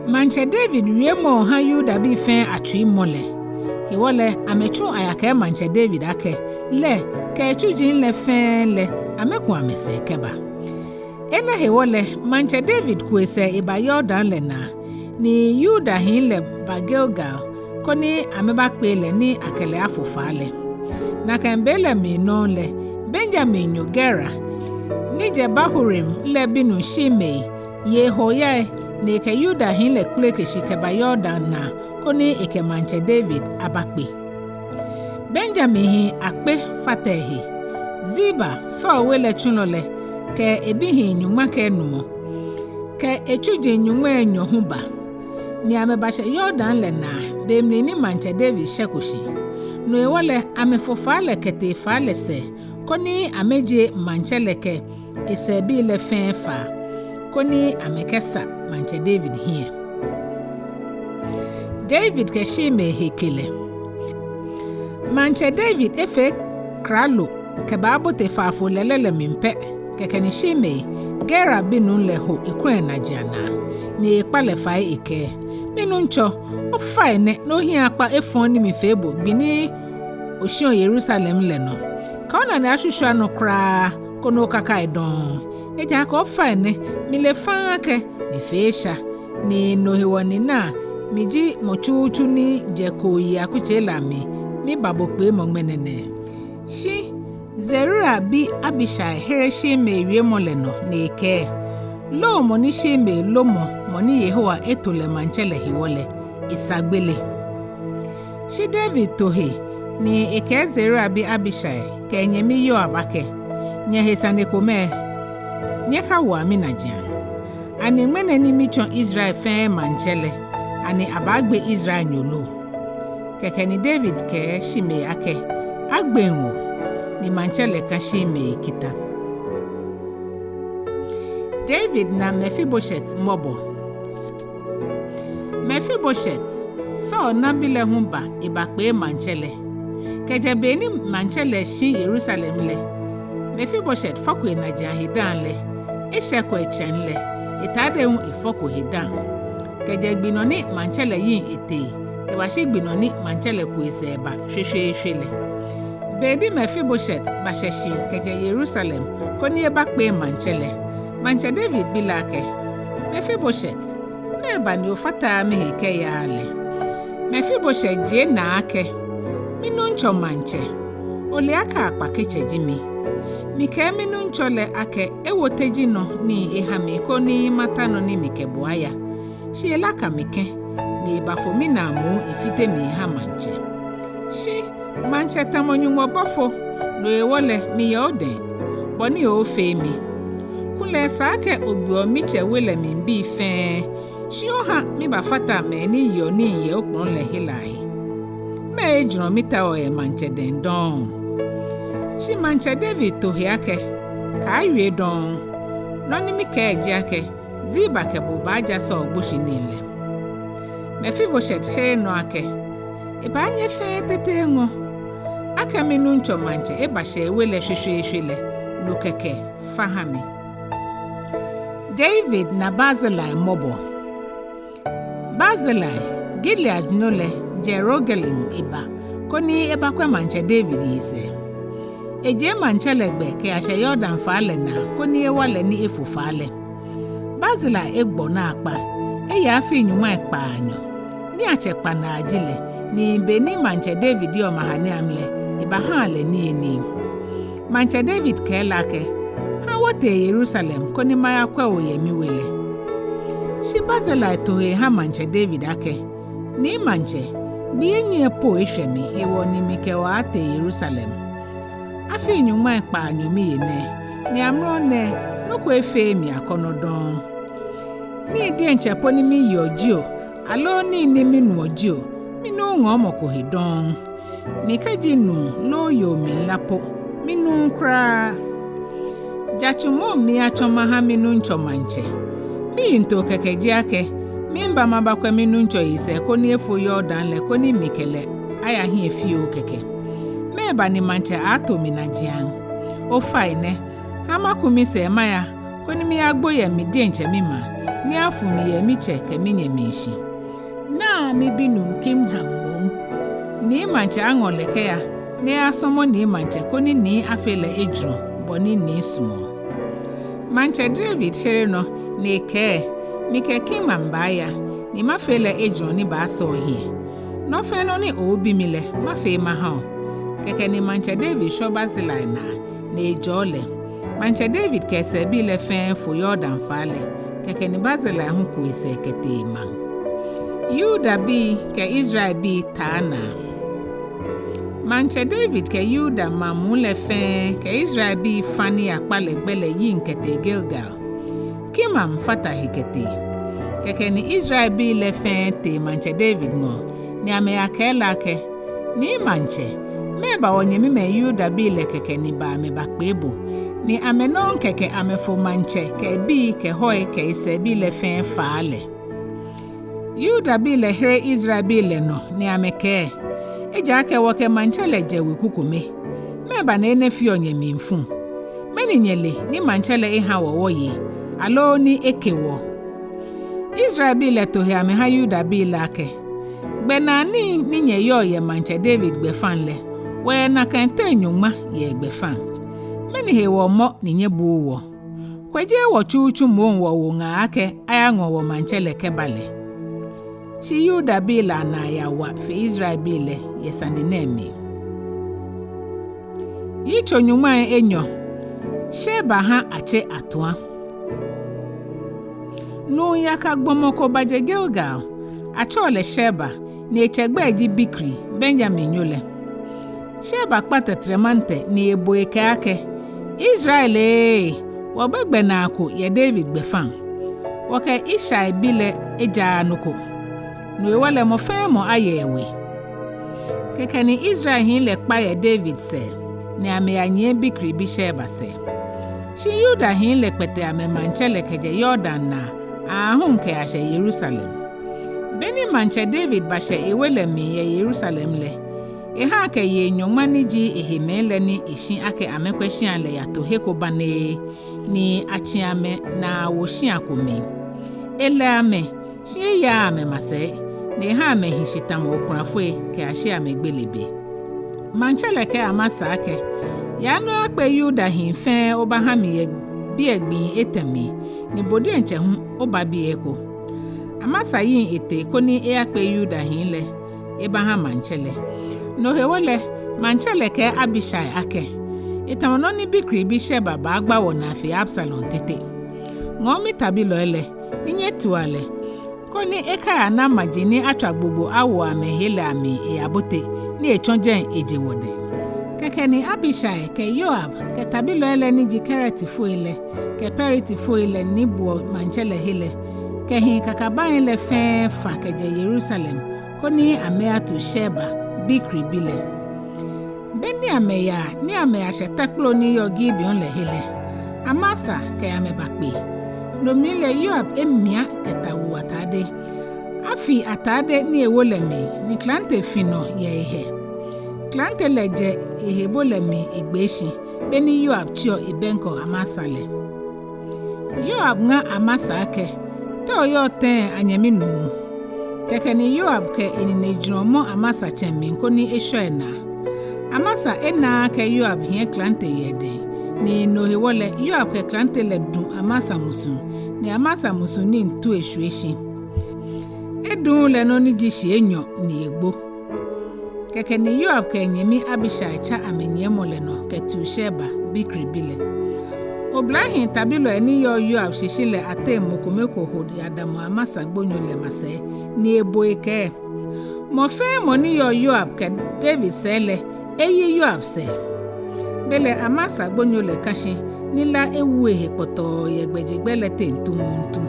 Maŋtsɛ David wiemɔ ha Yudabii fɛɛ atsui mɔ lɛ. Hewɔ lɛ amɛtsu aya kɛha maŋtsɛ David akɛ lɛ kɛ etsuji lɛ fɛɛ lɛ amɛku amɛsɛɛ kɛba. Enɛ hewɔ lɛ, maŋtsɛ David ku esɛɛ eba Yordan lɛ naa, ni Yudahii lɛ ba Gilgal koni amɛbakpee lɛ ni akɛ lɛ afo faa lɛ. Nakai be lɛ mli nɔŋŋ lɛ, Benyaminnyo Gera ni jɛ Bahurim lɛ binuu Shimei ye ehe oyai, ni ekɛ Yudahii lɛ kpeleke shi kɛba Yordan naa koni ekɛ maŋtsɛ David abakpe. Benyaminhii akpe fata ehe. Ziba, Saul we lɛ tsulɔ lɛ, kɛ ebihii nyɔŋma kɛ enumɔ, kɛ etsuji nyɔŋmai enyɔ hu ba, ni amɛbashɛ Yordan lɛ naa be mli ni maŋtsɛ David shɛko shi. No hewɔ lɛ amɛfo faa lɛ kɛtee faa lɛ sɛɛ koni amɛjie maŋtsɛ lɛ kɛ esɛɛbii lɛ fɛɛ faa, koni amɛkɛsa maŋtsɛ David hiɛ. David kɛ Shimei he ke lɛ. Maŋtsɛ David efee klalo kɛbabote faafo lɛlɛ lɛ mli pɛ, kɛkɛ ni Shimei, Gera binuu lɛ, ho ekulɛ enajiaŋ naa, ni ekpa lɛ fai ekɛɛ: Minuŋtsɔ, ofainɛ ni ohiɛ akpa efɔŋ ni mifee bo gbi ni oshiɔ Yerusalem lɛ nɔ. Kɛ onane ashwishwi anɔ kwraa, koni okakai dɔŋŋ. Ejaakɛ ofainɛ mile faŋŋ akɛ mifee esha, ni no hewɔ ni naa miji mɔ tsutsu ni jɛ kooyi akutsei lɛ amli, miba bo kpeemɔ ŋmɛnɛ nɛɛ. Shi Zeruia bi Abishai here Shimei wiemɔ lɛ nɔ ni ekɛɛ: Loomɔ ni Shimei lomɔ mɔ ni Yehowa eto lɛ maŋtsɛ lɛ hewɔ lɛ, esa gbele. Shi David to he ni ekɛɛ Zeruia bi Abishai kɛ enyɛmi Yoab akɛ: Nyɛhe sane komɛi, nyɛkawoa minajiaŋ. Ani ŋmɛnɛ ni mitsɔ Israel fɛɛ maŋtsɛ lɛ, ani abaagbe Israelnyo lo? Kɛkɛ ni David kɛɛ Shimei akɛ: Agbeŋ o. Ni maŋtsɛ lɛ ka Shimei kita. David na Mefiboset mɔbɔ. Mefiboset, Saul nabi lɛ hu ba ebakpee maŋtsɛ lɛ. Kɛjɛ be ni maŋtsɛ lɛ shi Yerusalem lɛ, Mefiboset fɔko enajiaŋ he dã lɛ, eshɛko etsɛŋ lɛ, etade hu efɔko he dã. Kɛjɛ gbi nɔ ni maŋtsɛ lɛ yiŋ etee kɛbashi gbi nɔ ni maŋtsɛ lɛ ku esɛɛ eba shweshweeshwe lɛ. Be ni Mefiboset bashɛ shi kɛjɛ Yerusalem koni ebakpee maŋtsɛ lɛ, maŋtsɛ David bi lɛ akɛ: Mefiboset, mɛɛba ni ofataaa mihe kɛyaaa lɛ? Mefiboset jie naa akɛ: Minuŋtsɔ maŋtsɛ, ole akɛ akpaketsɛ ji mi. Mikɛɛ minuŋtsɔ lɛ akɛ ewo teji nɔ ni eha mi koni mata nɔ ni mikɛ bo aya. Shi elaka mi kɛ̃, ni ebafo minaa moŋ efite mi eha maŋtsɛ. Shi maŋtsɛ tamɔ Nyɔŋmɔ bɔfo, no hewɔ lɛ miyɛ odɛŋ, bɔ ni ooofee mi. Kulɛ esa akɛ ogbeɔ mitsɛ we lɛ mli bii fɛɛ, shi oha mibafata mɛi ni yeɔ nii yɛ okplɔ̃ lɛ he lɛ ahe. mɛɛ ejurɔ mitaoɔ yɛ maŋtsɛ dɛŋ dɔŋŋ? Shi maŋtsɛ David to he akɛ, Kaawie dɔŋŋ. Nɔ ni mikɛɛ ji akɛ, Ziba kɛ bo baaja Saul gboshinii lɛ. Mefiboset here nɔ akɛ, Ebaanyɛ fɛɛ tete eŋɔ. Akɛ minuŋtsɔ maŋtsɛ ebashɛ ewe lɛ shweshweeshwe lɛ, no kɛkɛ fa ha mi. David na Barzilai mɔbɔ. Barzilai, Gileadnyo lɛ, jɛ Rogelim eba koni ebakwɛ maŋtsɛ David yisɛɛ. Ejie maŋtsɛ lɛ gbɛ kɛyashɛ Yordan faa lɛ naa koni ewa lɛ ni efo faa lɛ. Barzilai egbɔ naakpa, eye afii nyɔŋmai kpaanyɔ. Niiatsɛ kpanaa ji lɛ, ni be ni maŋtsɛ David yɔɔ mahane amli lɛ, ebahaa lɛ niyenii. Maŋtsɛ David kɛɛ lɛ akɛ, Ha wɔtee Yerusalem koni mayakwɛ o yɛ miwe lɛ. Shi Barzilai to he eha maŋtsɛ David akɛ, Nii maŋtsɛ, gbii enyiɛ po eshwɛ mi hewɔ ni mikɛ o aatee Yerusalem. Afii nyɔŋmai kpaanyɔ miye nɛɛ, ni amrɔ nɛɛ nɔ ko efeee mi akɔnɔ dɔŋŋ. Nii diɛŋtsɛ po ni miyeɔ jio, aloo nii ni minuɔ jio, minuuu ŋɔɔmɔ ko he dɔŋŋ. Ni kɛji nuu loo yoo miila po, minuuu kwraa. Jatsu moŋ miyatsɔ maha minuŋtsɔ maŋtsɛ. Miyiŋtoo kɛkɛ ji akɛ, miba mabakwɛ minuŋtsɔ yisɛɛ koni efo Yordan lɛ koni mikɛ lɛ aya hiɛ fioo kɛkɛ. Mɛɛba ni maŋtsɛ aaato mi najiaŋ? Ofainɛ, ha maku misɛɛ maya, koni miyagbo yɛ mi diɛŋtsɛ mimaŋ, ni afu mi yɛ mitsɛ kɛ minyɛmi shi. Naa mibinuu Kimham moŋ. Nii maŋtsɛ aŋɔ lɛ kɛya, ni eyasɔmɔ nii maŋtsɛ koni nii afee lɛ ejurɔ, bɔ ni nii sumɔɔ. Maŋtsɛ David here nɔ, ni ekɛɛ, Mikɛ Kimham baaya, ni mafee lɛ ejurɔ ni baasɔ ohiɛ. Nɔ fɛɛ nɔ ni ooobi mi lɛ, mafee maha o. Kɛkɛ ni maŋtsɛ David shɔ Barzilai naa, ni ejɔɔ lɛ. Maŋtsɛ David kɛ esɛɛbii lɛ fɛɛ fo Yordan faa lɛ, kɛkɛ ni Barzilai hu ku esɛɛ kɛtee emaŋ. Yudabii kɛ Israelbii taa naa. Maŋtsɛ David kɛ Yuda maŋ muu lɛ fɛɛ kɛ Israelbii fã ni yakpa lɛ gbɛ lɛ yiŋ kɛtee Gilgal. Kimham fata he kɛtee. Kɛkɛ ni Israelbii lɛ fɛɛ tee maŋtsɛ David ŋɔɔ, ni amɛyakɛɛ lɛ akɛ, Nii maŋtsɛ, mɛɛba wɔnyɛmimɛi Yudabii lɛ kɛkɛ ni ba amɛbakpee bo, ni amɛ nɔŋŋ kɛkɛ amɛfo maŋtsɛ kɛ ebii kɛ hɔi kɛ esɛɛbii lɛ fɛɛ faa lɛ? Yudabii lɛ here Israelbii lɛ nɔ ni amɛkɛɛ, Ejaakɛ wɔkɛ maŋtsɛ lɛ jɛ weku kome. Mɛɛba ni enɛ feɔ nyɛ mlifu? Mɛni nyɛle ni maŋtsɛ lɛ eha wɔ wɔye, aloo ni eke wɔ? Israelbii lɛ to he amɛha Yudabii lɛ akɛ, Gbɛnaa nii ni nyɛyɔɔ yɛ maŋtsɛ David gbɛfaŋ lɛ, wɔyɛ nakai teŋ nyɔŋma yɛ egbɛfaŋ. Mɛni hewɔ mɔ ni nyɛbuuu wɔ? Kwɛ jeee wɔ tsutsu moŋ wɔwo ŋaa akɛ ayaŋɔ wɔmaŋtsɛ lɛ kɛba lɛ? Shi Yudabii lɛ anaa yawa fe Israelbii lɛ yɛ sane nɛɛ mli. Yitso nyɔŋmai enyɔ. Sheba ha atse atua. Nuu yaka gbɔmɔ ko baje Gilgal, atsɛɔ lɛ Sheba, ni etsɛ gbɛi ji Bikri, Benyaminnyo lɛ. Sheba kpa tɛtrɛmantɛrɛ ni ebo ekɛɛ akɛ, Israel ee, wɔbɛ gbɛnaa ko yɛ David gbɛfaŋ. Wɔkɛ Ishai bi lɛ ejaaa nɔ ko. No hewɔ lɛ mɔ fɛɛ mɔ aye ewe. Kɛkɛ ni Israel hii lɛ kpa yɛ David sɛɛ, ni amɛyanyiɛ Bikri bi Sheba sɛɛ. Shi Yuda hii lɛ kpɛtɛ amɛmaŋtsɛ lɛ kɛjɛ Yordan naa aahu kɛyashɛ Yerusalem. Beni maŋtsɛ David bashɛ ewe lɛ mli yɛ Yerusalem lɛ, eha akɛ yei nyɔŋma ni ji ehemɛi lɛ ni eshi akɛ amɛkwɛ shia lɛ yato he ko banee, ni atsi amɛnaa awo shia ko mli. Elɛ amɛ, shi eyaaa amɛmasɛi, ni eha amɛhi shi tamɔ okulafoi kɛyashi amɛgbele be. Maŋtsɛ lɛ kɛɛ Amasa akɛ, Yaa ni oyakpe Yuda hii fɛɛ obaha mi yɛ biɛ gbii etɛ mli, ni bo diɛŋtsɛ hu oba biɛ eko. Amasa yiŋ etee koni eyakpe Yuda hii lɛ ebaha maŋtsɛ lɛ. No hewɔ lɛ, maŋtsɛ lɛ kɛɛ Abishai akɛ, Etamɔ nɔ ni Bikri bi Sheba baagba wɔnaa fe Absalom tete. Ŋɔɔ mitabilɔi lɛ, ni nyɛtua lɛ, koni ekaya na maji ni atswa gbogbo awo amɛhe lɛ amli eyabote, ni etsɔ jɛi eje wɔdɛŋ. Kɛkɛ ni Abishai kɛ Yoab kɛ tabilɔi lɛ ni ji Keretifoi lɛ kɛ Peletifoi lɛ ni buɔ maŋtsɛ lɛ he lɛ kɛ hii kakabaŋi lɛ fɛɛ fã kɛjɛ Yerusalem, koni amɛyatu Sheba Bikri bi lɛ. Be ni amɛyaa ni amɛyashɛ tɛkplo ni yɔɔ Gibeon lɛ he lɛ, Amasa kɛ amɛ bakpe. No mli lɛ Yoab emia kɛtaooo atade. Afi atade ni ewo lɛ mli, ni klante fi nɔ yɛ ehɛ. Klante lɛ jɛ ehebo lɛ mli egbee shi, be ni Yoab tsiɔ ebɛŋkɛɔ Amasa lɛ. Yoab ŋa Amasa akɛ, Te oyɔɔ tɛŋŋ, anyɛmi nuu? Kɛkɛ ni Yoab kɛ enine jurɔ mɔ Amasa tsɛŋ mli koni eshɔ enaa. Amasa enaaa akɛ Yoab hiɛ klante yɛ edɛŋ, ni no hewɔ lɛ Yoab kɛ klante lɛ du Amasa musuŋ, ni Amasa musuŋ nii tu eshwie shi. Eduuu lɛ nɔ ni ji shii enyɔ ni egbo. Kɛkɛ ni Yoab kɛ enyɛmi Abishai tsa amɛnyiɛmɔ lɛ nɔ kɛtiu Sheba, Bikri bi lɛ. Oblahii tabilɔi ni yɔɔ Yoab shishi lɛ ateŋ mɔ kome ko ho yadamɔ Amasa gbonyo lɛ masɛi, ni ebo ekɛɛ, Mɔ fɛɛ mɔ ni yɔɔ Yoab kɛ David sɛɛ lɛ, eyi Yoab sɛɛ. Belɛ Amasa gbonyo lɛ ka shi, ni la ewu ehe kpɔtɔɔ yɛ gbɛjegbɛ lɛ teŋ tuuntu.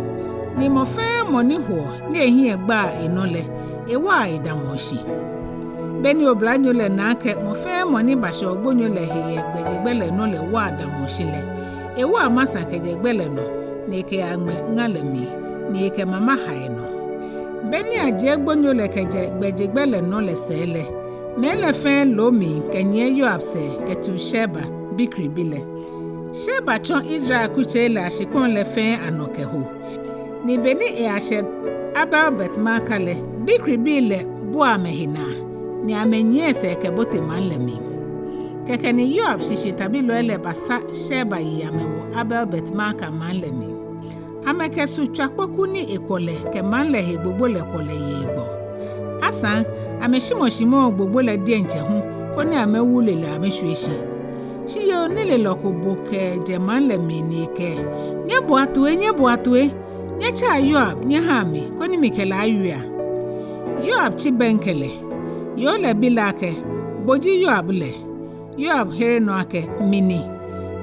Ni mɔ fɛɛ mɔ ni hoɔ ni ehiɛ gbaa enɔ lɛ, ewaa edamɔɔ shi. Be ni oblanyo lɛ na akɛ mɔ fɛɛ mɔ ni bashɛɔ gbonyo lɛ he yɛ gbɛjegbɛ lɛ nɔ lɛ waa damɔɔ shi lɛ, ewo Amasa kɛjɛ gbɛ lɛ nɔ, ni ekɛyaŋmɛ ŋa lɛ mli, ni ekɛ mama ha enɔ. Be ni ajie gbonyo lɛ kɛjɛ gbɛjegbɛ lɛ nɔ lɛ sɛɛ lɛ, mɛi lɛ fɛɛ loo mli kɛnyiɛ Yoab sɛɛ kɛtiu Sheba, Bikri bi lɛ. Sheba tsɔ Israel akutsei lɛ ashikpɔŋ lɛ fɛɛ anɔ kɛho. Ni be ni eyashɛ Abel Bet Maaka lɛ, Bikri bii lɛ bua amɛhe naa, ni amɛnyiɛ esɛɛ kɛbote maŋ lɛ mli. Kɛkɛ ni Yoab shishi tabilɔi lɛ basa Sheba yi amɛwo Abel Bet Maaka maŋ lɛ mli. Amɛkɛ su tswa kpoku ni ekwɔ lɛ kɛ maŋ lɛ he gbogbo lɛ kwɔ lɛ yɛ egbɔ. Asaŋ, amɛshimɔshimɔɔ gbogbo lɛ diɛŋtsɛ hu, koni amɛwule lɛ amɛshwie shi. Shi yoo nilelɔ ko bo kɛjɛ maŋ lɛ mli ni ekɛɛ, Nyɛboa toi, nyɛboa toi! Nyɛtsaa Yoab nyɛhaa mi, koni mikɛ lɛ awie. Yoab tsi bɛŋkɛ lɛ. Yoo lɛ bi lɛ akɛ, Bo ji Yoab lɛ? Yoab here nɔ akɛ, Mi ni.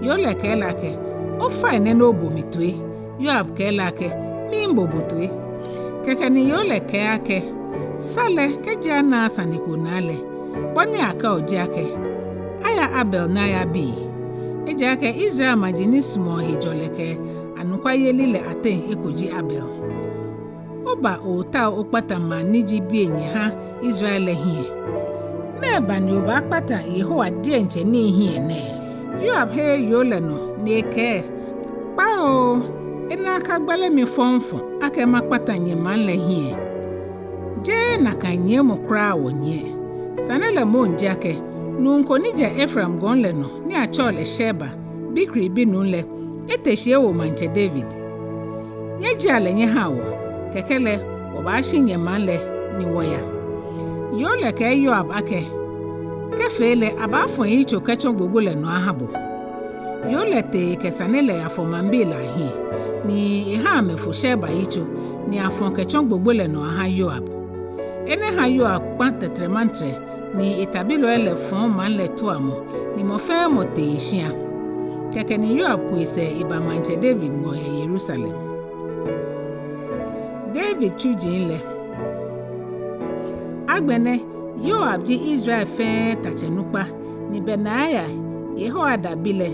Yoo lɛ kɛɛ lɛ akɛ, Ofainɛ ni obo mi toi. Yoab kɛɛ lɛ akɛ, Miibo bo toi. Kɛkɛ ni yoo lɛ kɛɛ akɛ, Sa lɛ, kɛji anaaa sane ko naa lɛ, bɔ ni akɛɔ ji akɛ, Aya Abel ni ayabi. Ejaakɛ Israel maji ni sumɔɔ hejɔlɛ kɛ anɔkwayeli lɛ ateŋ eko ji Abel. Oba ootao okpata maŋ ni ji biɛ nyɛha Israel lɛ hiɛ. Mɛɛba ni obaakpata Yehowa diɛŋtsɛ nii hiɛ nɛɛ? Yoab here yoo lɛ nɔ ni ekɛɛ, Kpaoo, enɛ akagbale mi fɔŋfɔŋ akɛ makpata nyɛmaŋ lɛ hiɛ. Jeee nakai nyiɛmɔ kwraa wɔnyiɛ. Sane lɛ moŋ ji akɛ, nuu ko ni jɛ Efraim gɔŋ lɛ nɔ ni atsɛɔ lɛ Sheba, Bikri binuu lɛ, ete shi ewo maŋtsɛ David. Nyɛjiea lɛ nyɛhaa wɔ, kɛkɛ lɛ wɔbaashi nyɛmaŋ lɛ ni wɔya. Yoo lɛ kɛɛ Yoab akɛ, Kɛfee lɛ abaafɔ eyitso kɛtsɔ gbogbo lɛ nɔ aha bo. Yoo lɛ tee kɛ sane lɛ yafɔ maŋbii lɛ ahiɛ, ni eha amɛfo Sheba yitso, ni afɔ kɛtsɔ gbogbo lɛ nɔ aha Yoab. Enɛ ha Yoab kpa tɛtrɛmantrɛ, ni etabilɔi lɛ fɔɔ maŋ lɛ tuamɔ, ni mɔ fɛɛ mɔ tee eshia. Kɛkɛ ni Yoab ku esɛɛ eba maŋtsɛ David ŋɔɔ yɛ Yerusalem. David tsuji lɛ. Agbɛnɛ Yoab ji Israel fɛɛ tatsɛ nukpa, ni Benaia, Yehoiada bi lɛ,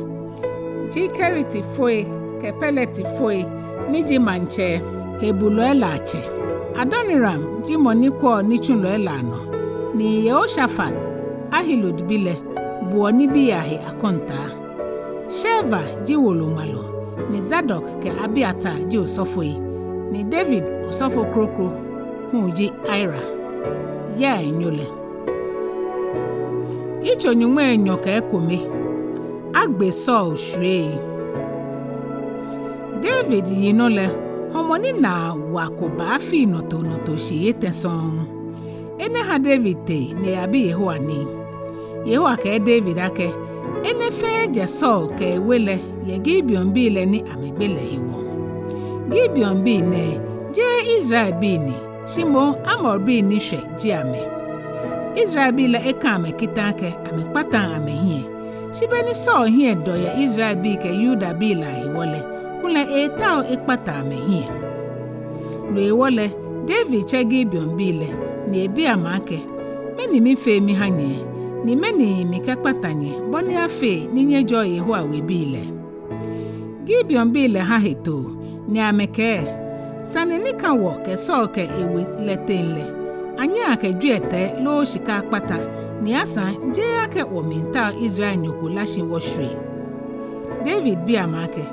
ji Keritifoi kɛ Peletifoi ni ji maŋtsɛ hebulɔi lɛ atsɛ. Adoniram ji mɔ ni kwɛɔ nitsulɔi lɛ anɔ, ni Yehoshafat, Ahilud bi lɛ, buɔ nibii ahe akɔntaa. Sheva ji woloŋmalɔ, ni Zadok kɛ Abiatar ji osɔfoi, ni David osɔfo kroko hu ji Ira, yɛ enyɔ lɛ. Yitso nyɔŋmai enyɔ kɛ ekome. Agbe Saul shwiei. David yinɔ lɛ, hɔmɔ ni naa wa ko ba afii nɔtonɔto shii etɛ sɔŋŋ. Enɛ ha David tee ni eyabi Yehowa nii. Yehowa kɛɛ David akɛ, Enɛ fɛɛ jɛ Saul kɛ ewe lɛ yɛ Gibeonbii lɛ ni amɛgbe lɛ hewɔ. Gibeonbii nɛɛ, jeee Israelbii ni, shi moŋ Amorbii ni shwɛ ji amɛ. Israelbii lɛ eka amɛ kita akɛ amɛkpataŋ amɛhiɛ. Shi be ni Saul hiɛ dɔ yɛ Israelbii kɛ Yudabii lɛ ahewɔ lɛ, kulɛ eetao ekpata amɛhiɛ. No hewɔ lɛ, David tsɛ Gibeonbii lɛ, ni ebi amɛ akɛ, Mɛni mifee miha nyɛ, ni mɛni mikɛkpata nyɛ, bɔ ni afee ni nyɛjɔɔ Yehowa webii lɛ? Gibeonbii lɛ ha hetoo, ni amɛkɛɛ, sane ni ka wɔ kɛ Saul kɛ ewe lɛ teŋ lɛ, anyɛŋ akɛ jwiɛtɛi loo shika akpata, ni asaŋ jeee akɛ wɔmiitao Israelnyo ko lá shi wɔshwie. David bi amɛ akɛ,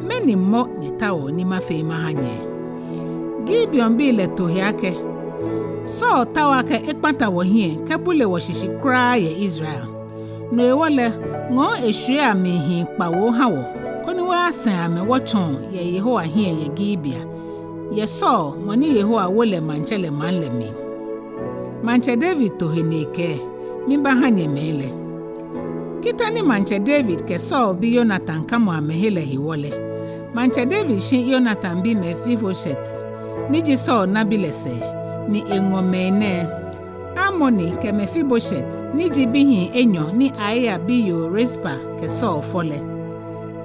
mɛni mɔ nyɛtaoɔ ni mafee maha nyɛ? Gibeonbii lɛ to he akɛ, Saul taoɔ akɛ ekpata wɔhiɛ kɛbule wɔshishi kwraa yɛ Israel. No hewɔ lɛ, ŋɔɔ eshwie amɛhii kpawo ha wɔ, koni wɔyasɛŋ amɛ wɔtsɔɔ yɛ Yehowa hiɛ yɛ Gibea, yɛ Saul, mɔ ni Yehowa wo lɛ maŋtsɛ lɛ maŋ lɛ mli. Maŋtsɛ David to he ni ekɛɛ, mibaaha nyɛ mɛi lɛ. Kita ni maŋtsɛ David kɛ Saul bi Yonatan kamɔ amɛhe lɛ hewɔ lɛ, maŋtsɛ David shi Yonatan bi Mefiboset, ni ji Saul nabi lɛ sɛɛ, ni eŋɔ mɛi nɛɛ: Armoni kɛ Mefiboset, ni ji bihii enyɔ ni Aia biyoo Rizpa kɛ Saul fɔ lɛ,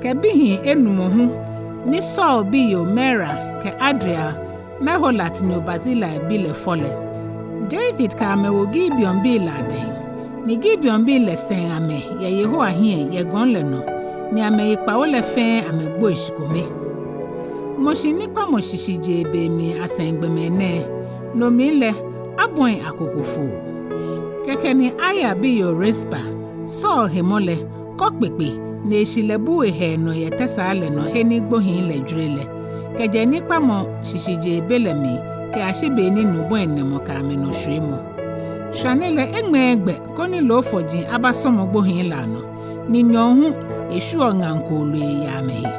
kɛ bihii enumɔ hu ni Saul biyoo Merab kɛ Adriel, Meholatnyo Barzilai bi lɛ fɔ lɛ. David kɛ amɛ wo Gibeonbii lɛ adɛŋ, ni Gibeonbii lɛ sɛŋ amɛ yɛ Yehowa hiɛ yɛ gɔŋ lɛ nɔ, ni amɛyi kpawo lɛ fɛɛ amɛgboi shikome. Ŋmɔshi ni kpamɔ shishijee be mli asɛŋ gbɔmɛi nɛɛ, no mli lɛ, abɔi akoko foo. Kɛkɛ ni Aia biyoo Rizpa, Saul hemɔ lɛ, kɔ kpekpe, ni eshi lɛ bu ehɛɛ nɔ yɛ tɛsaa lɛ nɔ he ni gbohii lɛ jwere lɛ, kɛjɛ nikpamɔ shishijee be lɛ mli kɛyashi be ni nu bɔi nɛmɔ kɛ amɛnɔ shwiemɔ. Shwane lɛ eŋmɛɛɛ gbɛ koni loofɔji abasɔmɔ gbohii lɛ anɔ, ni nyɔɔŋ hu eshwieɔ ŋaŋ kooloi yɛ amɛhe.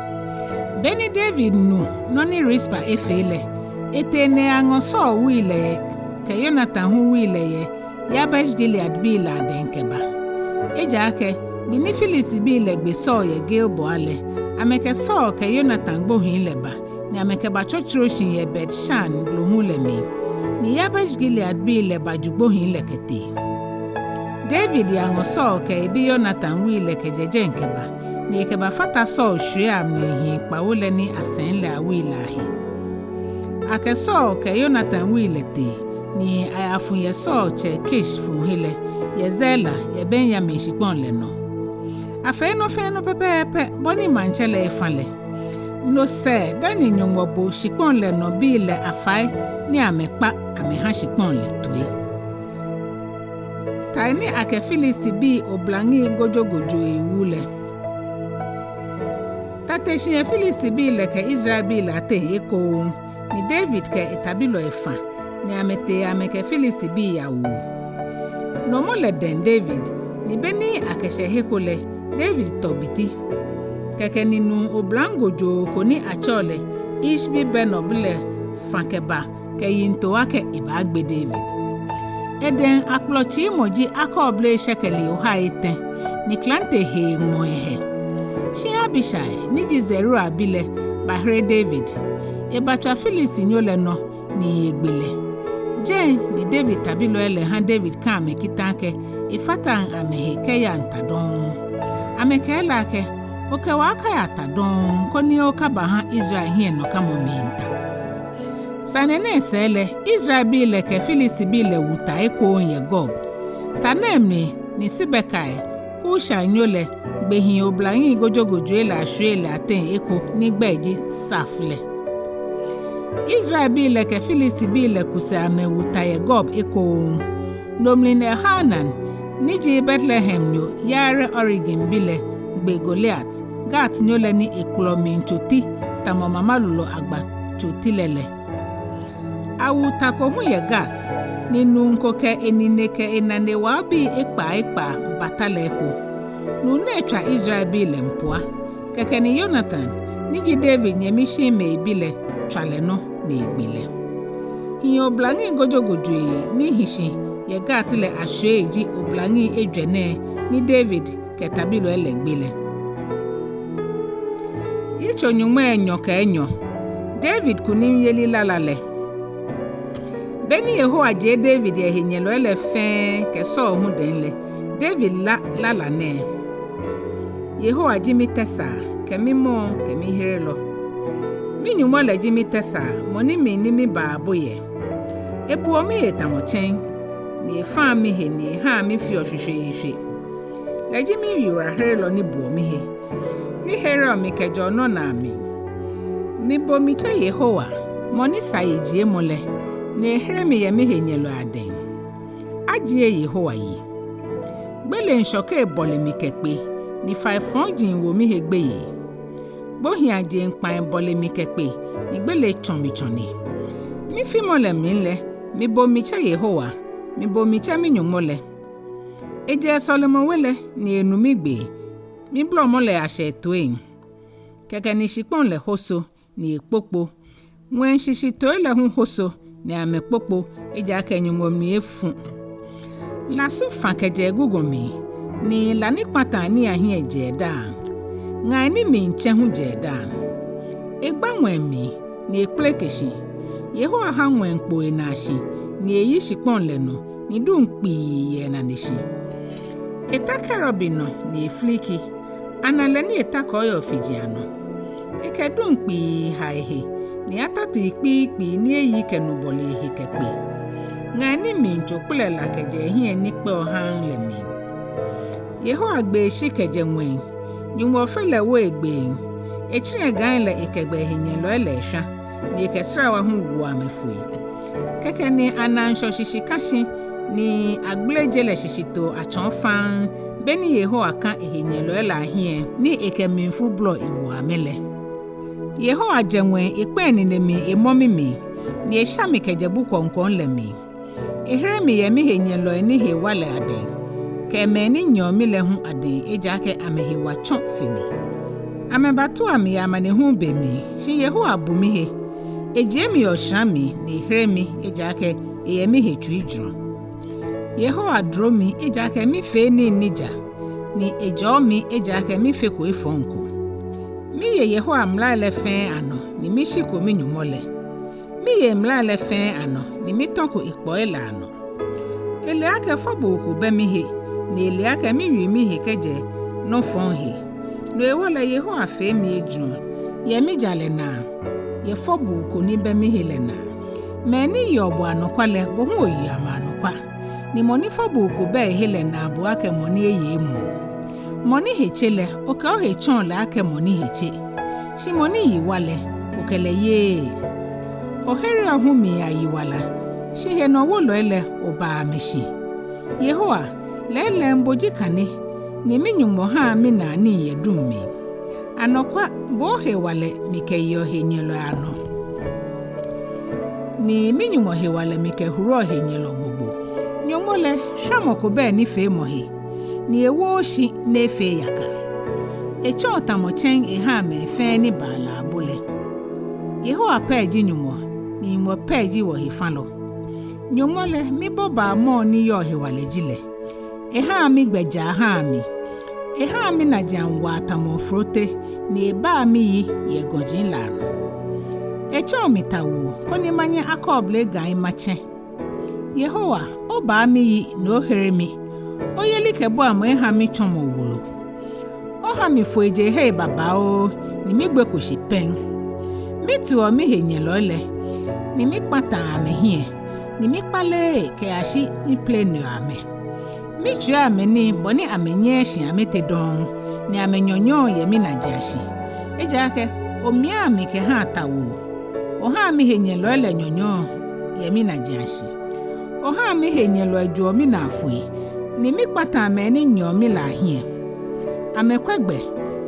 Be ni David nu nɔ ni Rizpa efee lɛ, etee ni eyaŋɔ Saul wui lɛ kɛ Yonatan hu wui lɛ yɛ Yabesh Gileadbii lɛ adɛŋ kɛba. Ejaakɛ gbi ni Filistibii lɛ gbe Saul yɛ Gilboa lɛ, amɛkɛ Saul kɛ Yonatan gbohii lɛ ba, ni amɛkɛbatsotsoro shi yɛ Bet-Shan blohu lɛ mli. Ni Yabesh Gileadbii lɛ baju gbohii lɛ kɛtee. David yaŋɔ Saul kɛ ebi Yonatan wui lɛ kɛjɛ jɛi kɛba, ni ekɛbafata Saul shwiei amli hii kpawo lɛ ni asɛŋ lɛ awui lɛ ahe. Akɛ Saul kɛ Yonatan wui lɛ tee, ni ayafu yɛ Saul tsɛ Kish fuuhe lɛ, yɛ Zela, yɛ Benyamin shikpɔŋ lɛ nɔ. Afee nɔ fɛɛ nɔ pɛpɛɛpɛ bɔ ni maŋtsɛ lɛ efa lɛ. No sɛɛ dani Nyɔŋmɔ bo shikpɔŋ lɛ nɔ bii lɛ afai ni amɛkpa amɛha shikpɔŋ lɛ toi. Tai ni akɛ Filistibii oblaŋi gojogojoi wu lɛ. Tã te shi yɛ Filistibii lɛ kɛ Israelbii lɛ ateŋ ekoŋŋ, ni David kɛ etabilɔi fã, ni amɛtee amɛkɛ Filistibii yawu. Nɔmɔ lɛ dɛŋ David, ni be ni akɛshɛ he ko lɛ, David tɔ biti. Kɛkɛ ni nuu oblaŋi gojoo ko ni atsɛɔ lɛ Ishbi-Benob lɛ fã kɛba kɛ yiŋtoo akɛ ebaagbe David. Edɛŋ akplɔ tsiimɔ ji akɔɔble shɛkɛli ohai etɛ, ni klante hee ŋmɔ ehɛ. Shi Abishai, ni ji Zeruia bi lɛ, bahere David. Ebatswa Filistinyo lɛ nɔ ni egbe lɛ. Jɛi ni David tabilɔi lɛ ha David ka amɛ kita akɛ efataŋ amɛhe kɛyaŋ ta dɔŋŋ. Amɛkɛɛ lɛ akɛ, okɛ wɔ akaya ta dɔŋŋ, koni okabaha Israel hiɛnɔkamɔ miitã. Sane nɛɛ sɛɛ lɛ, Israelbii lɛ kɛ Filistibii lɛ wu ta ekoŋŋ yɛ Gob. Ta nɛɛ mli ni Sibekai, Hushainyo lɛ, gbe hii oblaŋi gojogojoi lɛ ashwiei lɛ ateŋ eko ni gbɛi ji Saf lɛ. Israelbii lɛ kɛ Filistibii lɛ ku sɛɛ amɛwu ta yɛ Gob ekoŋŋ. No mli ni Elhanan, ni ji Betlehemnyo Yair Oregim bi lɛ, gbe Goliat, Gatnyo lɛ ni ekplɔ mli tso ti tamɔ mamalolɔ agba tso ti lɛ lɛ. Awu ta ko hu yɛ Gat, ni nuu ko kɛ enine kɛ enane waobii ekpaa ekpaa ba ta lɛ eko. Nuu nɛɛ tswa Israelbii lɛ mpua. Kɛkɛ ni Yonatan, ni ji David nyɛmi Shimei bi lɛ, tswa lɛ nɔ ni egbe lɛ. Hii oblaŋi gojogojoi ni hi shi yɛ Gat lɛ ashwiei ji oblaŋi ejwɛ nɛɛ ni David kɛ tabilɔi lɛ gbe lɛ. Yitso nyɔŋmai enyɔ kɛ enyɔ. David kunimyeli lala lɛ. Be ni Yehowa jie David yɛ ehenyɛlɔi lɛ fɛɛ kɛ Saul hu dɛŋ lɛ, David la lala nɛɛ: Yehowa ji mitɛsaa, kɛ mimɔɔ, kɛ miherelɔ. Mi-Nyɔŋmɔ lɛ ji mitɛsaa, mɔ ni mli ni mibaa bo yɛ. Ebuɔ mihe tamɔ tsɛŋ, ni efaaa mihe ni ehaaa mifeɔ shweshweeshwe. Lɛ ji miyiwalaherelɔ ni buɔ mihe, ni hereɔ mi kɛjɛɔ nɔnaa mli. Mibo mitsɛ Yehowa, mɔ ni sa yijiemɔ lɛ, ni ehere mi yɛ mihenyɛlɔi adɛŋ. Ajie Yehowa yi. Gbele ŋshɔkei bɔle mi kɛkpe, ni fai fɔji wo mihe gbeyei. Gbohiiaje kpãi bɔle mi kɛkpe, ni gbele tsɔ mi tsɔne. Mifimɔ lɛ mli lɛ, mibo mitsɛ Yehowa, mibo mitsɛ mi-Nyɔŋmɔ lɛ. Ejɛ esɔlemɔwe lɛ, ni enu migbee, mibolɔmɔ lɛ yashɛ etoiŋ. Kɛkɛ ni shikpɔŋ lɛ hoso, ni ekpokpo. Ŋwɛi shishitoi lɛ hu hoso, ni amɛkpokpo, ejaakɛ Nyɔŋmɔ mli efu. Lasu fã kɛjɛ egugɔ mli, ni la ni kpataa nii ahiɛ jɛ edaaŋ. Ŋai ni mli tsɛ hu jɛ edaaŋ. Egba ŋwɛi mli, ni ekpeleke shi. Yehowa ha ŋwɛi kpo enaa shi, ni eyi shikpɔŋ lɛ nɔ, ni duŋ kpii yɛ enaneshi. Eta kerubim nɔ, ni efiliki. Ana lɛ ni eta kɔɔyɔɔ fiji anɔ. Ekɛ duŋ kpii ha ehe, ni atatui kpiikpii ni eyi kɛ nu bɔle ehe kɛkpe. Ŋai ni mli tso kpɛlɛ la kɛjɛ ehiɛ ni kpɛɔ haŋ lɛ mli. Yehowa gbee shi kɛjɛ ŋwɛi, Nyɔŋmɔ fe lɛ wo egbee. Etsɛrɛ gai lɛ ekɛgbɛ ehenyɛlɔi lɛ eshwa, ni ekɛ srawa hu wo amɛ foi. Kɛkɛ ni ana ŋshɔ shishi kã shi, ni agbele je lɛ shishitoo atsɔɔ faŋŋ, beni Yehowa kã ehenyɛlɔi lɛ ahiɛ, ni ekɛ mlifu bolɔ ewo amɛ lɛ. Yehowa jɛ ŋwɛi ekpɛ enine mli emɔ mimli, ni esha mi kɛjɛ bu kwɔŋkwɔŋ lɛ mli. Ehere mi yɛ mihenyɛlɔi ni he wa lɛ adɛŋ, kɛ mɛi ni nyɛɔ mi lɛ hu adɛŋ, ejaakɛ amɛhe wa tsɔ fe mi. Amɛbatua mi yɛ amanehulu be mli, shi Yehowa bu mihe. Ejie mi yɛ oshara mli, ni ehere mi, ejaakɛ eyɛ mihe tsuijurɔ. Yehowa duro mi, ejaakɛ mifee nii ni ja, ni ejɔɔ mi, ejaakɛ mifeko efɔŋ ko. Miye Yehowa mlai lɛ fɛɛ anɔ, ni mishiko mi-Nyɔŋmɔ lɛ. Miye emlai lɛ fɛɛ anɔ, ni mitɔko ekpɔi lɛ anɔ. Ele akɛ fɔbuu ko bɛ mihe, ni ele akɛ miwii mihe kɛjɛ nɔ fɔŋ he. No hewɔ lɛ Yehowa fee mi ejurɔ yɛ mijalɛ naa, yɛ fɔbuu ko ni bɛ mihe lɛ naa. Mɛi ni yeɔ bo anɔkwa lɛ, bo hu oyeɔ amɛ anɔkwa. Ni mɔ ni fɔbuu ko bɛ ehe lɛ naa bo akɛ mɔ ni eye emuu. Mɔ ni he tse lɛ, okɛ ohe tsɔɔ lɛ akɛ mɔ ni he tse. Shi mɔ ni yi wa lɛ, okɛ lɛ yeee. Ohereɔ hu mli ayiwala, shi henɔwolɔi lɛ obaa amɛ shi. Yehowa, lɛɛlɛŋ bo ji kane, ni mi-Nyɔŋmɔ haa minaa nii yɛ duŋ mli. Anɔkwa, bo ohewalɛ mikɛyeɔ henyɛlɔi anɔ, ni mi-Nyɔŋmɔ hewalɛ mikɛhuruɔ henyɛlɔ gbogbo. Nyɔŋmɔ lɛ, shwamɔ ko bɛ enifeemɔ he, ni ewooo shi ni efeee yaka. Etsɔɔ tamɔ tsɛŋ ehaa mɛi fɛɛ ni baa lɛ abo lɛ. Yehowa pɛ ji Nyɔŋmɔ, ni Nyɔŋmɔ pɛ ji wɔhefalɔ. Nyɔŋmɔ lɛ, mibobaa mɔɔ ni yɔɔ hewalɛ ji lɛ. Ehaa migbɛ jaa haa mi. Ehaa minajiaŋ waa tamɔ ofrote, ni ebaa miyi yɛ gɔji lɛ anɔ. Etsɔɔ mi tawuu, koni manyɛ akɔɔble gai matsɛ. Yehowa, obaa miyi ni ohere mi. Oyelikɛbuamɔ eha mitsɔmɔ wolo. Oha mi foijee hei babaoo, ni migbeko shi pɛŋ. Mituɔ mihenyɛlɔi lɛ, ni mikpataa amɛhiɛ, ni mikpaleee kɛyashi mipleneɔ amɛ. Mitswia amɛ nii bɔ ni amɛnyɛɛɛ shi amɛte dɔŋŋ, ni amɛnyɔnyɔɔ yɛ minajiashi. Ejaakɛ omia mi kɛha tawuu. Ohaa mihenyɛlɔi lɛ nyɔnyɔɔ yɛ minajiashi. Ohaa mihenyɛlɔi joɔ minaa foi, ni mikpataa mɛi ni nyɛɔ mi lɛ ahiɛ. Amɛkwɛ gbɛ,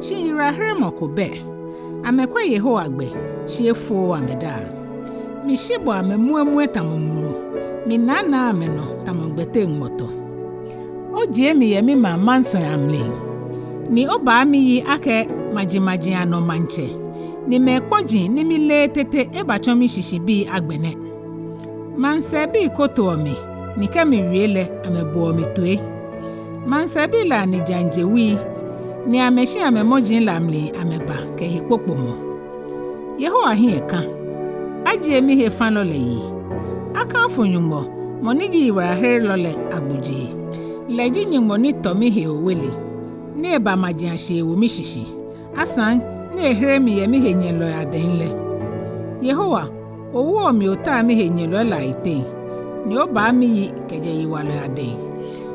shi yiwalaheremɔ ko bɛ. Amɛkwɛ Yehowa gbɛ, shi efooo amɛdaa. Mishibɔ amɛ muɛmuɛ tamɔ mulu, minaanaa amɛnɔ tamɔ gbɛteŋ ŋmɔtɔ. Ojie mi yɛ mimaŋ mansɔi amli, ni obaa miyi akɛ majimaji anɔ maŋtsɛ, ni mɛi kpɔji ni mileee tete ebatsɔ mishishibii agbɛnɛ. Maŋsɛɛbii kotoɔ mi, ni kɛ miwie lɛ, amɛboɔ mi toi. Maŋsɛɛbii lɛ anijiaŋ je wui, ni amɛshi amɛmɔji lɛ amli amɛba kɛ hekpokpomɔ. Yehowa hiɛ ka. Ajie mihefalɔ lɛ yi. Akaafo Nyɔŋmɔ, mɔ ni ji yiwalaherelɔ lɛ agbojee. Lɛ ji Nyɔŋmɔ ni tɔ mihe owele, ni eba majiashi ewo mishishi. Asaŋ ni ehere mi yɛ mihenyɛlɔi adɛŋ lɛ. Yehowa, owoɔ mi otaa mihenyɛlɔi lɛ ayiteŋ. ni obaa miyi kɛjɛ yiwalɔi adɛŋ.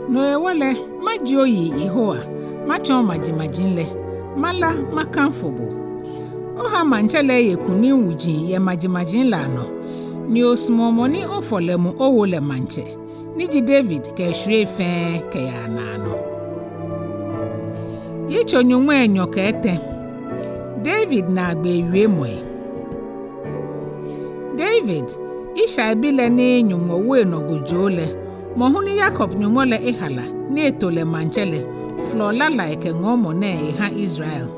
No hewɔ lɛ, majie oyi, Yehowa, matsɔɔ majimaji lɛ, mala makanfo bo. Oha maŋtsɛ lɛ eye kunim wuji yɛ majimaji lɛ anɔ, ni osumɔ mɔ ni ofɔ lɛ mu owo lɛ maŋtsɛ, ni ji David kɛ eshwiei fɛɛ kɛyaa naanɔ. Yitso nyɔŋmai enyɔ kɛ etɛ. David naagbee wiemɔi. David, Yishai bi lɛ ni Nyɔŋmɔ wo enɔ gojoo lɛ, mɔ hu ni Yakob Nyɔŋmɔ lɛ ehala ni eto lɛ maŋtsɛ lɛ, folɔ lalai kɛ ŋɔɔmɔ nɛɛ eha Israel.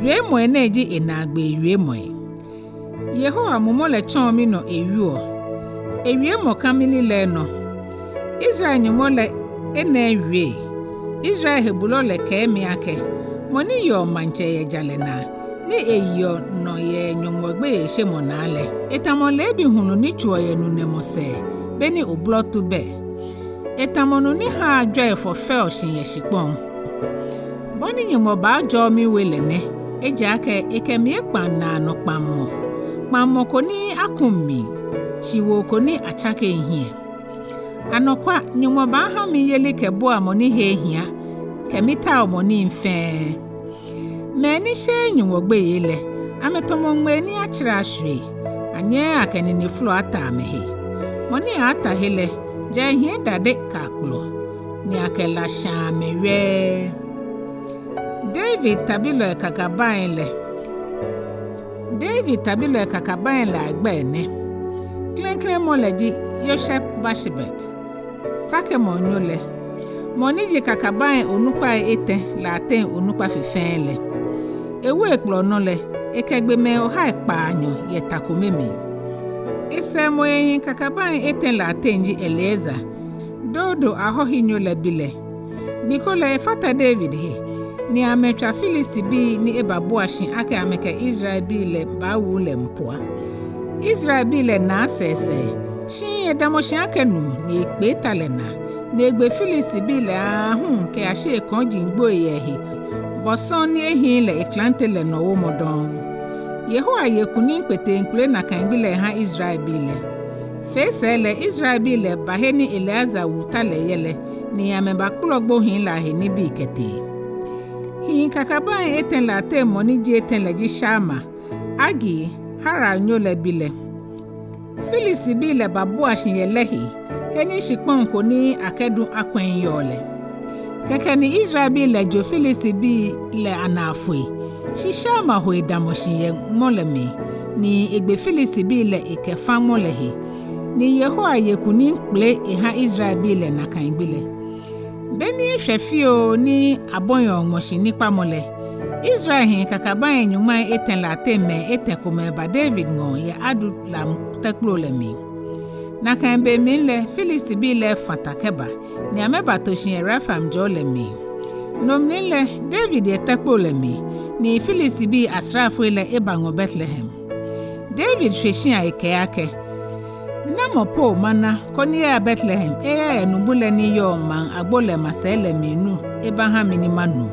Wiemɔi nɛɛ ji enaagbee wiemɔi. Yehowa Mumɔ lɛ tsɔɔ minɔ ewieɔ. Ewiemɔ ka mililɛi nɔ. Israel Nyɔŋmɔ lɛ ena ewie. Israel hebulɔ lɛ kɛɛ mi akɛ, mɔ ni yeɔ maŋtsɛ yɛ jalɛ naa, ni eyeɔ nɔ yɛ Nyɔŋmɔ gbeyeishemɔ naa lɛ, etamɔ leebi hulu ni tsoɔ yɛ nu nɛmɔ sɛɛ, beni oblɔtu bɛ. Etamɔ nu ni haa jwɛifɔ fɛɔ shi yɛ shikpɔŋ. Bɔ ni Nyɔŋmɔ baajɔɔ miwe lɛ nɛ, ejaakɛ ekɛ mi ekpaŋ naanɔ kpaŋmɔ, kpaŋmɔ ko ni akuŋ mli, shiwoo ko ni atsakeŋ hiɛ. Anɔkwa, Nyɔŋmɔ baaha mi yelikɛbuamɔ ni he ehia, kɛ mitaomɔ nii fɛɛ. Mɛi ni sheee Nyɔŋmɔ gbeyei lɛ, amɛtamɔ ŋmei ni atsɛrɛ ashwie, anyɛɛɛ akɛ nine folo ata amɛhe. Mɔ ni ata he lɛ, ja ehiɛ dade kɛ akplɔ, ni akɛ la shãa amɛ wɛɛ. David tabilɔi kakabaŋi lɛ. David tabilɔi kakabaŋi lɛ agbɛi nɛ. Klɛŋklɛŋ mɔ lɛ ji Yosheb-Bashebet, takemɔnyo lɛ, mɔ ni ji kakabaŋi onukpai etɛ lɛ ateŋ onukpa fe fɛɛ lɛ. Ewu ekplɔ nɔ lɛ, ekɛ gbɔmɛi ohai kpaanyɔ yɛ ta kome mli. Esɛɛmɔ yɛ hii kakabaŋi etɛ lɛ ateŋ ji Eleazar, Dodo ahɔhenyo lɛ bi lɛ. Gbi ko lɛ efata David he, ni amɛtswa Filistibii ni ebabua shi akɛ amɛkɛ Israelbii lɛ baawu lɛ mpua. Israelbii lɛ naa sɛɛsɛɛ, shi edamɔ shi akɛ nuu ni ekpee ta lɛ naa, ni egbe Filistibii lɛ aahu kɛyashi ekɔŋji gboi yɛ ehe, bɔ sɔŋŋ ni ehiii lɛ eklante lɛ nɔ womɔ dɔŋŋ. Yehowa ye kunim kpeteŋkpele nakai gbi lɛ eha Israelbii lɛ. Fee sɛɛ lɛ Israelbii lɛ ba he ni Eleazar wu ta lɛ yɛ lɛ, ni amɛbakpɔlɔ gbohii lɛ ahe nibii kɛtee. Hii kakabaŋi etɛ lɛ ateŋ mɔ ni ji etɛ lɛ ji Shamma, Agee, Hararnyo lɛ bi lɛ. Filistibii lɛ babua shi yɛ Lehi, he ni shikpɔŋ ko ni akɛdu akwɛŋ yɔɔ lɛ. Kɛkɛ ni Israelbii lɛ jo Filistibii lɛ anaa foi, shi Shamma ho edamɔ shi yɛ ŋmɔ lɛ mli, ni egbe Filistibii lɛ ekɛfa ŋmɔ lɛ he, ni Yehowa ye kunim kpele eha Israelbii lɛ nakai gbi lɛ. Beni eshwɛ fioo ni abɔiɔ ŋmɔshi nikpamɔ lɛ, Israel hii kakabaŋi nyɔŋmai etɛ lɛ ateŋ mɛi etɛ komɛi ba David ŋɔɔ yɛ Adulam tɛkplo lɛ mli. Nakai be mli lɛ, Filistibii lɛ fa ta kɛba, ni amɛbato shi yɛ Refaim jɔɔ lɛ mli. No mli lɛ, David yɛ tɛkplo lɛ mli, ni Filistibii asraafoi lɛ ebaŋɔ Betlehem. David shwe shia ekɛɛ akɛ, namɔ po mana koni eya Betlehem eyaya nubu lɛ ni yɔɔ maŋ agbo lɛ masɛi lɛ mli nu ebaha mi ni manu?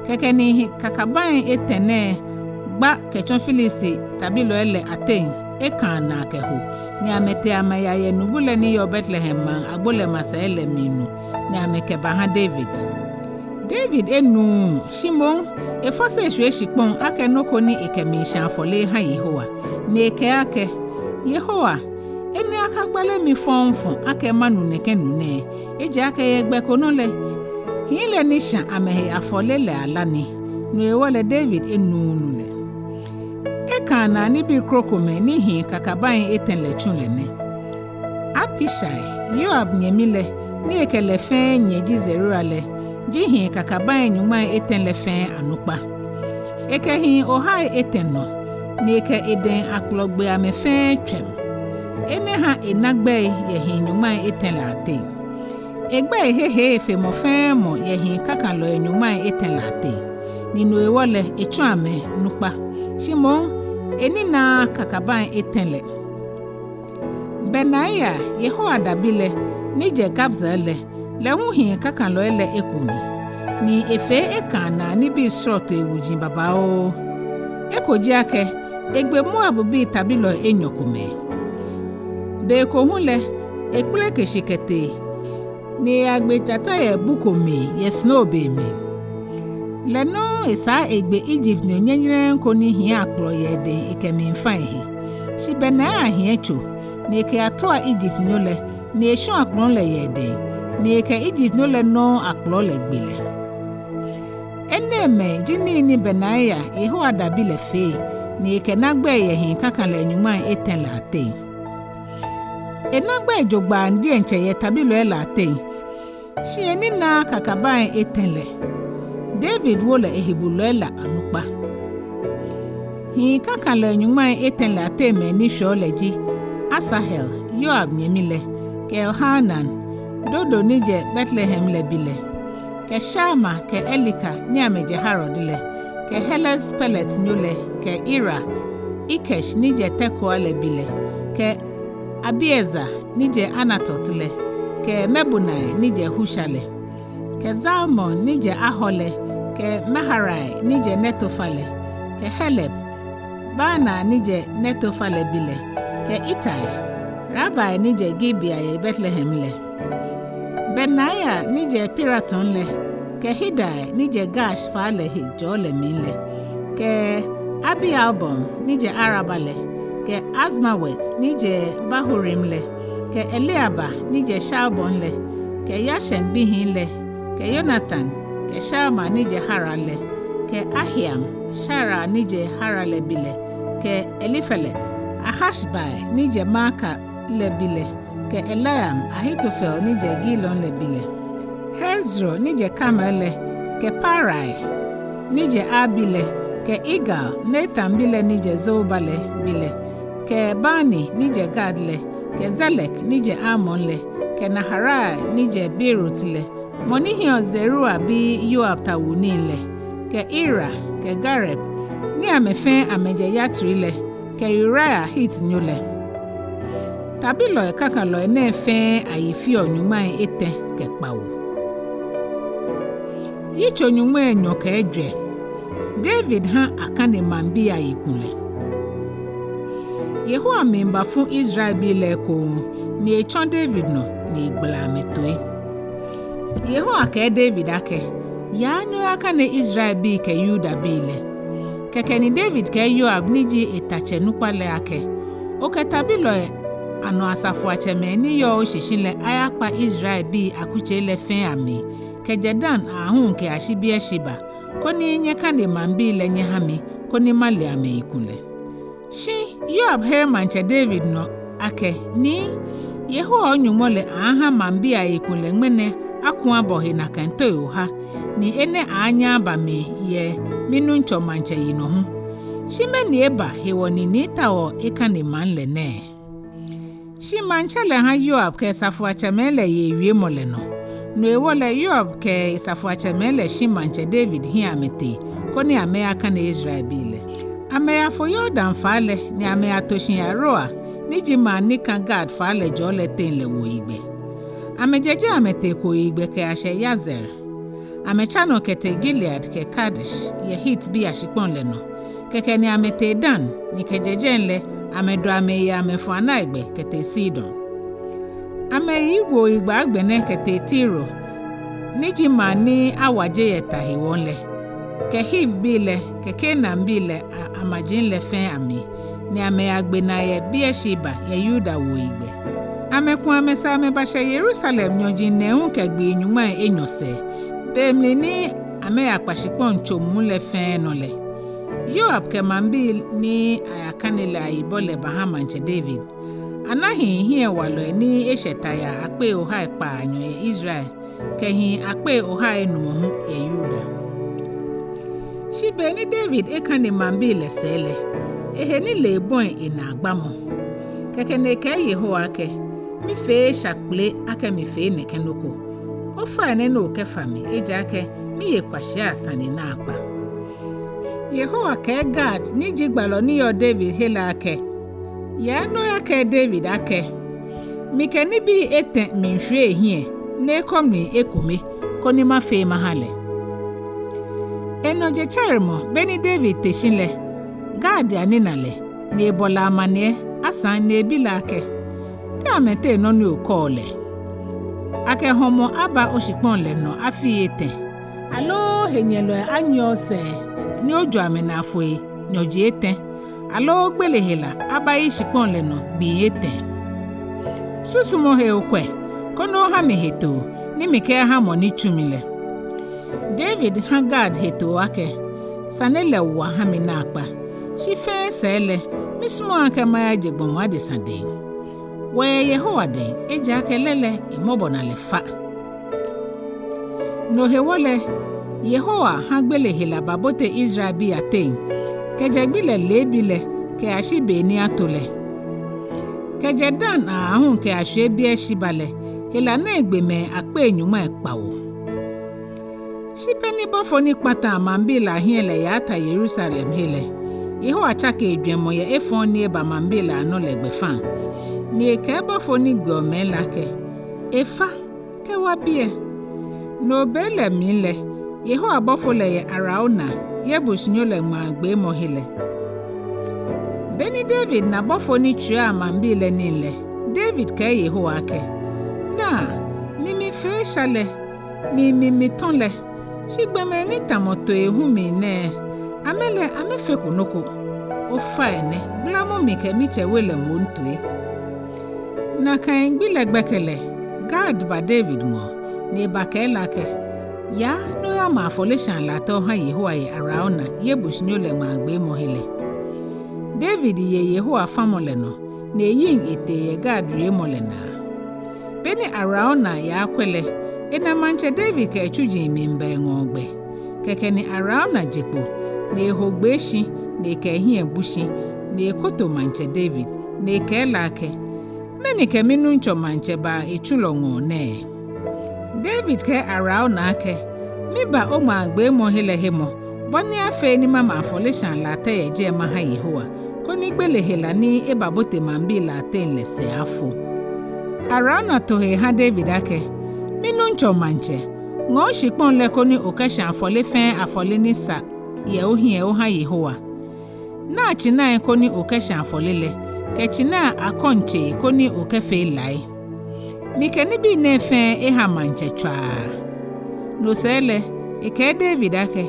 Kɛkɛ ni hii kakabaŋi etɛ nɛɛ gba kɛtsɔ Filisti tabilɔi lɛ ateŋ ekãa naa kɛho, ni amɛtee amɛyayɛ nubu lɛ ni yɔɔ Betlehem maŋ agbo lɛ masɛi lɛ mli nu, ni amɛkɛbaha David. David enuuu, shi moŋ efɔse eshwie shikpɔŋ akɛ nɔ ko ni ekɛmiishã afɔle eha Yehowa, ni ekɛɛ akɛ, Yehowa, enɛ akagbale mi fɔŋfɔŋ akɛ manu nɛkɛ nu nɛɛ, ejaakɛ yɛ gbɛ ko nɔ lɛ, hii lɛ ni shã amɛhe afɔle lɛ ala ni. No hewɔ lɛ David enuuu nu lɛ. Ekãa naa nibii krokomɛi ni hii kakabaŋi etɛ lɛ tsu lɛ nɛ. Abishai, Yoab nyɛmi lɛ, ni ekɛ lɛ fɛɛ nyɛ ji Zeruia lɛ, ji hii kakabaŋi nyɔŋmai etɛ lɛ fɛɛ anukpa. Ekɛ hii ohai etɛ nɔ, ni ekɛ edɛŋ akplɔ gbe amɛ fɛɛ tswɛm. Enɛ ha ena gbɛi yɛ hii nyɔŋmai etɛ lɛ ateŋ. Egbɛi hehe fe mɔ fɛɛ mɔ yɛ hii kakalɔi nyɔŋmai etɛ lɛ ateŋ, ni no hewɔ lɛ etsɔ amɛ nukpa, shi moŋ eninaaa kakabaŋi etɛ lɛ. Benaia, Yehoiada bi lɛ, ni jɛ Kabzeel lɛ, lɛ hu hii kakalɔi lɛ eko ni, ni efee ekãa naa nibii srɔtoi wuji babaoo. Eko ji akɛ, egbe Moabbii tabilɔi enyɔ komɛi. Be ko hu lɛ, ekpeleke shi kɛtee, ni eyagbe jata yɛ bu ko mli yɛ snow be mli. Lɛ nɔŋŋ esaa egbe Egyptnyo nyɛnyɛrɛŋ ko ni hiɛ akplɔ yɛ edɛŋ ekɛmiifa ehe. Shi Benaia hiɛ tso, ni ekɛyatua Egyptnyo lɛ, ni eshɔ akplɔ lɛ yɛ edɛŋ, ni ekɛ Egyptnyo lɛ nɔŋŋ akplɔ lɛ gbe lɛ. Enɛɛmɛi ji nii ni Benaia, Yehoiada bi lɛ fee, ni ekɛna gbɛi yɛ hii kakalɔi nyɔŋmai etɛ lɛ ateŋ. Ena gbɛi jogbaŋŋ diɛŋtsɛ yɛ tabilɔi lɛ ateŋ, shi eninaaa kakabaŋi etɛ lɛ. David wo lɛ ehebulɔi lɛ anukpa. Hii kakalɔi nyɔŋmai etɛ lɛ ateŋ mɛi ni shwɛɔ lɛ ji Asahel, Yoab nyɛmi lɛ, kɛ Elhanan, Dodo ni jɛ Betlehem lɛ bi lɛ, kɛ Shamma kɛ Elika ni amɛjɛ Harod lɛ, kɛ Helez Peletnyo lɛ, kɛ Ira, Ikkesh ni jɛ Tekoa lɛ bi lɛ, kɛ Abiezer ni jɛ Anatot lɛ, kɛ Mebunai ni jɛ Husha lɛ, kɛ Zalmon ni jɛ Ahoh lɛ, kɛ Maharai ni jɛ Netofa lɛ, kɛ Heleb, Baana ni jɛ Netofa lɛ bi lɛ, kɛ Itai, Ribai ni jɛ Gibea yɛ Betlehem lɛ, Benaia ni jɛ Piraton lɛ, kɛ Hidai ni jɛ Gash faa lɛ hejɔlɛ mli lɛ, kɛ Abi-Albon ni jɛ Araba lɛ, kɛ Azmawet ni jɛ Bahurim lɛ, kɛ Eliahba ni jɛ Shalbon lɛ, kɛ Yashen bihii lɛ, kɛ Yonatan, kɛ Shamma ni jɛ Harar lɛ, kɛ Ahiam, Sharai ni jɛ Harar lɛ bi lɛ, kɛ Elifelet, Ahashbai ni jɛ Maaka lɛ bi lɛ, kɛ Eliam, Ahitofel ni jɛ Gilo lɛ bi lɛ, Hezro ni jɛ Karmel lɛ, kɛ Paarai ni jɛ Abi lɛ, kɛ Igal, Natan bi lɛ ni jɛ Zoba lɛ bi lɛ, kɛ Bani ni jɛ Gad lɛ, kɛ Zelek ni jɛ Amon lɛ, kɛ Naharai ni jɛ Beerot lɛ, mɔ ni hiɔ Zeruia bi Yoab tawuu nii lɛ, kɛ Ira, kɛ Gareb, ni amɛ fɛɛ amɛjɛ Yatri lɛ, kɛ Uria Hitnyo lɛ. Tabilɔi kakalɔi nɛɛ fɛɛ ayi feɔ nyɔŋmai etɛ kɛ kpawo. Yitso nyɔŋmai enyɔ kɛ ejwɛ. David ha akane maŋbii ayikulɛ. Yehowa miibafu Israelbii lɛ ekoŋŋ, ni etsɔ David nɔ, ni egbala amɛtoi. Yehowa kɛɛ David akɛ, yaa ni oyakane Israelbii kɛ Yudabii lɛ. Kɛkɛ ni David kɛɛ Yoab ni ji etatsɛ nukpa lɛ akɛ, okɛ tabilɔi anɔ asafoiatsɛmɛi ni yɔɔ oshishi lɛ ayakpa Israelbii akutsei lɛ fɛɛ amli, kɛjɛ Dan aahu kɛyashi Beersheba, koni nyɛkane maŋbii lɛ nyɛha mi, koni male amɛyikulɛ. Shi Yoab here maŋtsɛ David nɔ akɛ, Nii, Yehowa o-Nyɔŋmɔ lɛ aaaha maŋbii ayikulɛ ŋmɛnɛ aku abɔ he nakai toi oha, ni enɛ aaanyɛ aba mli yɛ minuŋtsɔ maŋtsɛ yinɔ hu. Shi mɛni eba hewɔ ni nii taoɔ ekane maŋ lɛ nɛɛ? Shi maŋtsɛ lɛ ha Yoab kɛ asafoiatsɛmɛi lɛ ye ewiemɔ lɛ nɔ. No hewɔ lɛ Yoab kɛ asafoiatsɛmɛi lɛ shi maŋtsɛ David hiɛ amɛtee, koni amɛyakane Israelbii lɛ. Amɛyafo Yordan faa lɛ, ni amɛyato shi Aroer, ni ji maŋ ni ka Gad faa lɛ jɔɔ lɛ teŋ lɛ wuoyigbɛ. Amɛjɛjɛ amɛtee kooyigbɛ kɛyashɛ Yazer. Amɛtsa nɔ kɛtee Gilead kɛ Kadesh, yɛ Hitbii ashikpɔŋ lɛ nɔ. Kɛkɛ ni amɛtee Dan, ni kɛjɛ jɛi lɛ, amɛdɔ amɛyi amɛfɔ anaigbɛ kɛtee Sidon. Amɛyi wuoyigbɛ agbɛnɛ kɛtee Tiro, ni ji maŋ ni awaje yɛ ta hewɔ lɛ, kɛ Hivbii lɛ, kɛ Kanaanbii lɛ a-, amaji lɛ fɛɛ amli, ni amɛyagbe naa yɛ Beersheba yɛ Yuda wuoyigbɛ. Amɛku amɛsɛɛ amɛbashɛ Yerusalem nyɔji nɛɛhu kɛ gbii nyɔŋmai enyɔ sɛɛ, be mli ni amɛyakpa shikpɔŋ tso muu lɛ fɛɛ nɔ lɛ. Yoab kɛ maŋbii ni ayakane lɛ ayibɔ lɛ baha maŋtsɛ David. Ana hii hiɛwalɔi ni eshɛ ta yaa akpei ohai kpaanyɔ yɛ Israel, kɛ hii akpei ohai enumɔ hu yɛ Yuda. Shi be ni David ekane maŋbii lɛ sɛɛ lɛ, ehe nilee bɔi enaagbamɔ. Kɛkɛ ni ekɛɛ Yehowa akɛ, mifee esha kpele akɛ mifee nɛkɛ nɔ ko. Ofainɛ ni okɛfa mi, ejaakɛ miye kwashia sane naakpa. Yehowa kɛɛ Gad ni ji gbalɔ ni yɔɔ David he lɛ akɛ, yaa ni oyakɛɛ David akɛ, mikɛ nibii etɛ miishwie ehiɛ, ni ekɔ mli ekome, koni mafee maha lɛ. Enɔ jetsɛremɔ, be ni David te shi lɛ, Gad yanina lɛ, ni ebɔ lɛ amaniɛ, asaŋ ni ebi lɛ akɛ, Te amɛteŋ nɔ ni okɛɔ lɛ, akɛ hɔmɔ aba oshikpɔŋ lɛ nɔ afii etɛ, aloo henyɛlɔi anyiɛ osɛɛ ni ojo amɛnaa foi nyɔji etɛ, aloo gbele hela abayi shikpɔŋ lɛ nɔ gbii etɛ? Susumɔ he okwɛ, koni oha mi hetoo ni mikɛha mɔ ni tsu mi lɛ. David ha Gad hetoo akɛ, sane lɛ wa ha mi naakpa, shi fɛɛ sɛɛ lɛ, misumɔɔɔ akɛ mayaje gbɔmɔ adesa dɛŋ. Wɔyɛ Yehowa dɛŋ, ejaakɛ lɛ lɛ emɔbɔnalɛ fa. No hewɔ lɛ, Yehowa ha gbele hela babote Israelbii ateŋ, kɛjɛ gbi lɛ leebi lɛ kɛyashi be ni ato lɛ. Kɛjɛ Dan aahu kɛyashwie Beersheba lɛ, hela nɛɛ gbemɛi akpei nyɔŋmai kpawo. Shi be ni bɔfo ni kpataa maŋbii lɛ ahiɛ lɛ yaata Yerusalem he lɛ, Yehowa tsake ejwɛŋmɔ yɛ efɔŋ ni eba maŋbii lɛ anɔ lɛ gbɛfaŋ. Ni ekɛɛ bɔfo ni gbeɔ mɛi lɛ akɛ, efa, kɛwa biɛ. No be lɛ mli lɛ, Yehowa bɔfo lɛ yɛ Arauna, Yebusnyo lɛ ŋmãagbeemɔ he lɛ. Be ni David na bɔfo ni tswia maŋbii lɛ nii lɛ, David kɛɛ Yehowa akɛ, naa, mi mifee esha lɛ, ni mi mitɔ lɛ, shi gbɔmɛi ni tamɔ toi hu mi nɛɛ, amɛ lɛ amɛfeko nɔ ko. Ofainɛ, gbalamɔ mi kɛ mitsɛ we lɛ moŋ toi. Nakai gbi lɛ gbɛkɛ lɛ, Gad ba David ŋɔɔ, ni ebakɛɛ lɛ akɛ, yaa ni oyama afɔleshaa latɛ oha Yehowa yɛ Arauna, Yebusnyo lɛ ŋmãagbeemɔ he lɛ. David ye Yehowa famɔ lɛ nɔ, ni eyiŋ etee yɛ Gad wiemɔ lɛ naa. Be ni Arauna yaakwɛ lɛ, ena maŋtsɛ David kɛ etsuji miiba eŋɔɔ gbɛ. Kɛkɛ ni Arauna je kpo, ni eho gbee shi, ni ekɛ ehiɛ bu shi, ni ekoto maŋtsɛ David, ni ekɛɛ lɛ akɛ, mɛni kɛ minuŋtsɔ maŋtsɛ baa etsulɔ ŋɔɔ nɛɛ? David kɛɛ Arauna akɛ, miba oŋmãagbeemɔ he lɛ hemɔ, bɔ ni afee ni mama afɔleshaa latɛ yɛ jɛi maha Yehowa, koni gbele hela ni ebabote maŋbii lɛ ateŋ lɛ sɛɛ afo. Arauna to he eha David akɛ, minuŋtsɔ maŋtsɛ, ŋɔɔ oshikpɔŋ lɛ koni okɛshã afɔle fɛɛ afɔle ni sa yɛ ohiɛ oha Yehowa. Naa tsinai koni okɛshã afɔle lɛ, kɛ tsinai akɔntsei koni okɛfee lai. Mikɛ nibii nɛɛ fɛɛ eha maŋtsɛ tswaa. No sɛɛ lɛ, ekɛɛ David akɛ,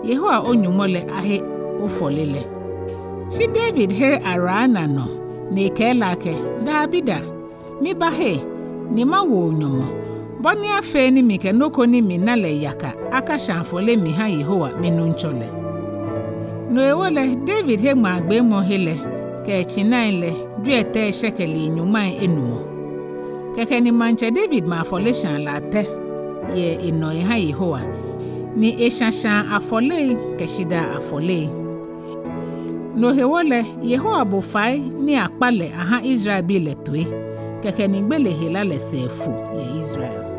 Yehowa o-Nyɔŋmɔ lɛ ahe ofɔle lɛ. Shi David here Arauna nɔ, ni ekɛɛ lɛ akɛ, daabida, mibahe, ni mawo o nyɔmɔ, bɔ ni afee ni mikɛ nɔ ko ni mina lɛ yaka akashã afɔle miha Yehowa minuŋtsɔ lɛ. No hewɔ lɛ, David he ŋmãagbeemɔ he lɛ kɛ etsinai lɛ jwiɛtɛi shekeli nyɔŋmai enumɔ. Kɛkɛ ni maŋtsɛ David ma afɔleshaa latɛ yɛ enɔ eha Yehowa, ni eshã shãa afɔlei kɛ shidaa afɔlei. No hewɔ lɛ, Yehowa bo fai ni akpa lɛ aha Israelbii lɛ toi, kɛkɛ ni gbele hela lɛ sɛɛ fo yɛ Israel.